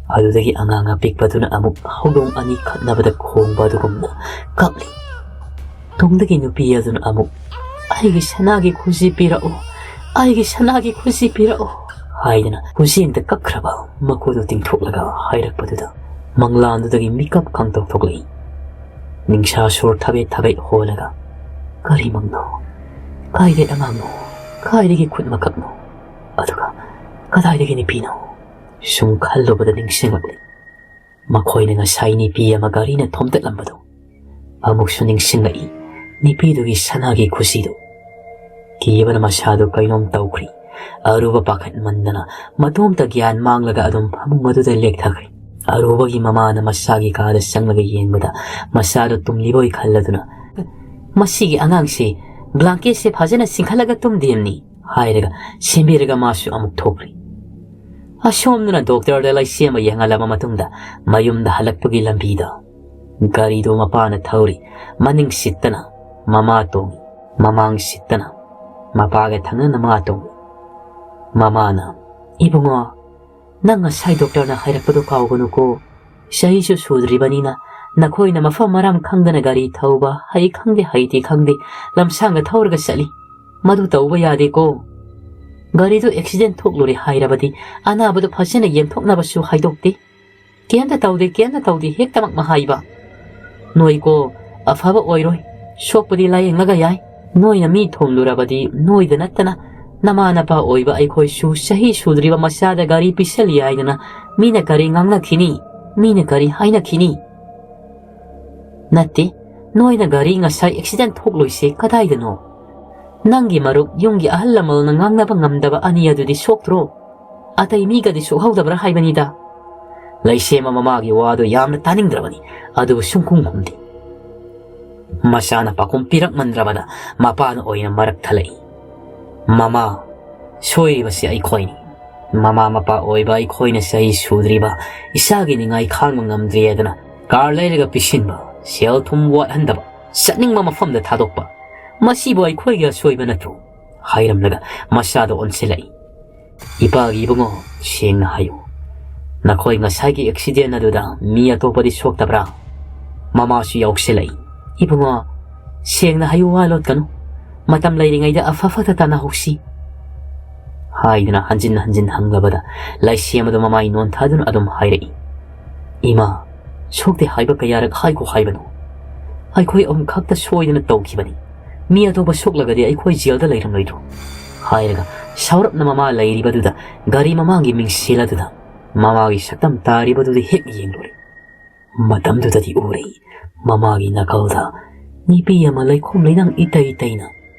ꯑꯗꯨꯗꯒꯤ ꯑꯉꯥꯡ ꯑꯄꯤꯛꯄꯗꯨꯅ ꯑꯃꯨꯛ ꯍꯧꯗꯣꯡ ꯑꯅꯤ ꯈꯠꯅꯕꯗ ꯈꯣꯡꯕ ꯑꯗꯨꯒꯨꯝꯅ ꯀꯞꯂꯤ꯫ ꯇꯨꯡꯗꯒꯤ ꯅꯨꯄꯤ ꯑꯗꯨꯅ ꯑꯃꯨꯛ, "ꯑꯩꯒꯤ ꯁꯅꯥꯒꯤ ꯈꯨꯖꯤ ꯄꯤꯔꯛꯎ, ꯑꯩꯒꯤ ꯁꯅꯥꯒꯤ ꯈꯨꯖꯤ ꯄꯤꯔꯛꯎ" ꯍꯥꯏꯗꯅ ꯈꯨꯖꯦꯡꯗ ꯀꯛꯈ꯭ꯔꯕ ꯃꯀꯨꯗꯨ ꯇꯤꯡꯊꯣꯛꯂꯒ ꯍꯥꯏꯔꯛꯄꯗꯨꯗ ꯃꯪꯂꯥꯟꯗꯨꯗꯒꯤ ꯃꯤꯀꯞ ꯈꯪꯇꯣꯛ ꯊꯣꯛꯂꯛꯏ꯫ ꯅꯤꯡꯁꯥ ꯁꯣꯔ ꯊꯕꯦꯠ ꯊꯕꯦꯠ ꯍꯣꯜꯂꯒ, "ꯀꯔꯤ ꯃꯪꯅꯣ? ꯀꯥꯏꯗꯩ ꯑꯉꯥꯡꯅꯣ? ꯀꯥꯏꯗꯒꯤ ꯈꯨꯠ ꯃꯀꯛꯅꯣ? ꯑꯗꯨꯒ ꯀꯗꯥꯏꯗꯒꯤ ꯅꯨꯄꯤꯅꯣ?" ꯁꯨꯝ ꯈꯜꯂꯨꯕꯗ ꯅꯤꯡꯁꯤꯡꯂꯛꯂꯤ꯫ ꯃꯈꯣꯏꯅ ꯉꯁꯥꯏ ꯅꯨꯄꯤ ꯑꯃ ꯒꯥꯔꯤꯅ ꯊꯣꯝꯇꯠꯂꯝꯕꯗꯨ꯫ ꯑꯃꯨꯛꯁꯨ ꯅꯤꯡꯁꯤꯡꯂꯛꯏ ꯅꯨꯄꯤꯗꯨꯒꯤ ꯁꯅꯥꯒꯤ ꯈꯨꯖꯤꯗꯨ꯫ ꯀꯤꯕꯅ ꯃꯁꯥꯗꯨ ꯀꯩꯅꯣꯝ ꯇꯧꯈ꯭ꯔꯤ꯫ ꯑꯔꯨꯕ ꯄꯥꯈꯠꯃꯟꯗꯅ ꯃꯇꯣꯝꯇ ꯒ꯭ꯌꯥꯟ ꯃꯥꯡꯂꯒ ꯑꯗꯨꯝ ꯐꯃꯨꯡ ꯑꯗꯨꯗ ꯂꯦꯛꯊꯈ꯭ꯔꯤ꯫ ꯑꯔꯨꯕꯒꯤ ꯃꯃꯥꯅ ꯃꯁꯥꯒꯤ ꯀꯥꯗ ꯆꯪꯂꯒ ꯌꯦꯡꯕꯗ ꯃꯁꯥꯗꯨ ꯇꯨꯝꯂꯤꯕꯣꯏ ꯈꯜꯂꯗꯨꯅ, "ꯃꯁꯤꯒꯤ ꯑꯉꯥꯡꯁꯤ ꯕ꯭ꯂꯥꯡꯀꯦꯠꯁꯦ ꯐꯖꯅ ꯆꯤꯡꯈꯠꯂꯒ ꯇꯨꯝꯗꯦꯝꯅꯤ" ꯍꯥꯏꯔꯒ ꯁꯦꯝꯕꯤꯔꯒ ꯃꯥꯁꯨ ꯑꯃꯨꯛ ꯊꯣꯛꯈ꯭ꯔꯤ꯫ ꯑꯁꯣꯝꯗꯅ ꯗꯣꯛꯇꯔꯗ ꯂꯩꯁꯦꯝ ꯑꯃ ꯌꯦꯡꯍꯜꯂꯕ ꯃꯇꯨꯡꯗ ꯃꯌꯨꯝꯗ ꯍꯜꯂꯛꯄꯒꯤ ꯂꯝꯕꯤꯗ ꯒꯥꯔꯤꯗꯨ ꯃꯄꯥꯅ ꯊꯧꯔꯤ꯫ ꯃꯅꯤꯡ ꯁꯤꯠꯇꯅ ꯃꯃꯥ ꯇꯣꯡꯏ, ꯃꯃꯥꯡ ꯁꯤꯠꯇꯅ ꯃꯄꯥꯒ ꯊꯪꯅꯅ ꯃꯥ ꯇꯣꯡꯏ꯫ ꯃꯃꯥꯅ, "ꯏꯕꯨꯡꯉꯣ, ꯅꯪ ꯉꯁꯥꯏ ꯗꯣꯛꯇꯔꯅ ꯍꯥꯏꯔꯛꯄꯗꯣ ꯀꯥꯎꯒꯅꯨꯀꯣ꯫ ꯆꯍꯤꯁꯨ ꯁꯨꯗ꯭ꯔꯤꯕꯅꯤꯅ ꯅꯈꯣꯏꯅ ꯃꯐꯝ ꯃꯔꯥꯡ ꯈꯪꯗꯅ ꯒꯥꯔꯤ ꯊꯧꯕ, ꯍꯩ ꯈꯪꯗꯦ ꯍꯩꯇꯦ ꯈꯪꯗꯦ, ꯂꯝꯁꯥꯡꯗ ꯊꯧꯔꯒ ꯆꯠꯂꯤ꯫ ꯃꯗꯨ ꯇꯧꯕ ꯌꯥꯗꯦꯀꯣ꯫ ꯒꯥꯔꯤꯗꯨ ꯑꯦꯛꯁꯤꯗꯦꯟ ꯊꯣꯛꯂꯨꯔꯦ ꯍꯥꯏꯔꯕꯗꯤ ꯑꯅꯥꯕꯗꯨ ꯐꯖꯅ ꯌꯦꯡꯊꯣꯛꯅꯕꯁꯨ ꯍꯥꯏꯗꯣꯛꯇꯦ꯫ ꯀꯩꯝꯇ ꯇꯧꯗꯦ, ꯀꯩꯝꯇ ꯇꯧꯗꯦ ꯍꯦꯛꯇꯃꯛ ꯃꯍꯥꯏꯕ꯫ ꯅꯣꯏꯀꯣ, ꯑꯐꯕ ꯑꯣꯏꯔꯣꯏ꯫ ꯁꯣꯛꯄꯗꯤ ꯂꯥꯌꯦꯡꯂꯒ ꯌꯥꯏ꯫ ꯅꯣꯏꯅ ꯃꯤ ꯊꯣꯝꯂꯨꯔꯕꯗꯤ ꯅꯣꯏꯗ ꯅꯠꯇꯅ ꯅꯃꯥ ꯅꯄꯥ ꯑꯣꯏꯕ ꯑꯩꯈꯣꯏꯁꯨ ꯆꯍꯤ ꯁꯨꯗ꯭ꯔꯤꯕ ꯃꯆꯥꯗ ꯒꯥꯔꯤ ꯄꯤꯁꯜꯂꯤ ꯍꯥꯏꯗꯅ ꯃꯤꯅ ꯀꯔꯤ ꯉꯥꯡꯅꯈꯤꯅꯤ? ꯃꯤꯅ ꯀꯔꯤ ꯍꯥꯏꯅꯈꯤꯅꯤ?" "ꯅꯠꯇꯦ, ꯅꯣꯏꯅ ꯒꯥꯔꯤ ꯉꯁꯥꯏ ꯑꯦꯛꯁꯤꯗꯦꯟ ꯊꯣꯛꯂꯣꯏꯁꯦ ꯀꯗꯥꯏꯗꯅꯣ? ꯅꯪꯒꯤ ꯃꯔꯨꯞ ꯌꯨꯝꯒꯤ ꯑꯍꯜ ꯂꯃꯟꯅ ꯉꯥꯡꯅꯕ ꯉꯝꯗꯕ ꯑꯅꯤ ꯑꯗꯨꯗꯤ ꯁꯣꯛꯇ꯭ꯔꯣ? ꯑꯇꯩ ꯃꯤꯒꯗꯤ ꯁꯣꯛꯍꯧꯗꯕ꯭ꯔꯥ ꯍꯥꯏꯕꯅꯤꯗ꯫ ꯂꯩꯁꯦꯝꯕ ꯃꯃꯥꯒꯤ ꯋꯥꯗꯨ ꯌꯥꯝꯅ ꯇꯥꯅꯤꯡꯗ꯭ꯔꯕꯅꯤ, ꯑꯗꯨꯕꯨ ꯁꯨꯡꯈꯨꯝ ꯈꯨꯝꯗꯦ꯫ ꯃꯆꯥꯅ ꯄꯥꯎꯈꯨꯝ ꯄꯤꯔꯛꯃꯟꯗ꯭ꯔꯕꯗ ꯃꯄꯥꯅ ꯑꯣꯏꯅ ꯃꯔꯛ ꯊꯠꯂꯛꯏ꯫ "ꯃꯃꯥ, ꯁꯣꯏꯔꯤꯕꯁꯤ ꯑꯩꯈꯣꯏꯅꯤ꯫ ꯃꯃꯥ ꯃꯄꯥ ꯑꯣꯏꯕ ꯑꯩꯈꯣꯏꯅ ꯆꯍꯤ ꯁꯨꯗ꯭ꯔꯤꯕ ꯏꯆꯥꯒꯤ ꯅꯤꯡꯉꯥꯏ ꯈꯥꯡꯕ ꯉꯝꯗ꯭ꯔꯦ ꯍꯥꯏꯗꯅ ꯀꯥꯔ ꯂꯩꯔꯒ ꯄꯤꯁꯤꯟꯕ, ꯁꯦꯜ ꯊꯨꯝ ꯋꯥꯠꯍꯟꯗꯕ, ꯆꯠꯅꯤꯡꯕ ꯃꯐꯝꯗ ꯊꯥꯗꯣꯛꯄ, ꯃꯁꯤꯕꯨ ꯑꯩꯈꯣꯏꯒꯤ ꯑꯁꯣꯏꯕ ꯅꯠꯇ꯭ꯔꯣ?" ꯍꯥꯏꯔꯝꯂꯒ ꯃꯆꯥꯗ ꯑꯣꯟꯁꯤꯜꯂꯛꯏ꯫ "ꯏꯄꯥꯒꯤ ꯏꯕꯨꯡꯉꯣ, ꯁꯦꯡꯅ ꯍꯥꯏꯌꯨ꯫ ꯅꯈꯣꯏ ꯉꯁꯥꯏꯒꯤ ꯑꯦꯛꯁꯤꯗꯦꯟ ꯑꯗꯨꯗ ꯃꯤ ꯑꯇꯣꯞꯄꯗꯤ ꯁꯣꯛꯇꯕ꯭ꯔꯥ?" ꯃꯃꯥꯁꯨ ꯌꯥꯎꯁꯤꯜꯂꯛꯏ꯫ "ꯏꯕꯨꯡꯉꯣ, ꯁꯦꯡꯅ ꯍꯥꯏꯌꯨ, ꯋꯥ ꯂꯣꯠꯀꯅꯨ꯫ ꯃꯇꯝ ꯂꯩꯔꯤꯉꯩꯗ ꯑꯐ ꯐꯠꯇ ꯇꯥꯟꯅꯍꯧꯁꯤ" ꯍꯥꯏꯗꯨꯅ ꯍꯟꯖꯤꯟ ꯍꯟꯖꯤꯟ ꯍꯪꯂꯕꯗ ꯂꯩꯁꯦꯝꯕꯗꯨ ꯃꯃꯥꯏ ꯅꯣꯟꯊꯗꯨꯅ ꯑꯗꯨꯝ ꯍꯥꯏꯔꯛꯏ꯫ "ꯏꯃꯥ, ꯁꯣꯛꯇꯦ ꯍꯥꯏꯕ ꯀꯌꯥꯔꯛ ꯍꯥꯏꯈꯣ ꯍꯥꯏꯕꯅꯣ? ꯑꯩꯈꯣꯏ ꯑꯍꯨꯝ ꯈꯛꯇ ꯁꯣꯏꯗꯅ ꯇꯧꯈꯤꯕꯅꯤ꯫ ꯃꯤ ꯑꯇꯣꯞꯄ ꯁꯣꯛꯂꯒꯗꯤ ꯑꯩꯈꯣꯏ ꯖꯦꯜꯗ ꯂꯩꯔꯝꯂꯣꯏꯗ꯭ꯔꯣ?" ꯍꯥꯏꯔꯒ ꯁꯥꯎꯔꯞꯅ ꯃꯃꯥ ꯂꯩꯔꯤꯕꯗꯨꯗ ꯒꯥꯔꯤ ꯃꯃꯥꯡꯒꯤ ꯃꯤꯡꯁꯦꯜ ꯑꯗꯨꯗ ꯃꯃꯥꯒꯤ ꯁꯛꯇꯝ ꯇꯥꯔꯤꯕꯗꯨꯗ ꯍꯦꯛ ꯌꯦꯡꯂꯨꯔꯦ꯫ ꯃꯇꯝꯗꯨꯗꯗꯤ ꯎꯔꯦ, ꯃꯃꯥꯒꯤ ꯅꯥꯀꯜꯗ ꯅꯨꯄꯤ ꯑꯃ ꯂꯩꯈꯣꯝ ꯂꯩꯅꯥꯡ ꯏꯇꯩ ꯇꯩꯅ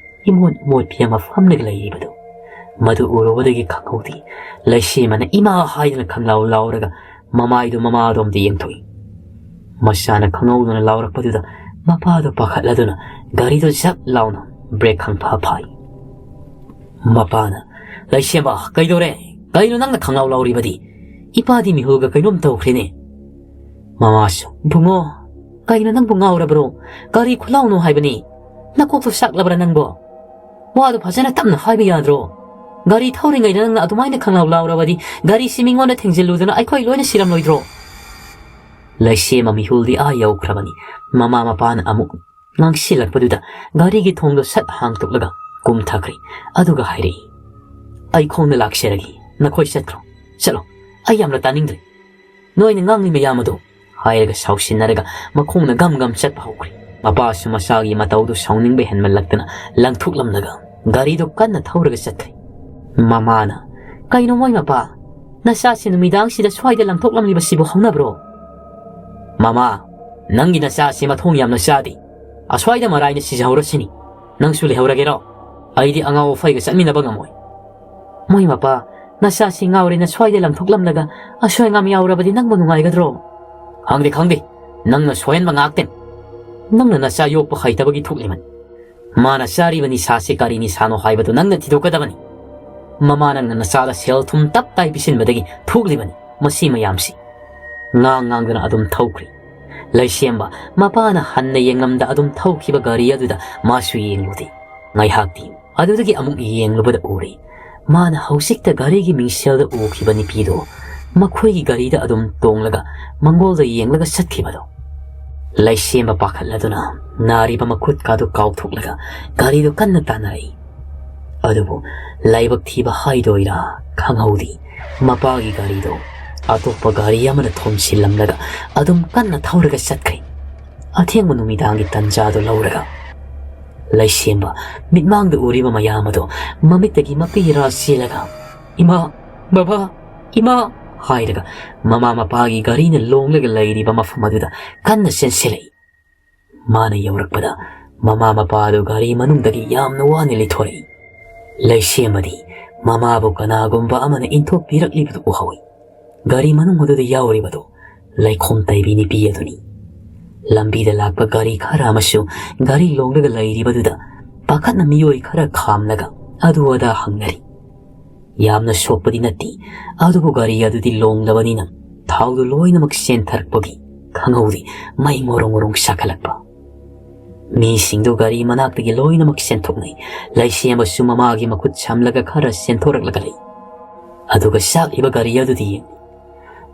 ꯏꯃꯣꯠ ꯃꯣꯠꯄꯤ ꯑꯃ ꯐꯝꯂꯒ ꯂꯩꯔꯤꯕꯗꯨ꯫ ꯃꯗꯨ ꯎꯔꯨꯕꯗꯒꯤ ꯈꯪꯍꯧꯗꯦ, ꯂꯩꯁꯦꯝꯕꯅ "ꯏꯃꯥ" ꯍꯥꯏꯗꯨꯅ ꯈꯪꯂꯥꯎ ꯂꯥꯎꯔꯒ ꯃꯃꯥꯏꯗꯨ ꯃꯃꯥꯔꯣꯝꯗ ꯌꯦꯡꯊꯣꯛꯏ꯫ ꯃꯆꯥꯅ ꯈꯪꯍꯧꯗꯅ ꯂꯥꯎꯔꯛꯄꯗꯨꯗ ꯃꯄꯥꯗꯨ ꯄꯥꯈꯠꯂꯗꯨꯅ ꯒꯥꯔꯤꯗꯨ ꯖꯛ ꯂꯥꯎꯅ ꯕ꯭ꯔꯦꯛ ꯈꯪꯐꯥ ꯐꯥꯏ꯫ ꯃꯄꯥꯅ, "ꯂꯩꯁꯦꯝꯕ, ꯀꯩꯗꯧꯔꯦ? ꯀꯩꯅꯣ ꯅꯪꯅ ꯈꯪꯂꯥꯎ ꯂꯥꯎꯔꯤꯕꯗꯤ? ꯏꯄꯥꯗꯤ ꯃꯤꯍꯨꯜꯒ ꯀꯩꯅꯣꯝ ꯇꯧꯈ꯭ꯔꯦꯅꯦ꯫" ꯃꯃꯥꯁꯨ, "ꯕꯨꯡꯉꯣ, ꯀꯩꯅꯣ ꯅꯪꯕꯨ ꯉꯥꯎꯔꯕ꯭ꯔꯣ? ꯀꯔꯤ ꯈꯨꯂꯥꯎꯅꯣ ꯍꯥꯏꯕꯅꯤ? ꯅꯀꯣꯛꯇꯣ ꯆꯥꯛꯂꯕ꯭ꯔꯥ ꯅꯪꯕꯣ? ꯋꯥꯗꯣ ꯐꯖꯅ ꯇꯞꯅ ꯍꯥꯏꯕ ꯌꯥꯗ꯭ꯔꯣ? ꯒꯥꯔꯤ ꯊꯧꯔꯤꯉꯩꯗ ꯅꯪꯅ ꯑꯗꯨꯃꯥꯏꯅ ꯈꯪꯂꯥꯎ ꯂꯥꯎꯔꯕꯗꯤ ꯒꯥꯔꯤꯁꯤ ꯃꯤꯉꯣꯟꯗ ꯊꯦꯡꯖꯤꯜꯂꯨꯗꯅ ꯑꯩꯈꯣꯏ ꯂꯣꯏꯅ ꯁꯤꯔꯝꯂꯣꯏꯗ꯭ꯔꯣ?" ꯂꯩꯁꯦꯝꯕ ꯃꯤꯍꯨꯜꯗꯤ ꯑꯥ ꯌꯧꯈ꯭ꯔꯕꯅꯤ꯫ ꯃꯃꯥ ꯃꯄꯥꯅ ꯑꯃꯨꯛ ꯉꯥꯡꯁꯤꯜꯂꯛꯄꯗꯨꯗ ꯒꯥꯔꯤꯒꯤ ꯊꯣꯡꯗꯣ ꯁꯠ ꯍꯥꯡꯇꯣꯛꯂꯒ ꯀꯨꯝꯊꯈ꯭ꯔꯦ꯫ ꯑꯗꯨꯒ ꯍꯥꯏꯔꯛꯏ, "ꯑꯩ ꯈꯣꯡꯅ ꯂꯥꯛꯆꯔꯒꯦ, ꯅꯈꯣꯏ ꯆꯠꯈ꯭ꯔꯣ, ꯆꯠꯂꯣ, ꯑꯩ ꯌꯥꯝꯅ ꯇꯥꯅꯤꯡꯗ꯭ꯔꯦ꯫ ꯅꯣꯏꯅ ꯉꯥꯡꯂꯤ ꯃꯌꯥꯝ ꯑꯗꯨ" ꯍꯥꯏꯔꯒ ꯁꯥꯎꯁꯤꯟꯅꯔꯒ ꯃꯈꯣꯡꯅ ꯒꯝ ꯒꯝ ꯆꯠꯄ ꯍꯧꯈ꯭ꯔꯦ꯫ ꯃꯄꯥꯁꯨ ꯃꯆꯥꯒꯤ ꯃꯇꯧꯗꯨ ꯁꯥꯎꯅꯤꯡꯕ ꯍꯦꯟꯃꯜꯂꯛꯇꯅ ꯂꯪꯊꯣꯛꯂꯝꯂꯒ ꯒꯥꯔꯤꯗꯨ ꯀꯟꯅ ꯊꯧꯔꯒ ꯆꯠꯈ꯭ꯔꯦ꯫ ꯃꯃꯥꯅ, "ꯀꯩꯅꯣ ꯃꯣꯏ ꯃꯄꯥ? ꯅꯆꯥꯁꯤ ꯅꯨꯃꯤꯗꯥꯡꯁꯤꯗ ꯁ꯭ꯋꯥꯏꯗ ꯂꯪꯊꯣꯛꯂꯝꯂꯤꯕꯁꯤꯕꯨ ꯍꯧꯅꯕ꯭ꯔꯣ?" "ꯃꯃꯥ, ꯅꯪꯒꯤ ꯅꯆꯥꯁꯤ ꯃꯊꯣꯡ ꯌꯥꯝꯅ ꯆꯥꯗꯦ꯫ ꯑꯁ꯭ꯋꯥꯏꯗ ꯃꯔꯥꯏꯅ ꯁꯤꯖꯍꯧꯔꯁꯤꯅꯤ꯫ ꯅꯪꯁꯨ ꯂꯩꯍꯧꯔꯒꯦꯔꯣ? ꯑꯩꯗꯤ ꯑꯉꯥꯎ ꯑꯐꯩꯒ ꯆꯠꯃꯤꯟꯅꯕ ꯉꯝꯃꯣꯏ꯫" "ꯃꯣꯏ ꯃꯄꯥ, "ꯅꯆꯥꯁꯤ ꯉꯥꯎꯔꯦꯅ ꯁ꯭ꯋꯥꯏꯗ ꯂꯪꯊꯣꯛꯂꯝꯂꯒ ꯑꯁꯣꯏ ꯑꯉꯥꯝ ꯌꯥꯎꯔꯕꯗꯤ ꯅꯪꯕꯨ ꯅꯨꯡꯉꯥꯏꯒꯗ꯭ꯔꯣ?" "ꯈꯪꯗꯦ, ꯈꯪꯗꯦ꯫ ꯅꯪꯅ ꯁꯣꯏꯍꯟꯕ ꯉꯥꯛꯇꯅꯤ꯫ ꯅꯪꯅ ꯅꯆꯥ ꯌꯣꯛꯄ ꯍꯩꯇꯕꯒꯤ ꯊꯣꯛꯂꯤꯕꯅꯤ꯫ ꯃꯥꯅ ꯆꯥꯔꯤꯕ ꯅꯤꯁꯥꯁꯤ ꯀꯔꯤ ꯅꯤꯁꯥꯅꯣ ꯍꯥꯏꯕꯗꯨ ꯅꯪꯅ ꯊꯤꯗꯣꯛꯀꯗꯕꯅꯤ꯫ ꯃꯃꯥ ꯅꯪꯅ ꯅꯆꯥꯗ ꯁꯦꯜ ꯊꯨꯝ ꯇꯞ ꯇꯥꯏ ꯄꯤꯁꯤꯟꯕꯗꯒꯤ ꯊꯣꯛꯂꯤꯕꯅꯤ ꯃꯁꯤ ꯃꯌꯥꯝꯁꯤ꯫" ꯉꯥꯡ ꯉꯥꯡꯗꯨꯅ ꯑꯗꯨꯝ ꯊꯧꯈ꯭ꯔꯦ꯫ ꯂꯩꯁꯦꯝꯕ ꯃꯄꯥꯅ ꯍꯟꯅ ꯌꯦꯡꯂꯝꯗ ꯑꯗꯨꯝ ꯊꯧꯈꯤꯕ ꯒꯥꯔꯤ ꯑꯗꯨꯗ ꯃꯥꯁꯨ ꯌꯦꯡꯂꯨꯗꯦ꯫ ꯉꯥꯏꯍꯥꯛꯇꯤ ꯑꯗꯨꯗꯒꯤ ꯑꯃꯨꯛ ꯌꯦꯡꯂꯨꯕꯗ ꯎꯔꯦ, ꯃꯥꯅ ꯍꯧꯖꯤꯛꯇ ꯒꯥꯔꯤꯒꯤ ꯃꯤꯡꯁꯦꯜꯗ ꯎꯈꯤꯕ ꯅꯨꯄꯤꯗꯣ ꯃꯈꯣꯏꯒꯤ ꯒꯥꯔꯤꯗ ꯑꯗꯨꯝ ꯇꯣꯡꯂꯒ ꯃꯪꯒꯣꯜꯗ ꯌꯦꯡꯂꯒ ꯆꯠꯈꯤꯕꯗꯣ꯫ ꯂꯩꯁꯦꯝꯕ ꯄꯥꯈꯠꯂꯗꯨꯅ ꯅꯥꯔꯤꯕ ꯃꯈꯨꯠꯀꯥꯗꯨ ꯀꯥꯎꯊꯣꯛꯂꯒ ꯒꯥꯔꯤꯗꯨ ꯀꯟꯅ ꯇꯥꯟꯅꯔꯛꯏ꯫ ꯑꯗꯨꯕꯨ ꯂꯥꯏꯕꯛ ꯊꯤꯕ ꯍꯥꯏꯗꯣꯏꯔꯥ ꯈꯪꯍꯧꯗꯦ, ꯃꯄꯥꯒꯤ ꯒꯥꯔꯤꯗꯨ ꯑꯇꯣꯞꯄ ꯒꯥꯔꯤ ꯑꯃꯅ ꯊꯣꯝꯖꯤꯜꯂꯝꯂꯒ ꯑꯗꯨꯝ ꯀꯟꯅ ꯊꯧꯔꯒ ꯆꯠꯈ꯭ꯔꯦ꯫ ꯑꯊꯦꯡꯕ ꯅꯨꯃꯤꯗꯥꯡꯒꯤ ꯇꯟꯖꯥꯗꯨ ꯂꯧꯔꯒ ꯂꯩꯁꯦꯝꯕ ꯃꯤꯠꯃꯥꯡꯗ ꯎꯔꯤꯕ ꯃꯌꯥꯝ ꯑꯗꯨ ꯃꯃꯤꯠꯇꯒꯤ ꯃꯄꯤ ꯏꯔꯥ ꯆꯦꯜꯂꯒ, "ꯏꯃꯥ, ꯕꯕꯥ, ꯏꯃꯥ!" ꯍꯥꯏꯔꯒ ꯃꯃꯥ ꯃꯄꯥꯒꯤ ꯒꯥꯔꯤꯅ ꯂꯣꯡꯂꯒ ꯂꯩꯔꯤꯕ ꯃꯐꯝ ꯑꯗꯨꯗ ꯀꯟꯅ ꯆꯦꯟꯁꯤꯜꯂꯛꯏ꯫ ꯃꯥꯅ ꯌꯧꯔꯛꯄꯗ ꯃꯃꯥ ꯃꯄꯥ ꯑꯗꯨ ꯒꯥꯔꯤ ꯃꯅꯨꯡꯗꯒꯤ ꯌꯥꯝꯅ ꯋꯥꯅ ꯂꯩꯊꯣꯔꯛꯏ꯫ ꯂꯩꯁꯦꯝꯕꯗꯤ ꯃꯃꯥꯕꯨ ꯀꯅꯥꯒꯨꯝꯕ ꯑꯃꯅ ꯏꯟꯊꯣꯛꯄꯤꯔꯛꯂꯤꯕꯗꯨ ꯎꯍꯧꯏ꯫ ꯒꯥꯔꯤ ꯃꯅꯨꯡ ꯑꯗꯨꯗ ꯌꯥꯎꯔꯤꯕꯗꯨ ꯂꯩꯈꯣꯝ ꯇꯩꯕꯤ ꯅꯨꯄꯤ ꯑꯗꯨꯅꯤ꯫ ꯂꯝꯕꯤꯗ ꯂꯥꯛꯄ ꯒꯥꯔꯤ ꯈꯔ ꯑꯃꯁꯨ ꯒꯥꯔꯤ ꯂꯣꯡꯂꯒ ꯂꯩꯔꯤꯕꯗꯨꯗ ꯄꯥꯈꯠꯅ ꯃꯤꯑꯣꯏ ꯈꯔ ꯈꯥꯝꯂꯒ ꯑꯗꯨ ꯑꯗꯥ ꯍꯪꯅꯔꯤ꯫ ꯌꯥꯝꯅ ꯁꯣꯛꯄꯗꯤ ꯅꯠꯇꯦ, ꯑꯗꯨꯕꯨ ꯒꯥꯔꯤ ꯑꯗꯨꯗꯤ ꯂꯣꯡꯂꯕꯅꯤꯅ ꯊꯥꯎꯗꯨ ꯂꯣꯏꯅꯃꯛ ꯆꯦꯟꯊꯔꯛꯄꯒꯤ ꯈꯪꯍꯧꯗꯦ, ꯃꯩ ꯉꯣꯔꯣꯡ ꯉꯣꯔꯣꯡ ꯁꯥꯈꯠꯂꯛꯄ꯫ ꯃꯤꯁꯤꯡꯗꯨ ꯒꯥꯔꯤ ꯃꯅꯥꯛꯇꯒꯤ ꯂꯣꯏꯅꯃꯛ ꯆꯦꯟꯊꯣꯛꯅꯩ꯫ ꯂꯩꯁꯦꯝꯕꯁꯨ ꯃꯃꯥꯒꯤ ꯃꯈꯨꯠ ꯁꯝꯂꯒ ꯈꯔ ꯆꯦꯟꯊꯣꯔꯛꯂꯒ ꯂꯩ꯫ ꯑꯗꯨꯒ ꯆꯥꯛꯂꯤꯕ ꯒꯥꯔꯤ ꯑꯗꯨꯗꯤ ꯌꯦꯡꯉꯤ꯫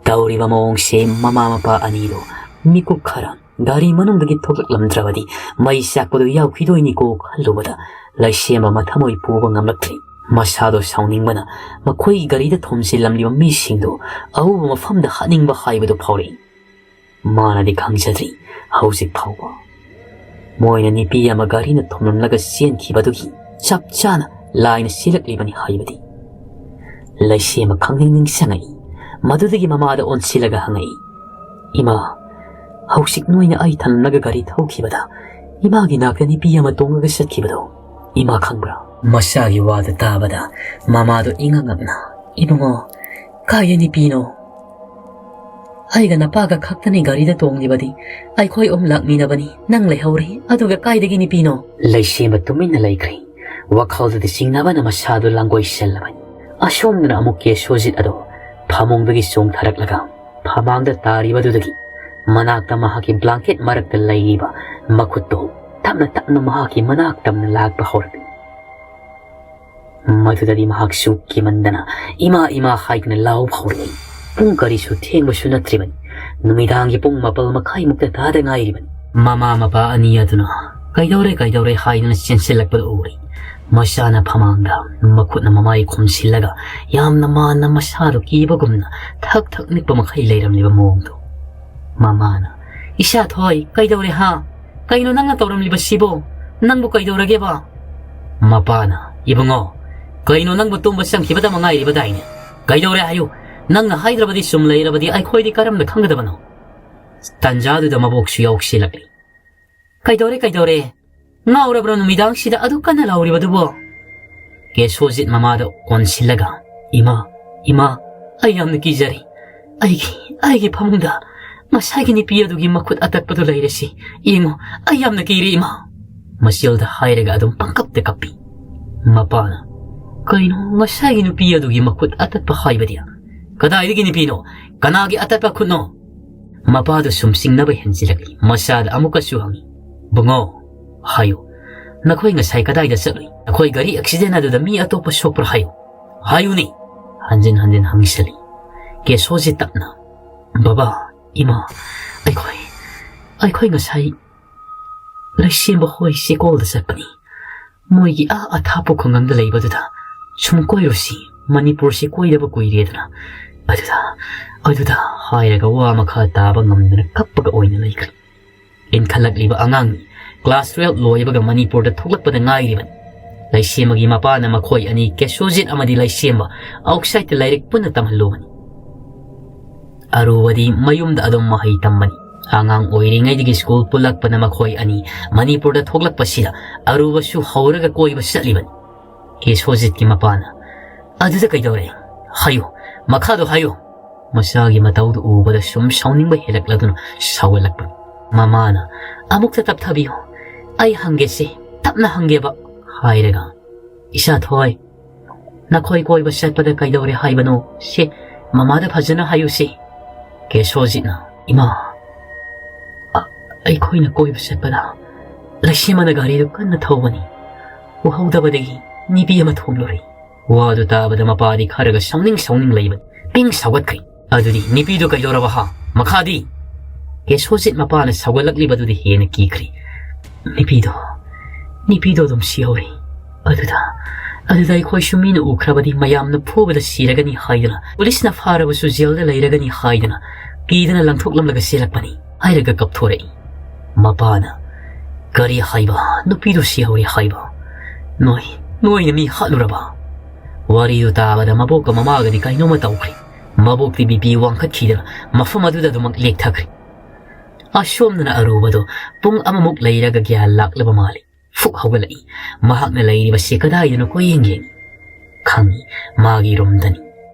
ꯇꯧꯔꯤꯕ ꯃꯑꯣꯡꯁꯦ ꯃꯃꯥ ꯃꯄꯥ ꯑꯅꯤꯗꯣ ꯃꯤꯀꯨꯞ ꯈꯔ ꯒꯥꯔꯤ ꯃꯅꯨꯡꯗꯒꯤ ꯊꯣꯛꯂꯛꯂꯝꯗ꯭ꯔꯕꯗꯤ ꯃꯩ ꯆꯥꯛꯄꯗꯨ ꯌꯥꯎꯈꯤꯗꯣꯏꯅꯤꯀꯣ ꯈꯜꯂꯨꯕꯗ ꯂꯩꯁꯦꯝꯕ ꯃꯊꯃꯣꯏ ꯄꯨꯕ ꯉꯝꯂꯛꯇ꯭ꯔꯦ꯫ ꯃꯁꯥꯗꯣ ꯁꯥꯎꯅꯤꯡꯕꯅ ꯃꯈꯣꯏꯒꯤ ꯒꯥꯔꯤꯗ ꯊꯣꯝꯖꯤꯜꯂꯝꯂꯤꯕ ꯃꯤꯁꯤꯡꯗꯨ ꯑꯎꯕ ꯃꯐꯝꯗ ꯍꯥꯠꯅꯤꯡꯕ ꯍꯥꯏꯕꯗꯨ ꯐꯥꯎꯔꯛꯏ꯫ ꯃꯥꯅꯗꯤ ꯈꯪꯖꯗ꯭ꯔꯤ ꯍꯧꯖꯤꯛ ꯐꯥꯎꯕ ꯃꯣꯏꯅ ꯅꯨꯄꯤ ꯑꯃ ꯒꯥꯔꯤꯅ ꯊꯣꯝꯂꯝꯂꯒ ꯆꯦꯟꯈꯤꯕꯗꯨꯒꯤ ꯆꯞ ꯆꯥꯅ ꯂꯥꯏꯅ ꯁꯤꯜꯂꯛꯂꯤꯕꯅꯤ ꯍꯥꯏꯕꯗꯤ꯫ ꯂꯩꯁꯦꯝꯕ ꯈꯪꯅꯤꯡ ꯅꯤꯡꯁꯤꯡꯉꯛꯏ꯫ ꯃꯗꯨꯗꯒꯤ ꯃꯃꯥꯗ ꯑꯣꯟꯁꯤꯜꯂꯒ ꯍꯪꯉꯛꯏ, "ꯏꯃꯥ, ꯍꯧꯖꯤꯛ ꯅꯣꯏꯅ ꯑꯩ ꯊꯝꯂꯒ ꯒꯥꯔꯤ ꯊꯧꯈꯤꯕꯗ ꯏꯃꯥꯒꯤ ꯅꯥꯛꯇ ꯅꯨꯄꯤ ꯑꯃ ꯇꯣꯡꯂꯒ ꯆꯠꯈꯤꯕꯗꯣ ꯏꯃꯥ ꯈꯪꯕ꯭ꯔꯥ?" ꯃꯆꯥꯒꯤ ꯋꯥꯗꯨ ꯇꯥꯕꯗ ꯃꯃꯥꯗꯣ ꯏꯉꯛ ꯉꯛꯅ ꯏꯕꯨꯡꯉꯣ, ꯀꯥꯏꯗ ꯅꯨꯄꯤꯅꯣ? ꯑꯩꯒ ꯅꯄꯥꯒ ꯈꯛꯇꯅꯤ ꯒꯥꯔꯤꯗ ꯇꯣꯡꯂꯤꯕꯗꯤ꯫ ꯑꯩꯈꯣꯏ ꯑꯍꯨꯝ ꯂꯥꯛꯃꯤꯟꯅꯕꯅꯤ, ꯅꯪ ꯂꯩꯍꯧꯔꯤ꯫ ꯑꯗꯨꯒ ꯀꯥꯏꯗꯒꯤ ꯅꯨꯄꯤꯅꯣ? ꯂꯩꯁꯦꯝꯕ ꯇꯨꯃꯤꯟꯅ ꯂꯩꯈ꯭ꯔꯦ꯫ ꯋꯥꯈꯜꯗꯗꯤ ꯆꯤꯡꯅꯕꯅ ꯃꯁꯥꯗꯨ ꯂꯥꯡꯒꯣꯏꯁꯤꯜꯂꯕꯅꯤ꯫ ꯑꯁꯣꯝꯗꯅ ꯑꯃꯨꯛ ꯀꯦꯁꯣꯖꯤꯠ ꯑꯗꯣ ꯐꯃꯨꯡꯗꯒꯤ ꯆꯣꯡꯊꯔꯛꯂꯒ ꯐꯃꯥꯡꯗ ꯇꯥꯔꯤꯕꯗꯨꯗꯒꯤ ꯃꯅꯥꯛꯇ ꯃꯍꯥꯛꯀꯤ ꯕ꯭ꯂꯥꯡꯀꯦꯠ ꯃꯔꯛꯇ ꯂꯩꯔꯤꯕ ꯃꯈꯨꯠꯇꯣ ꯇꯞꯅ ꯇꯞꯅ ꯃꯍꯥꯛꯀꯤ ꯃꯅꯥꯛ ꯇꯝꯅ ꯂꯥꯛꯄ ꯍꯧꯔꯛꯂꯤ꯫ ꯃꯗꯨꯗꯗꯤ ꯃꯍꯥꯛꯁꯨ ꯀꯤꯃꯟꯗꯅ "ꯏꯃꯥ, ꯏꯃꯥ" ꯍꯥꯏꯗꯨꯅ ꯂꯥꯎꯕ ꯍꯧꯔꯛꯏ꯫ ꯄꯨꯡ ꯀꯔꯤꯁꯨ ꯊꯦꯡꯕꯁꯨ ꯅꯠꯇ꯭ꯔꯤꯕꯅꯤ꯫ ꯅꯨꯃꯤꯗꯥꯡꯒꯤ ꯄꯨꯡ ꯃꯥꯄꯜ ꯃꯈꯥꯏꯃꯨꯛꯇ ꯇꯥꯗ ꯉꯥꯏꯔꯤꯕꯅꯤ꯫ ꯃꯃꯥ ꯃꯄꯥ ꯑꯅꯤ ꯑꯗꯨꯅ "ꯀꯩꯗꯧꯔꯦ, ꯀꯩꯗꯧꯔꯦ?" ꯍꯥꯏꯗꯨꯅ ꯆꯦꯟꯁꯤꯜꯂꯛꯄꯗꯨ ꯎꯔꯦ꯫ ꯃꯆꯥꯅ ꯐꯃꯥꯡꯗ ꯃꯈꯨꯠꯅ ꯃꯃꯥꯏ ꯈꯨꯝꯁꯤꯜꯂꯒ ꯌꯥꯝꯅ ꯃꯥꯟꯅ ꯃꯁꯥꯗꯨ ꯀꯤꯕꯒꯨꯝꯅ ꯊꯛ ꯊꯛ ꯅꯤꯛꯄ ꯃꯈꯩ ꯂꯩꯔꯝꯂꯤꯕ ꯃꯑꯣꯡꯗꯨ꯫ ꯃꯃꯥꯅ, "ꯏꯆꯥ ꯊꯣꯏ, ꯀꯩꯗꯧꯔꯦ ꯍꯥ? ꯀꯩꯅꯣ ꯅꯪꯅ ꯇꯧꯔꯝꯂꯤꯕꯁꯤꯕꯣ? ꯅꯪꯕꯨ ꯀꯩꯗꯧꯔꯒꯦꯕ?" ꯃꯄꯥꯅ, "ꯏꯕꯨꯡꯉꯣ, ꯀꯩꯅꯣ ꯅꯪꯕꯨ ꯇꯨꯝꯕ ꯆꯪꯈꯤꯕꯗ ꯉꯥꯏꯔꯤꯕꯗꯥꯏꯅꯦ? ꯀꯩꯗꯧꯔꯦ ꯍꯥꯏꯌꯨ? ꯅꯪꯅ ꯍꯥꯏꯗ꯭ꯔꯕꯗꯤ ꯁꯨꯝ ꯂꯩꯔꯕꯗꯤ ꯑꯩꯈꯣꯏꯗꯤ ꯀꯔꯝꯅ ꯈꯪꯒꯗꯕꯅꯣ?" ꯇꯟꯖꯥꯗꯨꯗ ꯃꯕꯣꯛꯁꯨ ꯌꯥꯎꯁꯤꯜꯂꯛꯂꯤ꯫ "ꯀꯩꯗꯧꯔꯦ, ꯀꯩꯗꯧꯔꯦ? ꯉꯥꯎꯔꯕ꯭ꯔꯣ ꯅꯨꯃꯤꯗꯥꯡꯁꯤꯗ ꯑꯗꯨꯛ ꯀꯟꯅ ꯂꯥꯎꯔꯤꯕꯗꯨꯕꯣ?" ꯀꯦꯁꯣꯖꯤꯠ ꯃꯃꯥꯗ ꯑꯣꯟꯁꯤꯜꯂꯒ, "ꯏꯃꯥ, ꯏꯃꯥ, ꯑꯩ ꯌꯥꯝꯅ ꯀꯤꯖꯔꯦ꯫ ꯑꯩꯒꯤ, ꯑꯩꯒꯤ ꯐꯃꯨꯡꯗ ꯉꯁꯥꯏꯒꯤ ꯅꯨꯄꯤ ꯑꯗꯨꯒꯤ ꯃꯈꯨꯠ ꯑꯇꯠꯄꯗꯨ ꯂꯩꯔꯦꯁꯤ꯫ ꯌꯦꯡꯉꯣ, ꯑꯩ ꯌꯥꯝꯅ ꯀꯤꯔꯦ, ꯏꯃꯥ!" ꯃꯆꯤꯜꯗ ꯍꯥꯏꯔꯒ ꯑꯗꯨꯝ ꯄꯪꯀꯞꯇ ꯀꯞꯄꯤ꯫ ꯃꯄꯥꯅ, "ꯀꯩꯅꯣ, ꯉꯁꯥꯏꯒꯤ ꯅꯨꯄꯤ ꯑꯗꯨꯒꯤ ꯃꯈꯨꯠ ꯑꯇꯠꯄ ꯍꯥꯏꯕꯗꯤ? ꯀꯗꯥꯏꯗꯒꯤ ꯅꯨꯄꯤꯅꯣ? ꯀꯅꯥꯒꯤ ꯑꯇꯠꯄ ꯈꯨꯠꯅꯣ?" ꯃꯄꯥꯗꯨ ꯁꯨꯝ ꯆꯤꯡꯅꯕ ꯍꯦꯟꯖꯤꯜꯂꯛꯂꯤ꯫ ꯃꯆꯥꯗ ꯑꯃꯨꯛꯀꯁꯨ ꯍꯪꯉꯤ, "ꯕꯨꯡꯉꯣ, ꯍꯥꯏꯌꯨ, ꯅꯈꯣꯏ ꯉꯁꯥꯏ ꯀꯗꯥꯏꯗ ꯆꯠꯂꯨꯏ? ꯅꯈꯣꯏ ꯒꯥꯔꯤ ꯑꯦꯛꯁꯤꯗꯦꯟ ꯑꯗꯨꯗ ꯃꯤ ꯑꯇꯣꯞꯄ ꯁꯣꯛꯄ꯭ꯔꯥ ꯍꯥꯏꯌꯨ, ꯍꯥꯏꯌꯨꯅꯦ!" ꯍꯟꯖꯤꯟ ꯍꯟꯖꯤꯟ ꯍꯪꯁꯤꯜꯂꯤ꯫ ꯀꯦꯁꯣꯖꯤꯠ ꯇꯞꯅ, "ꯕꯕꯥ, ꯏꯃꯥ, ꯑꯩꯈꯣꯏ, ꯑꯩꯈꯣꯏ ꯉꯁꯥꯏ ꯂꯩꯁꯦꯝꯕ ꯍꯣꯏ ꯆꯦꯀꯣꯜꯗ ꯆꯠꯄꯅꯤ꯫ ꯃꯣꯏꯒꯤ ꯑꯥ ꯑꯊꯥꯞꯄ ꯈꯨꯡꯒꯪꯗ ꯂꯩꯕꯗꯨꯗ ꯁꯨꯝ ꯀꯣꯏꯔꯨꯁꯤ, ꯃꯅꯤꯄꯨꯔꯁꯤ ꯀꯣꯏꯗꯕ ꯀꯨꯏꯔꯦꯗꯅ꯫ ꯑꯗꯨꯗ, ꯑꯗꯨꯗ" ꯍꯥꯏꯔꯒ ꯋꯥ ꯃꯈꯥ ꯇꯥꯕ ꯉꯝꯗꯅ ꯀꯞꯄꯒ ꯑꯣꯏꯅ ꯂꯩꯈ꯭ꯔꯦ꯫ ꯏꯟꯈꯠꯂꯛꯂꯤꯕ ꯑꯉꯥꯡꯅꯤ꯫ ꯀ꯭ꯂꯥꯁ ꯇꯨꯋꯦꯜꯕ ꯂꯣꯏꯕꯒ ꯃꯅꯤꯄꯨꯔꯗ ꯊꯣꯛꯂꯛꯄꯗ ꯉꯥꯏꯔꯤꯕꯅꯤ꯫ ꯂꯩꯁꯦꯝꯕꯒꯤ ꯃꯄꯥꯅ ꯃꯈꯣꯏ ꯑꯅꯤ, ꯀꯦꯁꯣꯖꯤꯠ ꯑꯃꯗꯤ ꯂꯩꯁꯦꯝꯕ, ꯑꯥꯎꯠꯁꯥꯏꯗꯇ ꯂꯥꯏꯔꯤꯛ ꯄꯨꯟꯅ ꯇꯝꯍꯜꯂꯨꯕꯅꯤ꯫ ꯑꯔꯨꯕꯗꯤ ꯃꯌꯨꯝꯗ ꯑꯗꯨꯝ ꯃꯍꯩ ꯇꯝꯕꯅꯤ꯫ ꯑꯉꯥꯡ ꯑꯣꯏꯔꯤꯉꯩꯗꯒꯤ ꯁ꯭ꯀꯨꯜ ꯄꯨꯜꯂꯛꯄꯅ ꯃꯈꯣꯏ ꯑꯅꯤ ꯃꯅꯤꯄꯨꯔꯗ ꯊꯣꯛꯂꯛꯄꯁꯤꯗ ꯑꯔꯨꯕꯁꯨ ꯍꯧꯔꯒ ꯀꯣꯏꯕ ꯆꯠꯂꯤꯕꯅꯤ꯫ ꯀꯦꯁꯣꯖꯤꯠꯀꯤ ꯃꯄꯥꯅ, "ꯑꯗꯨꯗ ꯀꯩꯗꯧꯔꯦ? "ꯍꯥꯏꯌꯨ, ꯃꯈꯥꯗꯣ ꯍꯥꯏꯌꯨ"꯫ ꯃꯆꯥꯒꯤ ꯃꯇꯧꯗꯨ ꯎꯕꯗ ꯁꯨꯝ ꯁꯥꯎꯅꯤꯡꯕ ꯍꯦꯜꯂꯛꯂꯗꯨꯅ ꯁꯥꯎꯒꯠꯂꯛꯄ꯫ ꯃꯃꯥꯅ, "ꯑꯃꯨꯛꯇ ꯇꯞꯊꯕꯤꯌꯨ, ꯑꯩ ꯍꯪꯒꯦꯁꯦ, ꯇꯞꯅ ꯍꯪꯒꯦꯕ" ꯍꯥꯏꯔꯒ, "ꯏꯆꯥ ꯊꯣꯏ, ꯅꯈꯣꯏ ꯀꯣꯏꯕ ꯆꯠꯄꯗ ꯀꯩꯗꯧꯔꯦ ꯍꯥꯏꯕꯅꯣ? ꯁꯤ ꯃꯃꯥꯗ ꯐꯖꯅ ꯍꯥꯏꯌꯨꯁꯤ"꯫ ꯀꯦꯁꯣꯖꯤꯠꯅ, "ꯏꯃꯥ, ꯑ-, ꯑꯩꯈꯣꯏꯅ ꯀꯣꯏꯕ ꯆꯠꯄꯗ ꯂꯩꯁꯦꯝꯕꯅ ꯒꯥꯔꯤꯗꯨ ꯀꯟꯅ ꯊꯧꯕꯅꯤ꯫ ꯎꯍꯧꯗꯕꯗꯒꯤ ꯅꯤꯄꯤ ꯑꯃ ꯊꯣꯝꯂꯨꯔꯦ"꯫ ꯋꯥꯗꯨ ꯇꯥꯕꯗ ꯃꯄꯥꯗꯤ ꯈꯔꯒ ꯁꯥꯎꯅꯤꯡ ꯁꯥꯎꯅꯤꯡ ꯂꯩꯕꯅꯤ꯫ ꯄꯤꯡ ꯁꯥꯎꯒꯠꯈ꯭ꯔꯦ꯫ "ꯑꯗꯨꯗꯤ ꯅꯤꯄꯤꯗꯣ ꯀꯩꯗꯧꯔꯕ ꯍꯥ? ꯃꯈꯥꯗꯤ?" ꯀꯦꯁꯣꯖꯤꯠ ꯃꯄꯥꯅ ꯁꯥꯎꯒꯠꯂꯛꯂꯤꯕꯗꯨꯗꯤ ꯍꯦꯟꯅ ꯀꯤꯈ꯭ꯔꯦ꯫ "ꯅꯤꯄꯤꯗꯣ, ꯅꯤꯄꯤꯗꯣ ꯑꯗꯨꯝ ꯁꯤꯍꯧꯔꯦ꯫ ꯑꯗꯨꯗ, ꯑꯗꯨꯗ ꯑꯩꯈꯣꯏꯁꯨ ꯃꯤꯅ ꯎꯈ꯭ꯔꯕꯗꯤ ꯃꯌꯥꯝꯅ ꯐꯨꯕꯗ ꯁꯤꯔꯒꯅꯤ ꯍꯥꯏꯗꯨꯅ, ꯄꯨꯂꯤꯁꯅ ꯐꯥꯔꯕꯁꯨ ꯖꯦꯜꯗ ꯂꯩꯔꯒꯅꯤ ꯍꯥꯏꯗꯨꯅ, ꯀꯤꯗꯅ ꯂꯪꯊꯣꯛꯂꯝꯂꯒ ꯆꯦꯜꯂꯛꯄꯅꯤ" ꯍꯥꯏꯔꯒ ꯀꯞꯊꯣꯔꯛꯏ꯫ ꯃꯄꯥꯅ, "ꯀꯔꯤ ꯍꯥꯏꯕ? ꯅꯨꯄꯤꯗꯨ ꯁꯤꯍꯧꯔꯦ ꯍꯥꯏꯕ? ꯅꯣꯏ, ꯅꯣꯏꯅ ꯃꯤ ꯍꯥꯠꯂꯨꯔꯕ?" ꯋꯥꯔꯤꯗꯨ ꯇꯥꯕꯗ ꯃꯕꯣꯛꯀ ꯃꯃꯥꯒꯗꯤ ꯀꯩꯅꯣꯝꯃ ꯇꯧꯈ꯭ꯔꯦ꯫ ꯃꯕꯣꯛꯇꯤ ꯕꯤ ꯄꯤ ꯋꯥꯡꯈꯠꯈꯤꯗꯅ ꯃꯐꯝ ꯑꯗꯨꯗ ꯑꯗꯨꯃꯛ ꯂꯦꯛꯊꯈ꯭ꯔꯦ꯫ ꯑꯁꯣꯝꯗꯅ ꯑꯔꯨꯕꯗꯣ ꯄꯨꯡ ꯑꯃꯃꯨꯛ ꯂꯩꯔꯒ ꯒ꯭ꯌꯥꯟ ꯂꯥꯛꯂꯕ ꯃꯥꯜꯂꯤ꯫ ꯐꯨꯛ ꯍꯧꯒꯠꯂꯛꯏ꯫ ꯃꯍꯥꯛꯅ ꯂꯩꯔꯤꯕꯁꯤ ꯀꯗꯥꯏꯗꯅꯣ ꯀꯣꯏꯌꯦꯡ ꯌꯦꯡꯏ꯫ ꯈꯪꯏ, ꯃꯥꯒꯤ ꯔꯨꯝꯗꯅꯤ꯫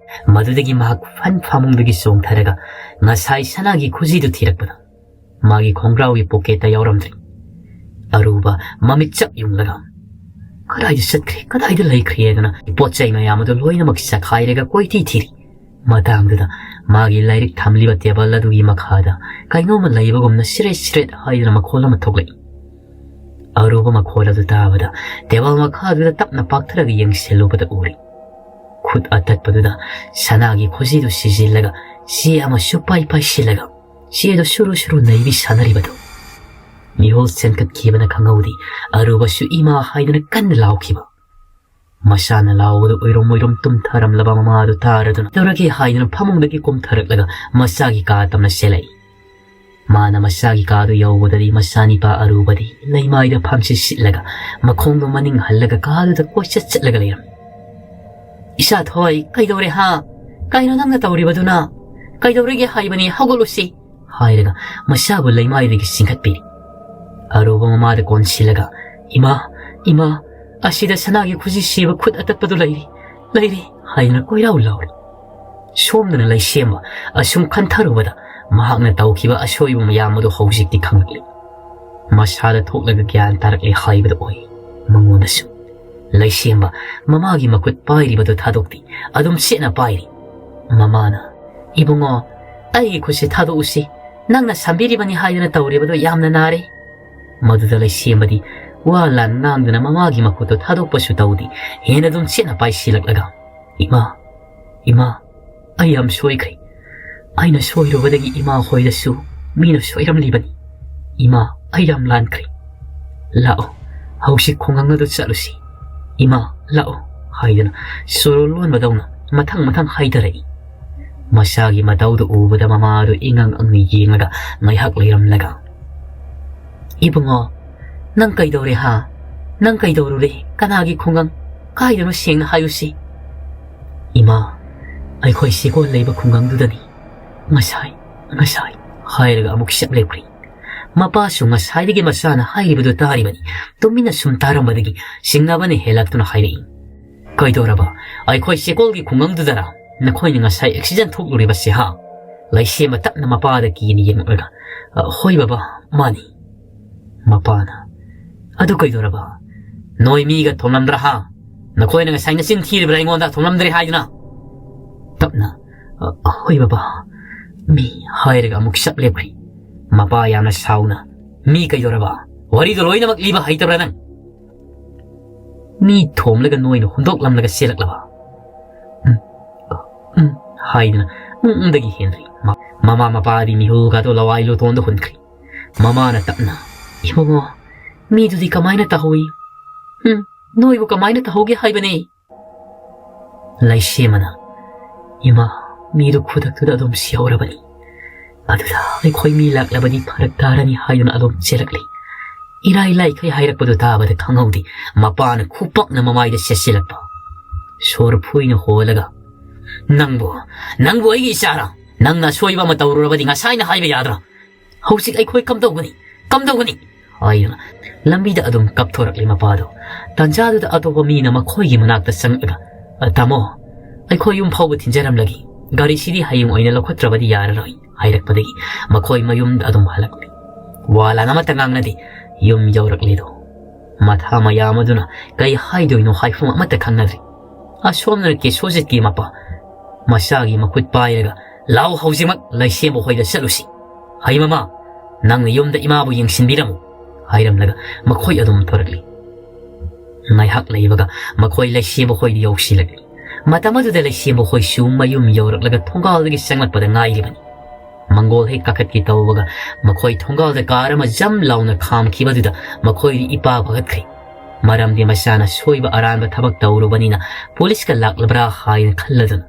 ꯃꯗꯨꯗꯒꯤ ꯃꯍꯥꯛ ꯐꯟ ꯐꯃꯨꯡꯗꯒꯤ ꯆꯣꯡꯊꯔꯒ ꯉꯁꯥꯏ ꯁꯅꯥꯒꯤ ꯈꯨꯖꯤꯗꯨ ꯊꯤꯔꯛꯄꯗ ꯃꯥꯒꯤ ꯈꯣꯡꯒ꯭ꯔꯥꯎꯒꯤ ꯄꯣꯀꯦꯠꯇ ꯌꯥꯎꯔꯝꯗ꯭ꯔꯦ꯫ ꯑꯔꯨꯕ ꯃꯃꯤꯠ ꯆꯞ ꯌꯨꯡꯂꯒ, "ꯀꯗꯥꯏꯗ ꯆꯠꯈ꯭ꯔꯦ? ꯀꯗꯥꯏꯗ ꯂꯩꯈ꯭ꯔꯦ?" ꯍꯥꯏꯗꯅ ꯄꯣꯠ ꯆꯩ ꯃꯌꯥꯝ ꯑꯗꯨ ꯂꯣꯏꯅꯃꯛ ꯆꯈꯥꯏꯔꯒ ꯀꯣꯏꯊꯤ ꯊꯤꯔꯤ꯫ ꯃꯇꯥꯡꯗꯨꯗ ꯃꯥꯒꯤ ꯂꯥꯏꯔꯤꯛ ꯊꯝꯂꯤꯕ ꯇꯦꯕꯜ ꯑꯗꯨꯒꯤ ꯃꯈꯥꯗ ꯀꯩꯅꯣꯝꯃ ꯂꯩꯕꯒꯨꯝꯅ ꯁꯤꯔꯦꯠ ꯁꯤꯔꯦꯠ ꯍꯥꯏꯗꯨꯅ ꯃꯈꯣꯜ ꯑꯃ ꯊꯣꯛꯂꯛꯏ꯫ ꯑꯔꯨꯕ ꯃꯈꯣꯜ ꯑꯗꯨ ꯇꯥꯕꯗ ꯇꯦꯕꯜ ꯃꯈꯥꯗꯨꯗ ꯇꯞꯅ ꯄꯥꯛꯊꯔꯒ ꯌꯦꯡꯁꯤꯜꯂꯨꯕꯗ ꯎꯔꯤ꯫ ꯈꯨꯠ ꯑꯇꯠꯄꯗꯨꯗ ꯁꯅꯥꯒꯤ ꯈꯨꯖꯤꯗꯨ ꯁꯤꯖꯤꯜꯂꯒ ꯆꯦ ꯑꯃꯁꯨ ꯄꯥꯏ ꯄꯥꯏꯁꯤꯜꯂꯒ ꯆꯦꯗꯨ ꯁꯨꯔꯨ ꯁꯨꯔꯨ ꯅꯩꯕꯤ ꯁꯥꯟꯅꯔꯤꯕꯗꯨ꯫ ꯃꯤꯍꯨꯜ ꯆꯦꯟꯈꯠꯈꯤꯕꯅ ꯈꯪꯍꯧꯗꯦ꯫ ꯑꯔꯨꯕꯁꯨ "ꯏꯃꯥ" ꯍꯥꯏꯗꯨꯅ ꯀꯟꯅ ꯂꯥꯎꯈꯤꯕ꯫ ꯃꯆꯥꯅ ꯂꯥꯎꯕꯗꯨ ꯑꯣꯏꯔꯣꯝ ꯑꯣꯏꯔꯣꯝ ꯇꯨꯝꯊꯔꯝꯂꯕ ꯃꯃꯥꯗꯨ ꯇꯥꯔꯗꯨꯅ ꯇꯧꯔꯒꯦ ꯍꯥꯏꯗꯨꯅ ꯐꯃꯨꯡꯗꯒꯤ ꯀꯨꯝꯊꯔꯛꯂꯒ ꯃꯆꯥꯒꯤ ꯀꯥ ꯇꯝꯅ ꯆꯦꯜꯂꯛꯏ꯫ ꯃꯥꯅ ꯃꯆꯥꯒꯤ ꯀꯥꯗꯨ ꯌꯧꯕꯗꯗꯤ ꯃꯆꯥꯅꯤꯄꯥ ꯑꯔꯨꯕꯗꯤ ꯂꯩꯃꯥꯏꯗ ꯐꯝꯆꯤꯠ ꯁꯤꯠꯂꯒ ꯃꯈꯣꯡꯗꯣ ꯃꯅꯤꯡ ꯍꯜꯂꯒ ꯀꯥꯗꯨꯗ ꯀꯣꯏꯆꯠ ꯆꯠꯂꯒ ꯂꯩꯔꯝꯃꯤ꯫ "ꯏꯆꯥ ꯊꯣꯏ, ꯀꯩꯗꯧꯔꯦ ꯍꯥ? ꯀꯩꯅꯣ ꯅꯪꯅ ꯇꯧꯔꯤꯕꯗꯨꯅ? ꯀꯩꯗꯧꯔꯒꯦ ꯍꯥꯏꯕꯅꯤ, ꯍꯧꯒꯠꯂꯨꯁꯤ" ꯍꯥꯏꯔꯒ ꯃꯆꯥꯕꯨ ꯂꯩꯃꯥꯏꯗꯒꯤ ꯆꯤꯡꯈꯠꯄꯤꯔꯤ꯫ ꯑꯔꯨꯕ ꯃꯃꯥꯗ ꯀꯣꯟꯁꯤꯜꯂꯒ, "ꯏꯃꯥ, ꯏꯃꯥ, ꯑꯁꯤꯗ ꯁꯅꯥꯒꯤ ꯈꯨꯖꯤ ꯁꯤꯕ ꯈꯨꯠ ꯑꯇꯠꯄꯗꯨ ꯂꯩꯔꯤ, ꯂꯩꯔꯤ" ꯍꯥꯏꯗꯨꯅ ꯀꯣꯏꯔꯥꯎ ꯂꯥꯎꯔꯤ꯫ ꯁꯣꯝꯗꯅ ꯂꯩꯁꯦꯝꯕ ꯑꯁꯨꯝ ꯈꯟꯊꯔꯨꯕꯗ ꯃꯍꯥꯛꯅ ꯇꯧꯈꯤꯕ ꯑꯁꯣꯏꯕ ꯃꯌꯥꯝ ꯑꯗꯨ ꯍꯧꯖꯤꯛꯇꯤ ꯈꯪꯂꯛꯂꯤ꯫ ꯃꯁꯥꯗ ꯊꯣꯛꯂꯒ ꯒ꯭ꯌꯥꯟ ꯇꯥꯔꯛꯂꯦ ꯍꯥꯏꯕꯗꯨ ꯑꯣꯏ꯫ ꯃꯉꯣꯟꯗꯁꯨ ꯂꯩꯁꯦꯝꯕ ꯃꯃꯥꯒꯤ ꯃꯈꯨꯠ ꯄꯥꯏꯔꯤꯕꯗꯨ ꯊꯥꯗꯣꯛꯇꯦ, ꯑꯗꯨꯝ ꯆꯦꯠꯅ ꯄꯥꯏꯔꯤ꯫ ꯃꯃꯥꯅ, "ꯏꯕꯨꯡꯉꯣ, ꯑꯩꯒꯤ ꯈꯨꯠꯁꯤ ꯊꯥꯗꯣꯛꯎꯁꯤ, ꯅꯪꯅ ꯁꯝꯕꯤꯔꯤꯕꯅꯤ ꯍꯥꯏꯗꯨꯅ ꯇꯧꯔꯤꯕꯗꯨ ꯌꯥꯝꯅ ꯅꯥꯔꯦ"꯫ ꯃꯗꯨꯗ ꯂꯩꯁꯦꯝꯕꯗꯤ ꯋꯥ ꯂꯥꯟ ꯉꯥꯡꯗꯨꯅ ꯃꯃꯥꯒꯤ ꯃꯈꯨꯠꯇꯨ ꯊꯥꯗꯣꯛꯄꯁꯨ ꯇꯧꯗꯦ, ꯍꯦꯟꯅ ꯑꯗꯨꯝ ꯆꯦꯠꯅ ꯄꯥꯏꯁꯤꯜꯂꯛꯂꯒ, "ꯏꯃꯥ, ꯏꯃꯥ, ꯑꯩ ꯌꯥꯝ ꯁꯣꯏꯈ꯭ꯔꯦ꯫ ꯑꯩꯅ ꯁꯣꯏꯔꯨꯕꯗꯒꯤ ꯏꯃꯥ ꯍꯣꯏꯗꯁꯨ ꯃꯤꯅ ꯁꯣꯏꯔꯝꯂꯤꯕꯅꯤ꯫ ꯏꯃꯥ, ꯑꯩ ꯌꯥꯝ ꯂꯥꯟꯈ꯭ꯔꯦ꯫ ꯂꯥꯛꯑꯣ, ꯍꯧꯖꯤꯛ ꯈꯨꯡꯒꯪ ꯑꯗꯨ ꯆꯠꯂꯨꯁꯤ꯫ ꯏꯃꯥ, ꯂꯥꯛꯑꯣ" ꯍꯥꯏꯗꯨꯅ ꯁꯣꯔꯣ ꯂꯣꯟꯕꯗꯧꯅ ꯃꯊꯪ ꯃꯊꯪ ꯍꯥꯏꯊꯔꯛꯏ꯫ ꯃꯆꯥꯒꯤ ꯃꯇꯧꯗꯨ ꯎꯕꯗ ꯃꯃꯥ ꯑꯗꯨ ꯏꯉꯪ ꯉꯪꯅ ꯌꯦꯡꯂꯒ ꯉꯥꯏꯍꯥꯛ ꯂꯩꯔꯝꯂꯒ, "ꯏꯕꯨꯡꯉꯣ, ꯅꯪ ꯀꯩꯗꯧꯔꯦ ꯍꯥ? ꯅꯪ ꯀꯩꯗꯧꯔꯨꯔꯦ? ꯀꯅꯥꯒꯤ ꯈꯨꯡꯒꯪ? ꯀꯥꯏꯗꯅꯣ ꯁꯦꯡꯅ ꯍꯥꯏꯌꯨꯁꯤ?" "ꯏꯃꯥ, ꯑꯩꯈꯣꯏ ꯁꯤꯀꯣꯜ ꯂꯩꯕ ꯈꯨꯡꯒꯪꯗꯨꯗꯅꯤ꯫ ꯉꯁꯥꯏ, ꯉꯁꯥꯏ" ꯍꯥꯏꯔꯒ ꯑꯃꯨꯛ ꯆꯞ ꯂꯦꯞꯈ꯭ꯔꯤ꯫ ꯃꯄꯥꯁꯨ ꯉꯁꯥꯏꯗꯒꯤ ꯃꯆꯥꯅ ꯍꯥꯏꯔꯤꯕꯗꯨ ꯇꯥꯔꯤꯕꯅꯤ꯫ ꯇꯨꯃꯤꯟꯅ ꯁꯨꯝ ꯇꯥꯔꯝꯕꯗꯒꯤ ꯆꯤꯡꯅꯕꯅ ꯍꯦꯜꯂꯛꯇꯨꯅ ꯍꯥꯏꯔꯛꯏ, "ꯀꯩꯗꯧꯔꯕ? ꯑꯩꯈꯣꯏ ꯁꯤꯀꯣꯜꯒꯤ ꯈꯨꯡꯒꯪꯗꯨꯗꯔ ꯅꯈꯣꯏꯅ ꯉꯁꯥꯏ ꯑꯦꯛꯁꯤꯗꯦꯟ ꯊꯣꯛꯂꯨꯔꯤꯕꯁꯦ ꯍꯥ?" ꯂꯩꯁꯦꯝꯕ ꯇꯞꯅ ꯃꯄꯥꯗ ꯀꯤꯅ ꯌꯦꯡꯂꯛꯂꯒ, "ꯑ, ꯍꯣꯏ ꯕꯕꯥ, ꯃꯥꯅꯤ"꯫ ꯃꯄꯥꯅ, "ꯑꯗꯨ ꯀꯩꯗꯧꯔꯕ? ꯅꯣꯏ ꯃꯤꯒ ꯊꯣꯝꯂꯝꯗ꯭ꯔꯥ ꯍꯥ? ꯅꯈꯣꯏꯅ ꯉꯁꯥꯏ ꯅꯆꯤꯟ ꯊꯤꯔꯤꯕ꯭ꯔꯥ ꯑꯩꯉꯣꯟꯗ ꯊꯣꯝꯂꯝꯗ꯭ꯔꯦ ꯍꯥꯏꯗꯨꯅ?" ꯇꯞꯅ, "ꯑ, ꯍꯣꯏ ꯕꯕꯥ, ꯃꯤ" ꯍꯥꯏꯔꯒ ꯑꯃꯨꯛ ꯆꯞ ꯂꯦꯞꯈ꯭ꯔꯤ꯫ ꯃꯄꯥ ꯌꯥꯝꯅ ꯁꯥꯎꯅ, "ꯃꯤ ꯀꯩꯗꯧꯔꯕ? ꯋꯥꯔꯤꯗꯣ ꯂꯣꯏꯅꯃꯛ ꯂꯤꯕ ꯍꯩꯇꯕ꯭ꯔꯥ ꯅꯪ? ꯃꯤ ꯊꯣꯝꯂꯒ ꯅꯣꯏꯅ ꯍꯨꯟꯗꯣꯛꯂꯝꯂꯒ ꯆꯦꯜꯂꯛꯂꯕ?" "ꯎꯝ, ꯎꯝ" ꯍꯥꯏꯗꯨꯅ ꯎꯝ ꯎꯝꯗꯒꯤ ꯍꯦꯟꯗ꯭ꯔꯤ꯫ ꯃ-, ꯃꯃꯥ ꯃꯄꯥꯗꯤ ꯃꯤꯍꯨꯜꯒꯗꯣ ꯂꯋꯥꯏ ꯂꯨꯇꯣꯟꯗ ꯍꯨꯟꯈ꯭ꯔꯤ꯫ ꯃꯃꯥꯅ ꯇꯞꯅ, "ꯏꯕꯨꯡꯉꯣ, ꯃꯤꯗꯨꯗꯤ ꯀꯃꯥꯏꯅ ꯇꯧꯍꯧꯏ? ꯎꯝ, ꯅꯣꯏꯕꯨ ꯀꯃꯥꯏꯅ ꯇꯧꯍꯧꯒꯦ ꯍꯥꯏꯕꯅꯦ?" ꯂꯩꯁꯦꯝꯕꯅ, "ꯏꯃꯥ, ꯃꯤꯗꯨ ꯈꯨꯗꯛꯇꯨꯗ ꯑꯗꯨꯝ ꯁꯤꯍꯧꯔꯕꯅꯤ꯫ ꯑꯗꯨꯗ ꯑꯩꯈꯣꯏ ꯃꯤ ꯂꯥꯛꯂꯕꯗꯤ ꯐꯔꯛ ꯇꯥꯔꯅꯤ ꯍꯥꯏꯗꯨꯅ ꯑꯗꯨꯝ ꯆꯦꯜꯂꯛꯂꯤ꯫ ꯏꯔꯥꯏ ꯂꯥꯏꯈꯩ ꯍꯥꯏꯔꯛꯄꯗꯨ ꯇꯥꯕꯗ ꯈꯪꯍꯧꯗꯦ"꯫ ꯃꯄꯥꯅ ꯈꯨꯄꯥꯛꯅ ꯃꯃꯥꯏꯗ ꯁꯦꯠꯆꯤꯜꯂꯛꯄ꯫ ꯁꯣꯔ ꯐꯨꯏꯅ ꯍꯣꯜꯂꯒ, "ꯅꯪꯕꯨ, ꯅꯪꯕꯨ ꯑꯩꯒꯤ ꯏꯆꯥꯔ? ꯅꯪꯅ ꯑꯁꯣꯏꯕ ꯑꯃ ꯇꯧꯔꯨꯔꯕꯗꯤ ꯉꯁꯥꯏꯅ ꯍꯥꯏꯕ ꯌꯥꯗ꯭ꯔꯣ? ꯍꯧꯖꯤꯛ ꯑꯩꯈꯣꯏ ꯀꯝꯗꯧꯒꯅꯤ? ꯀꯝꯗꯧꯒꯅꯤ?" ꯍꯥꯏꯗꯨꯅ ꯂꯝꯕꯤꯗ ꯑꯗꯨꯝ ꯀꯞꯊꯣꯔꯛꯂꯤ ꯃꯄꯥꯗꯣ꯫ ꯇꯥꯟꯖꯥꯗꯨꯗ ꯑꯇꯣꯞꯄ ꯃꯤꯅ ꯃꯈꯣꯏꯒꯤ ꯃꯅꯥꯛꯇ ꯆꯪꯂꯛꯂꯒ, "ꯑ, ꯇꯥꯃꯣ, "ꯑꯩꯈꯣꯏ ꯌꯨꯝ ꯐꯥꯎꯕ ꯊꯤꯟꯖꯔꯝꯂꯒꯦ, ꯒꯥꯔꯤꯁꯤꯗꯤ ꯍꯌꯦꯡ ꯑꯣꯏꯅ ꯂꯧꯈꯠꯇ꯭ꯔꯕꯗꯤ ꯌꯥꯔꯔꯣꯏ" ꯍꯥꯏꯔꯛꯄꯗꯒꯤ ꯃꯈꯣꯏ ꯃꯌꯨꯝꯗ ꯑꯗꯨꯝ ꯍꯜꯂꯛꯂꯤ꯫ ꯋꯥ ꯂꯥꯟ ꯑꯃꯠꯇ ꯉꯥꯡꯅꯗꯦ꯫ ꯌꯨꯝ ꯌꯧꯔꯛꯂꯤꯗꯣ ꯃꯊꯥ ꯃꯌꯥꯝ ꯑꯗꯨꯅ ꯀꯩ ꯍꯥꯏꯗꯣꯏꯅꯣ ꯍꯥꯏꯐꯝ ꯑꯃꯠꯇ ꯈꯪꯅꯗ꯭ꯔꯦ꯫ ꯑꯁꯣꯝꯗꯅ ꯀꯦꯁꯣꯖꯤꯠꯀꯤ ꯃꯄꯥ ꯃꯆꯥꯒꯤ ꯃꯈꯨꯠ ꯄꯥꯏꯔꯒ, "ꯂꯥꯎ, ꯍꯧꯖꯤꯛꯃꯛ ꯂꯩꯁꯦꯝꯕ ꯍꯣꯏꯗ ꯆꯠꯂꯨꯁꯤ꯫ ꯍꯩ ꯃꯃꯥ, ꯅꯪꯅ ꯌꯨꯝꯗ ꯏꯃꯥꯕꯨ ꯌꯦꯡꯁꯤꯟꯕꯤꯔꯝꯃꯨ" ꯍꯥꯏꯔꯝꯂꯒ ꯃꯈꯣꯏ ꯑꯗꯨꯝ ꯊꯣꯔꯛꯂꯤ꯫ ꯉꯥꯏꯍꯥꯛ ꯂꯩꯕꯒ ꯃꯈꯣꯏ ꯂꯩꯁꯦꯝꯕ ꯍꯣꯏꯗ ꯌꯧꯁꯤꯜꯂꯛꯂꯤ꯫ ꯃꯇꯝ ꯑꯗꯨꯗ ꯂꯩꯁꯦꯝꯕ ꯍꯣꯏꯁꯨ ꯃꯌꯨꯝ ꯌꯧꯔꯛꯂꯒ ꯊꯣꯡꯒꯥꯜꯗꯒꯤ ꯆꯪꯂꯛꯄꯗ ꯉꯥꯏꯔꯤꯕꯅꯤ꯫ ꯃꯪꯒꯣꯜ ꯍꯦꯛ ꯀꯥꯈꯠꯀꯦ ꯇꯧꯕꯒ ꯃꯈꯣꯏ ꯊꯣꯡꯒꯥꯜꯗ ꯀꯥꯔ ꯑꯃ ꯖꯝ ꯂꯥꯎꯅ ꯈꯥꯝꯈꯤꯕꯗꯨꯗ ꯃꯈꯣꯏꯗꯤ ꯏꯄꯥ ꯄꯥꯈꯠꯈ꯭ꯔꯦ꯫ ꯃꯔꯝꯗꯤ ꯃꯆꯥꯅ ꯁꯣꯏꯕ ꯑꯔꯥꯟꯕ ꯊꯕꯛ ꯇꯧꯔꯨꯕꯅꯤꯅ ꯄꯨꯂꯤꯁꯀ ꯂꯥꯛꯂꯕ꯭ꯔꯥ ꯍꯥꯏꯅ ꯈꯜꯂꯗꯨꯅ꯫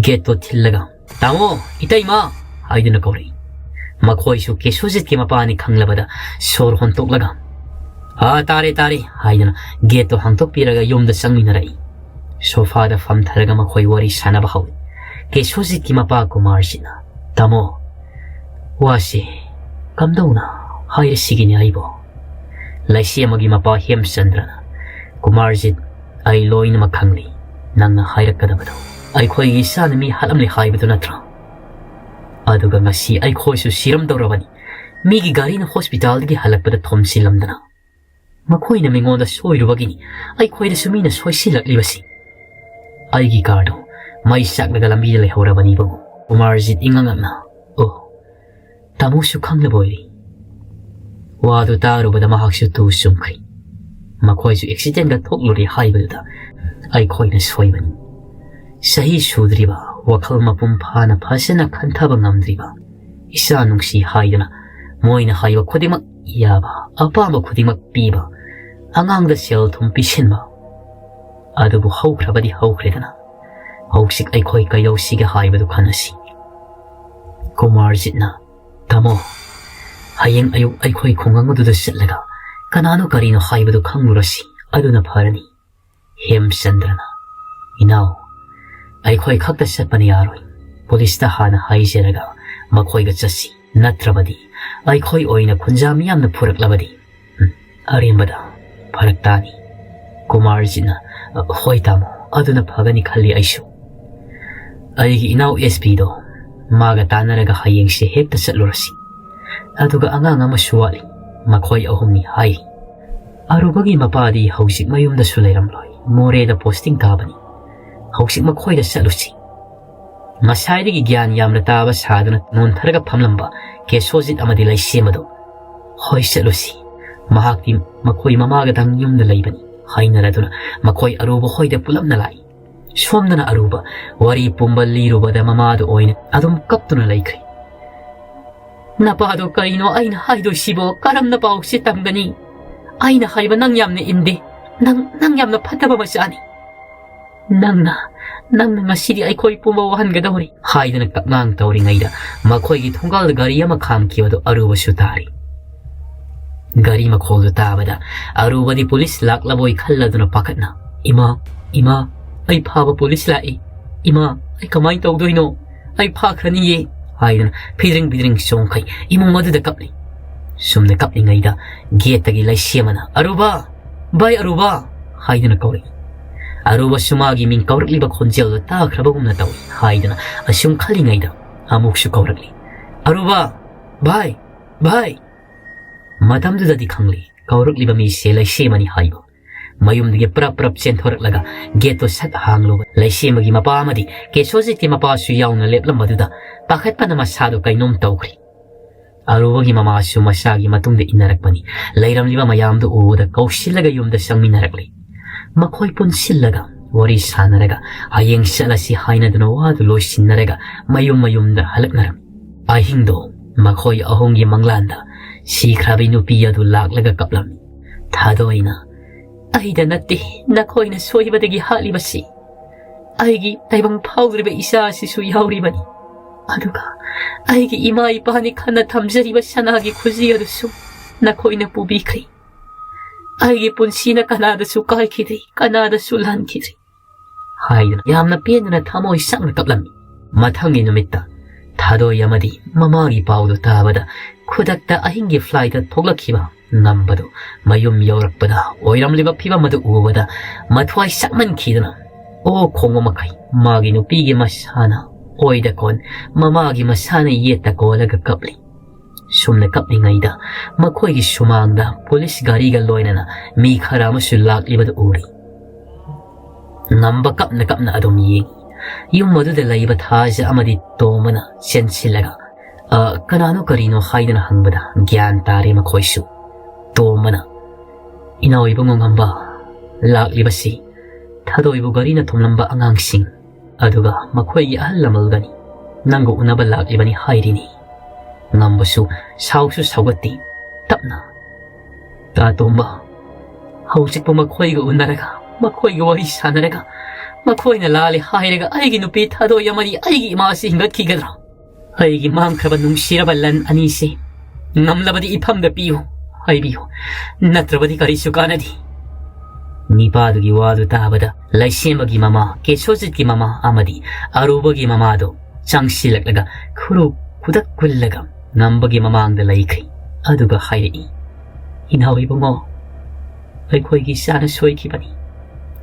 ꯒꯦꯠꯇꯣ ꯊꯤꯜꯂꯒ, "ꯇꯥꯃꯣ, ꯏꯇꯩꯃ!" ꯍꯥꯏꯗꯨꯅ ꯀꯧꯔꯛꯏ꯫ ꯃꯈꯣꯏꯁꯨ ꯀꯦꯁꯣꯖꯤꯠꯀꯤ ꯃꯄꯥꯅꯤ ꯈꯪꯂꯕꯗ ꯁꯣꯔ ꯍꯣꯟꯇꯣꯛꯂꯒ, "ꯑꯥ, ꯇꯥꯔꯦ, ꯇꯥꯔꯦ" ꯍꯥꯏꯗꯨꯅ ꯒꯦꯠꯇꯣ ꯍꯥꯡꯇꯣꯛꯄꯤꯔꯒ ꯌꯨꯝꯗ ꯆꯪꯃꯤꯟꯅꯔꯛꯏ꯫ ꯁꯣꯐꯥꯗ ꯐꯝꯊꯔꯒ ꯃꯈꯣꯏ ꯋꯥꯔꯤ ꯁꯥꯟꯅꯕ ꯍꯧꯏ꯫ ꯀꯦꯁꯣꯖꯤꯠꯀꯤ ꯃꯄꯥ ꯀꯨꯃꯥꯔꯖꯤꯠꯅ, "ꯇꯥꯃꯣ, ꯋꯥꯁꯦ ꯀꯝꯗꯧꯅ ꯍꯥꯏꯔꯁꯤꯒꯤꯅꯦ ꯑꯩꯕꯣ?" ꯂꯩꯁꯦꯝꯕꯒꯤ ꯃꯄꯥ ꯍꯦꯝꯆꯟꯗ꯭ꯔꯅ, "ꯀꯨꯃꯥꯔꯖꯤꯠ, ꯑꯩ ꯂꯣꯏꯅꯃꯛ ꯈꯪꯂꯤ꯫ ꯅꯪꯅ ꯍꯥꯏꯔꯛꯀꯗꯕꯗꯣ ꯑꯩꯈꯣꯏꯒꯤ ꯏꯆꯥꯅ ꯃꯤ ꯍꯥꯠꯂꯝꯂꯦ ꯍꯥꯏꯕꯗꯨ ꯅꯠꯇ꯭ꯔꯣ? ꯑꯗꯨꯒ ꯉꯁꯤ ꯑꯩꯈꯣꯏꯁꯨ ꯁꯤꯔꯝꯗꯧꯔꯕꯅꯤ꯫ ꯃꯤꯒꯤ ꯒꯥꯔꯤꯅ ꯍꯣꯁꯄꯤꯇꯥꯜꯗꯒꯤ ꯍꯜꯂꯛꯄꯗ ꯊꯣꯝꯖꯤꯜꯂꯝꯗꯅ꯫ ꯃꯈꯣꯏꯅ ꯃꯤꯉꯣꯟꯗ ꯁꯣꯏꯔꯨꯕꯒꯤꯅꯤ ꯑꯩꯈꯣꯏꯗꯁꯨ ꯃꯤꯅ ꯁꯣꯏꯁꯤꯜꯂꯛꯂꯤꯕꯁꯤ꯫ ꯑꯩꯒꯤ ꯀꯥꯔꯗꯣ ꯃꯩ ꯆꯥꯛꯂꯒ ꯂꯝꯕꯤꯗ ꯂꯩꯍꯧꯔꯕꯅꯤ ꯏꯕꯨꯡꯉꯣ꯫" ꯀꯨꯃꯥꯔꯖꯤꯠ ꯏꯉꯛ ꯉꯛꯅ, "ꯑꯣ, ꯇꯥꯃꯣꯁꯨ ꯈꯪꯂꯕ ꯑꯣꯏꯔꯦ?" ꯋꯥꯗꯨ ꯇꯥꯔꯨꯕꯗ ꯃꯍꯥꯛꯁꯨ ꯇꯨ ꯆꯨꯝꯈ꯭ꯔꯦ꯫ ꯃꯈꯣꯏꯁꯨ ꯑꯦꯛꯁꯤꯗꯦꯟꯒ ꯊꯣꯛꯂꯨꯔꯦ ꯍꯥꯏꯕꯗꯨꯗ ꯑꯩꯈꯣꯏꯅ ꯁꯣꯏꯕꯅꯤ꯫ ꯆꯍꯤ ꯁꯨꯗ꯭ꯔꯤꯕ, ꯋꯥꯈꯜ ꯃꯄꯨꯡ ꯐꯥꯅ ꯐꯖꯅ ꯈꯟꯊꯕ ꯉꯝꯗ꯭ꯔꯤꯕ ꯏꯆꯥ ꯅꯨꯡꯁꯤ ꯍꯥꯏꯗꯨꯅ ꯃꯣꯏꯅ ꯍꯥꯏꯕ ꯈꯨꯗꯤꯡꯃꯛ ꯌꯥꯕ, ꯑꯄꯥꯝꯕ ꯈꯨꯗꯤꯡꯃꯛ ꯄꯤꯕ, ꯑꯉꯥꯡꯗ ꯁꯦꯜ ꯊꯨꯝ ꯄꯤꯁꯤꯟꯕ꯫ ꯑꯗꯨꯕꯨ ꯍꯧꯈ꯭ꯔꯕꯗꯤ ꯍꯧꯈ꯭ꯔꯦꯗꯅ, ꯍꯧꯖꯤꯛ ꯑꯩꯈꯣꯏ ꯀꯩꯗꯧꯁꯤꯒꯦ ꯍꯥꯏꯕꯗꯨ ꯈꯟꯅꯁꯤ꯫ ꯀꯨꯃꯥꯔꯖꯤꯠꯅ, "ꯇꯥꯃꯣ, ꯍꯌꯦꯡ ꯑꯌꯨꯛ ꯑꯩꯈꯣꯏ ꯈꯨꯡꯒꯪ ꯑꯗꯨꯗ ꯆꯠꯂꯒ ꯀꯅꯥꯅꯣ ꯀꯔꯤꯅꯣ ꯍꯥꯏꯕꯗꯨ ꯈꯪꯂꯨꯔꯁꯤ, ꯑꯗꯨꯅ ꯐꯔꯅꯤ꯫" ꯍꯦꯝꯆꯟꯗ꯭ꯔꯅ, "ꯏꯅꯥꯎ, ꯑꯩꯈꯣꯏ ꯈꯛꯇ ꯆꯠꯄꯅ ꯌꯥꯔꯣꯏ꯫ ꯄꯨꯂꯤꯁꯇ ꯍꯥꯟꯅ ꯍꯥꯏꯖꯔꯒ ꯃꯈꯣꯏꯒ ꯆꯠꯁꯤ꯫ ꯅꯠꯇ꯭ꯔꯕꯗꯤ ꯑꯩꯈꯣꯏ ꯑꯣꯏꯅ ꯈꯨꯟꯖꯥ ꯃꯤꯌꯥꯝꯅ ꯐꯨꯔꯛꯂꯕꯗꯤ, ꯎꯝ, ꯑꯔꯦꯝꯕꯗ ꯐꯔꯛ ꯇꯥꯅꯤ꯫" ꯀꯨꯃꯥꯔꯖꯤꯠꯅ, "ꯍꯣꯏ ꯇꯥꯃꯣ, ꯑꯗꯨꯅ ꯐꯒꯅꯤ ꯈꯜꯂꯤ ꯑꯩꯁꯨ꯫ ꯑꯩꯒꯤ ꯏꯅꯥꯎ ꯑꯦꯁ ꯄꯤꯗꯣ ꯃꯥꯒ ꯇꯥꯟꯅꯔꯒ ꯍꯌꯦꯡꯁꯦ ꯍꯦꯛꯇ ꯆꯠꯂꯨꯔꯁꯤ꯫ ꯑꯗꯨꯒ ꯑꯉꯥꯡ ꯑꯃꯁꯨ ꯋꯥꯠꯂꯤ, ꯃꯈꯣꯏ ꯑꯍꯨꯝꯅꯤ ꯍꯥꯏ꯫ ꯑꯔꯨꯕꯒꯤ ꯃꯄꯥꯗꯤ ꯍꯧꯖꯤꯛ ꯃꯌꯨꯝꯗꯁꯨ ꯂꯩꯔꯝꯂꯣꯏ, ꯃꯣꯔꯦꯗ ꯄꯣꯁꯇꯤꯡ ꯇꯥꯕꯅꯤ꯫ ꯍꯧꯖꯤꯛ ꯃꯈꯣꯏꯗ ꯆꯠꯂꯨꯁꯤ꯫ ꯉꯁꯥꯏꯗꯒꯤ ꯒ꯭ꯌꯥꯟ ꯌꯥꯝꯅ ꯇꯥꯕ ꯁꯥꯗꯨꯅ ꯅꯣꯟꯊꯔꯒ ꯐꯝꯂꯝꯕ ꯀꯦꯁꯣꯖꯤꯠ ꯑꯃꯗꯤ ꯂꯩꯁꯦꯝꯕꯗꯣ, "ꯍꯣꯏ, ꯆꯠꯂꯨꯁꯤ꯫ ꯃꯍꯥꯛꯇꯤ ꯃꯈꯣꯏ ꯃꯃꯥꯒꯗꯪ ꯌꯨꯝꯗ ꯂꯩꯕꯅꯤ" ꯍꯥꯏꯅꯔꯗꯨꯅ ꯃꯈꯣꯏ ꯑꯔꯨꯕ ꯍꯣꯏꯗ ꯄꯨꯂꯞꯅ ꯂꯥꯛꯏ꯫ ꯁꯣꯝꯗꯅ ꯑꯔꯨꯕ ꯋꯥꯔꯤ ꯄꯨꯝꯕ ꯂꯤꯔꯨꯕꯗ ꯃꯃꯥꯗꯨ ꯑꯣꯏꯅ ꯑꯗꯨꯝ ꯀꯞꯇꯨꯅ ꯂꯩꯈ꯭ꯔꯦ꯫ "ꯅꯄꯥꯗꯣ ꯀꯔꯤꯅꯣ ꯑꯩꯅ ꯍꯥꯏꯗꯣꯏꯁꯤꯕꯣ? ꯀꯔꯝꯅ ꯄꯥꯎꯁꯤ ꯇꯝꯒꯅꯤ? ꯑꯩꯅ ꯍꯥꯏꯕ ꯅꯪ ꯌꯥꯝꯅ ꯏꯟꯗꯦ꯫ ꯅꯪ, ꯅꯪ ꯌꯥꯝꯅ ꯐꯠꯇꯕ ꯃꯆꯥꯅꯤ꯫ ꯅꯪꯅ, ꯅꯪꯅ ꯉꯁꯤꯗꯤ ꯑꯩꯈꯣꯏ ꯄꯨꯝꯕ ꯋꯥꯍꯟꯒꯗꯧꯔꯤ" ꯍꯥꯏꯗꯅ ꯀꯞꯉꯥꯡ ꯇꯧꯔꯤꯉꯩꯗ ꯃꯈꯣꯏꯒꯤ ꯊꯣꯡꯒꯥꯜꯗ ꯒꯥꯔꯤ ꯑꯃ ꯈꯥꯝꯈꯤꯕꯗꯨ ꯑꯔꯨꯕꯁꯨ ꯇꯥꯔꯤ꯫ ꯒꯥꯔꯤ ꯃꯈꯣꯜꯗꯨ ꯇꯥꯕꯗ ꯑꯔꯨꯕꯗꯤ ꯄꯨꯂꯤꯁ ꯂꯥꯛꯂꯕꯣꯏ ꯈꯜꯂꯗꯨꯅ ꯄꯥꯈꯠꯅ, "ꯏꯃꯥ, ꯏꯃꯥ, ꯑꯩ ꯐꯥꯕ ꯄꯨꯂꯤꯁ ꯂꯥꯛꯏ꯫ ꯏꯃꯥ, ꯑꯩ ꯀꯃꯥꯏꯅ ꯇꯧꯗꯣꯏꯅꯣ? ꯑꯩ ꯐꯥꯈ꯭ꯔꯅꯤꯌꯦ" ꯍꯥꯏꯗꯨꯅ ꯐꯤꯗ꯭ꯔꯤꯡ ꯐꯤꯗ꯭ꯔꯤꯡ ꯆꯣꯡꯈꯩ ꯏꯃꯨꯡ ꯑꯗꯨꯗ ꯀꯞꯂꯤ꯫ ꯁꯨꯝꯅ ꯀꯞꯂꯤꯉꯩꯗ ꯒꯦꯠꯇꯒꯤ ꯂꯩꯁꯦꯝꯕꯅ, "ꯑꯔꯨꯕ! ꯚꯥꯏ ꯑꯔꯨꯕ!" ꯍꯥꯏꯗꯨꯅ ꯀꯧꯔꯛꯏ꯫ ꯑꯔꯨꯕꯁꯨ ꯃꯥꯒꯤ ꯃꯤꯡ ꯀꯧꯔꯛꯂꯤꯕ ꯈꯣꯟꯖꯦꯜꯗꯨ ꯇꯥꯈ꯭ꯔꯕꯒꯨꯝꯅ ꯇꯧꯏ ꯍꯥꯏꯗꯨꯅ ꯑꯁꯨꯝ ꯈꯜꯂꯤꯉꯩꯗ ꯑꯃꯨꯛꯁꯨ ꯀꯧꯔꯛꯂꯤ, "ꯑꯔꯨꯕ! ꯚꯥꯏ! ꯚꯥꯏ!" ꯃꯇꯝꯗꯨꯗꯗꯤ ꯈꯪꯂꯤ ꯀꯧꯔꯛꯂꯤꯕ ꯃꯤꯁꯦ ꯂꯩꯁꯦꯝꯕꯅꯤ ꯍꯥꯏꯕ꯫ ꯃꯌꯨꯝꯗꯒꯤ ꯄ꯭ꯔꯞ ꯄ꯭ꯔꯞ ꯆꯦꯟꯊꯣꯔꯛꯂꯒ ꯒꯦꯠꯇꯨ ꯁꯠ ꯍꯥꯡꯂꯨꯕ ꯂꯩꯁꯦꯝꯕꯒꯤ ꯃꯄꯥ ꯑꯃꯗꯤ ꯀꯦꯁꯣꯖꯤꯠꯀꯤ ꯃꯄꯥꯁꯨ ꯌꯥꯎꯅ ꯂꯦꯞꯂꯝꯕꯗꯨꯗ ꯄꯥꯈꯠꯄꯅ ꯃꯁꯥꯗꯨ ꯀꯩꯅꯣꯝ ꯇꯧꯈ꯭ꯔꯤ꯫ ꯑꯔꯨꯕꯒꯤ ꯃꯃꯥꯁꯨ ꯃꯆꯥꯒꯤ ꯃꯇꯨꯡꯗ ꯏꯟꯅꯔꯛꯄꯅꯤ꯫ ꯂꯩꯔꯝꯂꯤꯕ ꯃꯌꯥꯝꯗꯨ ꯎꯕꯗ ꯀꯧꯁꯤꯜꯂꯒ ꯌꯨꯝꯗ ꯆꯪꯃꯤꯟꯅꯔꯛꯂꯤ꯫ ꯃꯈꯣꯏ ꯄꯨꯟꯁꯤꯜꯂꯒ ꯋꯥꯔꯤ ꯁꯥꯟꯅꯔꯒ ꯍꯌꯦꯡ ꯆꯠꯂꯁꯤ ꯍꯥꯏꯅꯗꯨꯅ ꯋꯥꯗꯨ ꯂꯣꯏꯁꯤꯟꯅꯔꯒ ꯃꯌꯨꯝ ꯃꯌꯨꯝꯗ ꯍꯜꯂꯛꯅꯔꯝꯃꯤ꯫ ꯑꯍꯤꯡꯗꯣ ꯃꯈꯣꯏ ꯑꯍꯨꯝꯒꯤ ꯃꯪꯂꯥꯟꯗ ꯁꯤꯈ꯭ꯔꯕꯤ ꯅꯨꯄꯤ ꯑꯗꯨ ꯂꯥꯛꯂꯒ ꯀꯞꯂꯝꯃꯤ꯫ ꯊꯥꯗꯣꯏꯅ, "ꯑꯩꯗ ꯅꯠꯇꯦ ꯅꯈꯣꯏꯅ ꯁꯣꯏꯕꯗꯒꯤ ꯍꯥꯠꯂꯤꯕꯁꯤ꯫ ꯑꯩꯒꯤ ꯇꯥꯏꯕꯪ ꯐꯥꯎꯗ꯭ꯔꯤꯕ ꯏꯆꯥ ꯑꯁꯤꯁꯨ ꯌꯥꯎꯔꯤꯕꯅꯤ꯫ ꯑꯗꯨꯒ ꯑꯩꯒꯤ ꯏꯃꯥ ꯏꯄꯥꯅꯤ ꯈꯟꯅ ꯊꯝꯖꯔꯤꯕ ꯁꯅꯥꯒꯤ ꯈꯨꯖꯤ ꯑꯗꯨꯁꯨ ꯅꯈꯣꯏꯅ ꯄꯨꯕꯤꯈ꯭ꯔꯦ꯫ ꯑꯩꯒꯤ ꯄꯨꯟꯁꯤꯅ ꯀꯅꯥꯗꯁꯨ ꯀꯥꯏꯈꯤꯗ꯭ꯔꯤ, ꯀꯅꯥꯗꯁꯨ ꯂꯥꯟꯈꯤꯗ꯭ꯔꯤ" ꯍꯥꯏꯗꯨꯅ ꯌꯥꯝꯅ ꯄꯦꯟꯗꯅ ꯊꯃꯣꯏ ꯆꯥꯛꯅ ꯀꯞꯂꯝꯃꯤ꯫ ꯃꯊꯪꯒꯤ ꯅꯨꯃꯤꯠꯇ ꯊꯥꯗꯣꯏ ꯑꯃꯗꯤ ꯃꯃꯥꯒꯤ ꯄꯥꯎꯗꯨ ꯇꯥꯕꯗ ꯈꯨꯗꯛꯇ ꯑꯍꯤꯡꯒꯤ ꯐ꯭ꯂꯥꯏꯠꯇ ꯊꯣꯛꯂꯛꯈꯤꯕ ꯉꯝꯕꯗꯨ ꯃꯌꯨꯝ ꯌꯧꯔꯛꯄꯗ ꯑꯣꯏꯔꯝꯂꯤꯕ ꯐꯤꯕꯝ ꯑꯗꯨ ꯎꯕꯗ ꯃꯊ꯭ꯋꯥꯏ ꯆꯥꯛꯃꯟꯈꯤꯗꯨꯅ ꯑꯣ ꯈꯣꯡꯕ ꯃꯈꯩ ꯃꯥꯒꯤ ꯅꯨꯄꯤꯒꯤ ꯃꯁꯥꯅ ꯑꯣꯏꯗ ꯀꯣꯟ, ꯃꯃꯥꯒꯤ ꯃꯁꯥꯅ ꯌꯦꯠꯇ ꯀꯣꯜꯂꯒ ꯀꯞꯂꯤ꯫ ꯁꯨꯝꯅ ꯀꯞꯂꯤꯉꯩꯗ ꯃꯈꯣꯏꯒꯤ ꯁꯨꯃꯥꯡꯗ ꯄꯨꯂꯤꯁ ꯒꯥꯔꯤꯒ ꯂꯣꯏꯅꯅ ꯃꯤ ꯈꯔ ꯑꯃꯁꯨ ꯂꯥꯛꯂꯤꯕꯗꯨ ꯎꯔꯤ꯫ ꯉꯝꯕ ꯀꯞꯅ ꯀꯞꯅ ꯑꯗꯨꯝ ꯌꯦꯡꯉꯤ꯫ ꯌꯨꯝ ꯑꯗꯨꯗ ꯂꯩꯕ ꯊꯥꯖ ꯑꯃꯗꯤ ꯇꯣꯝꯕꯅ ꯆꯦꯟꯁꯤꯜꯂꯒ, "ꯑ, ꯀꯅꯥꯅꯣ ꯀꯔꯤꯅꯣ?" ꯍꯥꯏꯗꯨꯅ ꯍꯪꯕꯗ ꯒ꯭ꯌꯥꯟ ꯇꯥꯔꯦ ꯃꯈꯣꯏꯁꯨ꯫ ꯇꯣꯝꯕꯅ, "ꯏꯅꯥꯎ ꯏꯕꯨꯡꯉꯣ ꯉꯝꯕ, ꯂꯥꯛꯂꯤꯕꯁꯤ ꯊꯥꯗꯣꯏꯕꯨ ꯒꯥꯔꯤꯅ ꯊꯣꯝꯂꯝꯕ ꯑꯉꯥꯡꯁꯤꯡ, ꯑꯗꯨꯒ ꯃꯈꯣꯏꯒꯤ ꯑꯍꯜ ꯂꯃꯟꯒꯅꯤ꯫ ꯅꯪꯒ ꯎꯅꯕ ꯂꯥꯛꯂꯤꯕꯅꯤ ꯍꯥꯏꯔꯤꯅꯤ꯫" ꯉꯝꯕꯁꯨ ꯁꯥꯎꯁꯨ ꯁꯥꯎꯒꯠꯇꯦ꯫ ꯇꯞꯅ, "ꯇꯥ ꯇꯣꯝꯕ, ꯍꯧꯖꯤꯛꯄꯨ ꯃꯈꯣꯏꯒ ꯎꯅꯔꯒ, ꯃꯈꯣꯏꯒ ꯋꯥꯔꯤ ꯁꯥꯟꯅꯔꯒ, ꯃꯈꯣꯏꯅ ꯂꯥꯜꯂꯦ ꯍꯥꯏꯔꯒ ꯑꯩꯒꯤ ꯅꯨꯄꯤ ꯊꯥꯗꯣꯏ ꯑꯃꯗꯤ ꯑꯩꯒꯤ ꯏꯃꯥ ꯑꯁꯤ ꯍꯤꯡꯒꯠꯈꯤꯒꯗ꯭ꯔꯥ? ꯑꯩꯒꯤ ꯃꯥꯡꯈ꯭ꯔꯕ ꯅꯨꯡꯁꯤꯔꯕ ꯂꯟ ꯑꯅꯤꯁꯤ ꯉꯝꯂꯕꯗꯤ ꯏꯐꯝꯗ ꯄꯤꯌꯨ, ꯍꯥꯏꯕꯤꯌꯨ, ꯅꯠꯇ꯭ꯔꯕꯗꯤ ꯀꯔꯤꯁꯨ ꯀꯥꯟꯅꯗꯦ꯫" ꯅꯤꯄꯥꯗꯨꯒꯤ ꯋꯥꯗꯨ ꯇꯥꯕꯗ ꯂꯩꯁꯦꯝꯕꯒꯤ ꯃꯃꯥ, ꯀꯦꯁꯣꯖꯤꯠꯀꯤ ꯃꯃꯥ ꯑꯃꯗꯤ ꯑꯔꯨꯕꯒꯤ ꯃꯃꯥꯗꯣ ꯆꯪꯁꯤꯜꯂꯛꯂꯒ ꯈꯨꯔꯨ ꯈꯨꯗꯛ ꯀꯨꯜꯂꯒ ꯉꯝꯕꯒꯤ ꯃꯃꯥꯡꯗ ꯂꯩꯈ꯭ꯔꯤ꯫ ꯑꯗꯨꯒ ꯍꯥꯏꯔꯛꯏ, "ꯏꯅꯥꯎ ꯏꯕꯨꯡꯉꯣ, ꯑꯩꯈꯣꯏꯒꯤ ꯏꯆꯥꯅ ꯁꯣꯏꯈꯤꯕꯅꯤ,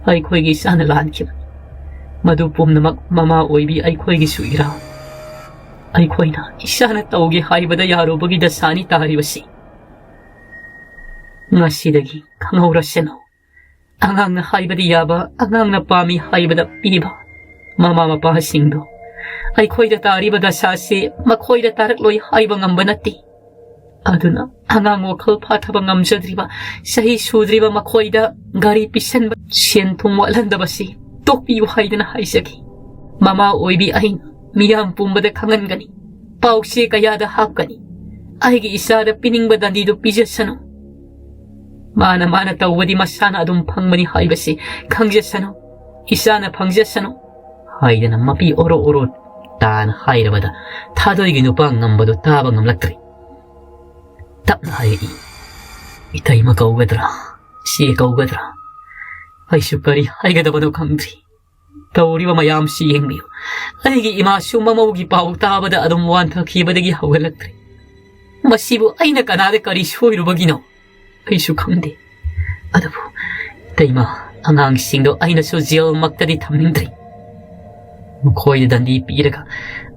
ꯑꯩꯈꯣꯏꯒꯤ ꯏꯆꯥꯅ ꯂꯥꯟꯈꯤꯕꯅꯤ꯫ ꯃꯗꯨ ꯄꯨꯝꯅꯃꯛ ꯃꯃꯥ ꯑꯣꯏꯕꯤ ꯑꯩꯈꯣꯏꯒꯤꯁꯨ ꯏꯔꯥꯜ꯫ ꯑꯩꯈꯣꯏꯅ ꯏꯁꯥꯅ ꯇꯧꯒꯦ ꯍꯥꯏꯕꯗ ꯌꯥꯔꯨꯕꯒꯤ ꯗꯁꯥꯅꯤ ꯇꯥꯔꯤꯕꯁꯤ꯫ ꯉꯁꯤꯗꯒꯤ ꯈꯪꯍꯧꯔꯁꯅꯨ꯫ ꯑꯉꯥꯡꯅ ꯍꯥꯏꯕꯗꯤ ꯌꯥꯕ, ꯑꯉꯥꯡꯅ ꯄꯥꯝꯃꯤ ꯍꯥꯏꯕꯗ ꯄꯤꯕ ꯃꯃꯥ ꯃꯄꯥꯁꯤꯡꯗꯣ ꯑꯩꯈꯣꯏꯗ ꯇꯥꯔꯤꯕ ꯗꯁꯥꯁꯤ ꯃꯈꯣꯏꯗ ꯇꯥꯔꯛꯂꯣꯏ ꯍꯥꯏꯕ ꯉꯝꯕ ꯅꯠꯇꯦ꯫ ꯑꯗꯨꯅ ꯑꯉꯥꯡ ꯋꯥꯈꯜ ꯐꯥꯊꯕ ꯉꯝꯖꯗ꯭ꯔꯤꯕ, ꯆꯍꯤ ꯁꯨꯗ꯭ꯔꯤꯕ ꯃꯈꯣꯏꯗ ꯒꯥꯔꯤ ꯄꯤꯁꯟꯕ, ꯁꯦꯟ ꯊꯨꯝ ꯋꯥꯠꯍꯟꯗꯕꯁꯤ ꯇꯣꯛꯄꯤꯌꯨ ꯍꯥꯏꯗꯅ ꯍꯥꯏꯖꯒꯦ꯫ ꯃꯃꯥ ꯑꯣꯏꯕꯤ ꯑꯩꯅ ꯃꯤꯌꯥꯝ ꯄꯨꯝꯕꯗ ꯈꯪꯍꯟꯒꯅꯤ, ꯄꯥꯎꯆꯦ ꯀꯌꯥꯗ ꯍꯥꯞꯀꯅꯤ꯫ ꯑꯩꯒꯤ ꯏꯆꯥꯗ ꯄꯤꯅꯤꯡꯕ ꯗꯟꯗꯤꯗꯨ ꯄꯤꯖꯁꯅꯨ꯫ ꯃꯥꯅ ꯃꯥꯅ ꯇꯧꯕꯗꯤ ꯃꯁꯥꯅ ꯑꯗꯨꯝ ꯐꯪꯕꯅꯤ ꯍꯥꯏꯕꯁꯤ ꯈꯪꯖꯁꯅꯨ꯫ ꯏꯆꯥꯅ ꯐꯪꯖꯁꯅꯨ," ꯍꯥꯏꯗꯅ ꯃꯄꯤ ꯑꯣꯔꯣ ꯑꯣꯔꯣ ꯇꯥꯅ ꯍꯥꯏꯔꯕꯗ ꯊꯥꯗꯣꯏꯒꯤ ꯅꯨꯄꯥ ꯉꯝꯕꯗꯨ ꯇꯥꯕ ꯉꯝꯂꯛꯇ꯭ꯔꯦ꯫ ꯇꯞꯅ ꯍꯥꯏꯔꯛꯏ, "ꯏꯇꯩꯃ ꯀꯧꯒꯗ꯭ꯔꯥ, ꯏꯆꯦ ꯀꯧꯒꯗ꯭ꯔꯥ? ꯑꯩꯁꯨ ꯀꯔꯤ ꯍꯥꯏꯒꯗꯕꯅꯣ ꯈꯪꯗ꯭ꯔꯤ꯫ ꯇꯧꯔꯤꯕ ꯃꯌꯥꯝꯁꯤ ꯌꯦꯡꯕꯤꯌꯨ꯫ ꯑꯩꯒꯤ ꯏꯃꯥꯁꯨ ꯃꯃꯧꯒꯤ ꯄꯥꯎ ꯇꯥꯕꯗ ꯑꯗꯨꯝ ꯋꯥꯟꯊꯈꯤꯕꯗꯒꯤ ꯍꯧꯒꯠꯂꯛꯇ꯭ꯔꯦ꯫ ꯃꯁꯤꯕꯨ ꯑꯩꯅ ꯀꯅꯥꯗ ꯀꯔꯤ ꯁꯣꯏꯔꯨꯕꯒꯤꯅꯣ? ꯑꯩꯁꯨ ꯈꯪꯗꯦ꯫ ꯑꯗꯨꯕꯨ ꯏꯇꯩꯃ, ꯑꯉꯥꯡꯁꯤꯡꯗꯣ ꯑꯩꯅꯁꯨ ꯖꯦꯜꯃꯛꯇꯗꯤ ꯊꯝꯅꯤꯡꯗ꯭ꯔꯤ꯫ ꯃꯈꯣꯏꯗ ꯗꯟꯗꯤ ꯄꯤꯔꯒ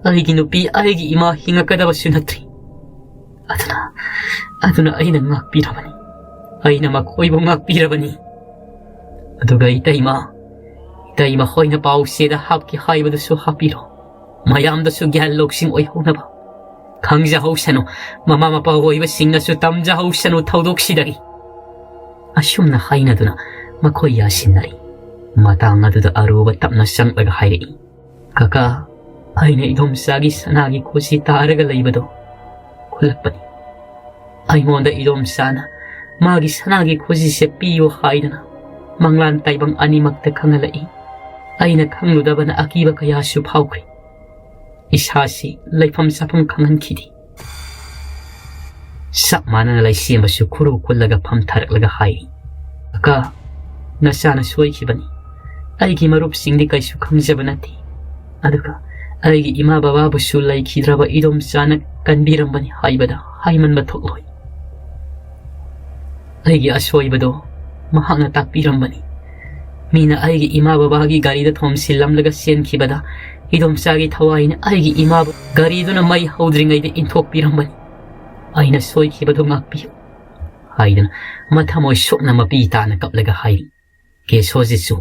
ꯑꯩꯒꯤ ꯅꯨꯄꯤ, ꯑꯩꯒꯤ ꯏꯃꯥ ꯍꯤꯡꯉꯛꯀꯗꯕꯁꯨ ꯅꯠꯇ꯭ꯔꯤ꯫ ꯑꯗꯨꯅ, ꯑꯗꯨꯅ ꯑꯩꯅ ꯉꯥꯛꯄꯤꯔꯕꯅꯤ꯫ ꯑꯩꯅ ꯃꯈꯣꯏꯕꯨ ꯉꯥꯛꯄꯤꯔꯕꯅꯤ꯫ ꯑꯗꯨꯒ ꯏꯇꯩꯃ, ꯏꯇꯩꯃ ꯍꯣꯏꯅ ꯄꯥꯎꯆꯦꯗ ꯍꯥꯞꯀꯦ ꯍꯥꯏꯕꯗꯨꯁꯨ ꯍꯥꯞꯄꯤꯔꯣ꯫ ꯃꯌꯥꯝꯗꯁꯨ ꯒ꯭ꯌꯥꯟ ꯂꯧꯁꯤꯡ ꯑꯣꯏꯍꯧꯅꯕ꯫ ꯈꯪꯖꯍꯧꯁꯅꯨ, ꯃꯃꯥ ꯃꯄꯥ ꯑꯣꯏꯕꯁꯤꯡꯅꯁꯨ ꯇꯝꯖꯍꯧꯁꯅꯨ ꯊꯧꯗꯣꯛꯁꯤꯗꯒꯤ꯫ ꯑꯁꯨꯝꯅ ꯍꯥꯏꯅꯗꯨꯅ ꯃꯈꯣꯏ ꯌꯥꯁꯤꯟꯅꯔꯤ꯫ ꯃꯇꯥꯡ ꯑꯗꯨꯗ ꯑꯔꯨꯕ ꯇꯞꯅ ꯆꯪꯂꯒ ꯍꯥꯏꯔꯛꯏ, "ꯀꯀꯥ, ꯑꯩꯅ ꯏꯗꯣꯝꯆꯥꯒꯤ ꯁꯅꯥꯒꯤ ꯈꯨꯖꯤ ꯇꯥꯔꯒ ꯂꯩꯕꯗꯣ ꯈꯨꯜꯂꯛꯄꯅꯤ꯫ ꯑꯩꯉꯣꯟꯗ ꯏꯗꯣꯝꯆꯥꯅ ꯃꯥꯒꯤ ꯁꯅꯥꯒꯤ ꯈꯨꯖꯤꯁꯦ ꯄꯤꯌꯨ ꯍꯥꯏꯗꯨꯅ ꯃꯪꯂꯥꯟ ꯇꯥꯏꯕꯪ ꯑꯅꯤꯃꯛꯇ ꯈꯪꯍꯜꯂꯛꯏ꯫ ꯑꯩꯅ ꯈꯪꯂꯨꯗꯕꯅ ꯑꯀꯤꯕ ꯀꯌꯥꯁꯨ ꯐꯥꯎꯈ꯭ꯔꯤ꯫ ꯏꯁꯥꯁꯤ ꯂꯩꯐꯝ ꯆꯥꯐꯝ ꯈꯪꯍꯟꯈꯤꯗꯦ꯫" ꯆꯞ ꯃꯥꯟꯅꯅ ꯂꯩꯁꯦꯝꯕꯁꯨ ꯈꯨꯔꯨ ꯈꯨꯜꯂꯒ ꯐꯝꯊꯔꯛꯂꯒ ꯍꯥꯏꯔꯤ, "ꯀꯀꯥ, ꯅꯆꯥꯅ ꯁꯣꯏꯈꯤꯕꯅꯤ꯫ ꯑꯩꯒꯤ ꯃꯔꯨꯞꯁꯤꯡꯗꯤ ꯀꯩꯁꯨ ꯈꯪꯖꯕ ꯅꯠꯇꯦ꯫ ꯑꯗꯨꯒ ꯑꯩꯒꯤ ꯏꯃꯥ ꯕꯕꯥꯕꯨꯁꯨ ꯂꯩꯈꯤꯗ꯭ꯔꯕ ꯏꯗꯣꯝꯆꯥꯅ ꯀꯟꯕꯤꯔꯝꯕꯅꯤ ꯍꯥꯏꯕꯗ ꯍꯥꯏꯃꯟꯕ ꯊꯣꯛꯂꯣꯏ꯫ ꯑꯩꯒꯤ ꯑꯁꯣꯏꯕꯗꯣ ꯃꯍꯥꯛꯅ ꯇꯥꯛꯄꯤꯔꯝꯕꯅꯤ꯫ ꯃꯤꯅ ꯑꯩꯒꯤ ꯏꯃꯥ ꯕꯕꯥꯒꯤ ꯒꯥꯔꯤꯗ ꯊꯣꯝꯁꯤꯜꯂꯝꯂꯒ ꯆꯦꯟꯈꯤꯕꯗ ꯏꯗꯣꯝꯆꯥꯒꯤ ꯊꯋꯥꯏꯅ ꯑꯩꯒꯤ ꯏꯃꯥꯕꯨ ꯒꯥꯔꯤꯗꯨꯅ ꯃꯩ ꯍꯧꯗ꯭ꯔꯤꯉꯩꯗ ꯏꯟꯊꯣꯛꯄꯤꯔꯝꯕꯅꯤ꯫ ꯑꯩꯅ ꯁꯣꯏꯈꯤꯕꯗꯨ ꯉꯥꯛꯄꯤꯌꯨ" ꯍꯥꯏꯗꯨꯅ ꯃꯊꯃꯣꯏ ꯁꯣꯛꯅ ꯃꯄꯤ ꯇꯥꯅ ꯀꯞꯂꯒ ꯍꯥꯏꯔꯤ꯫ ꯀꯦꯁꯣꯖꯤꯠꯁꯨ,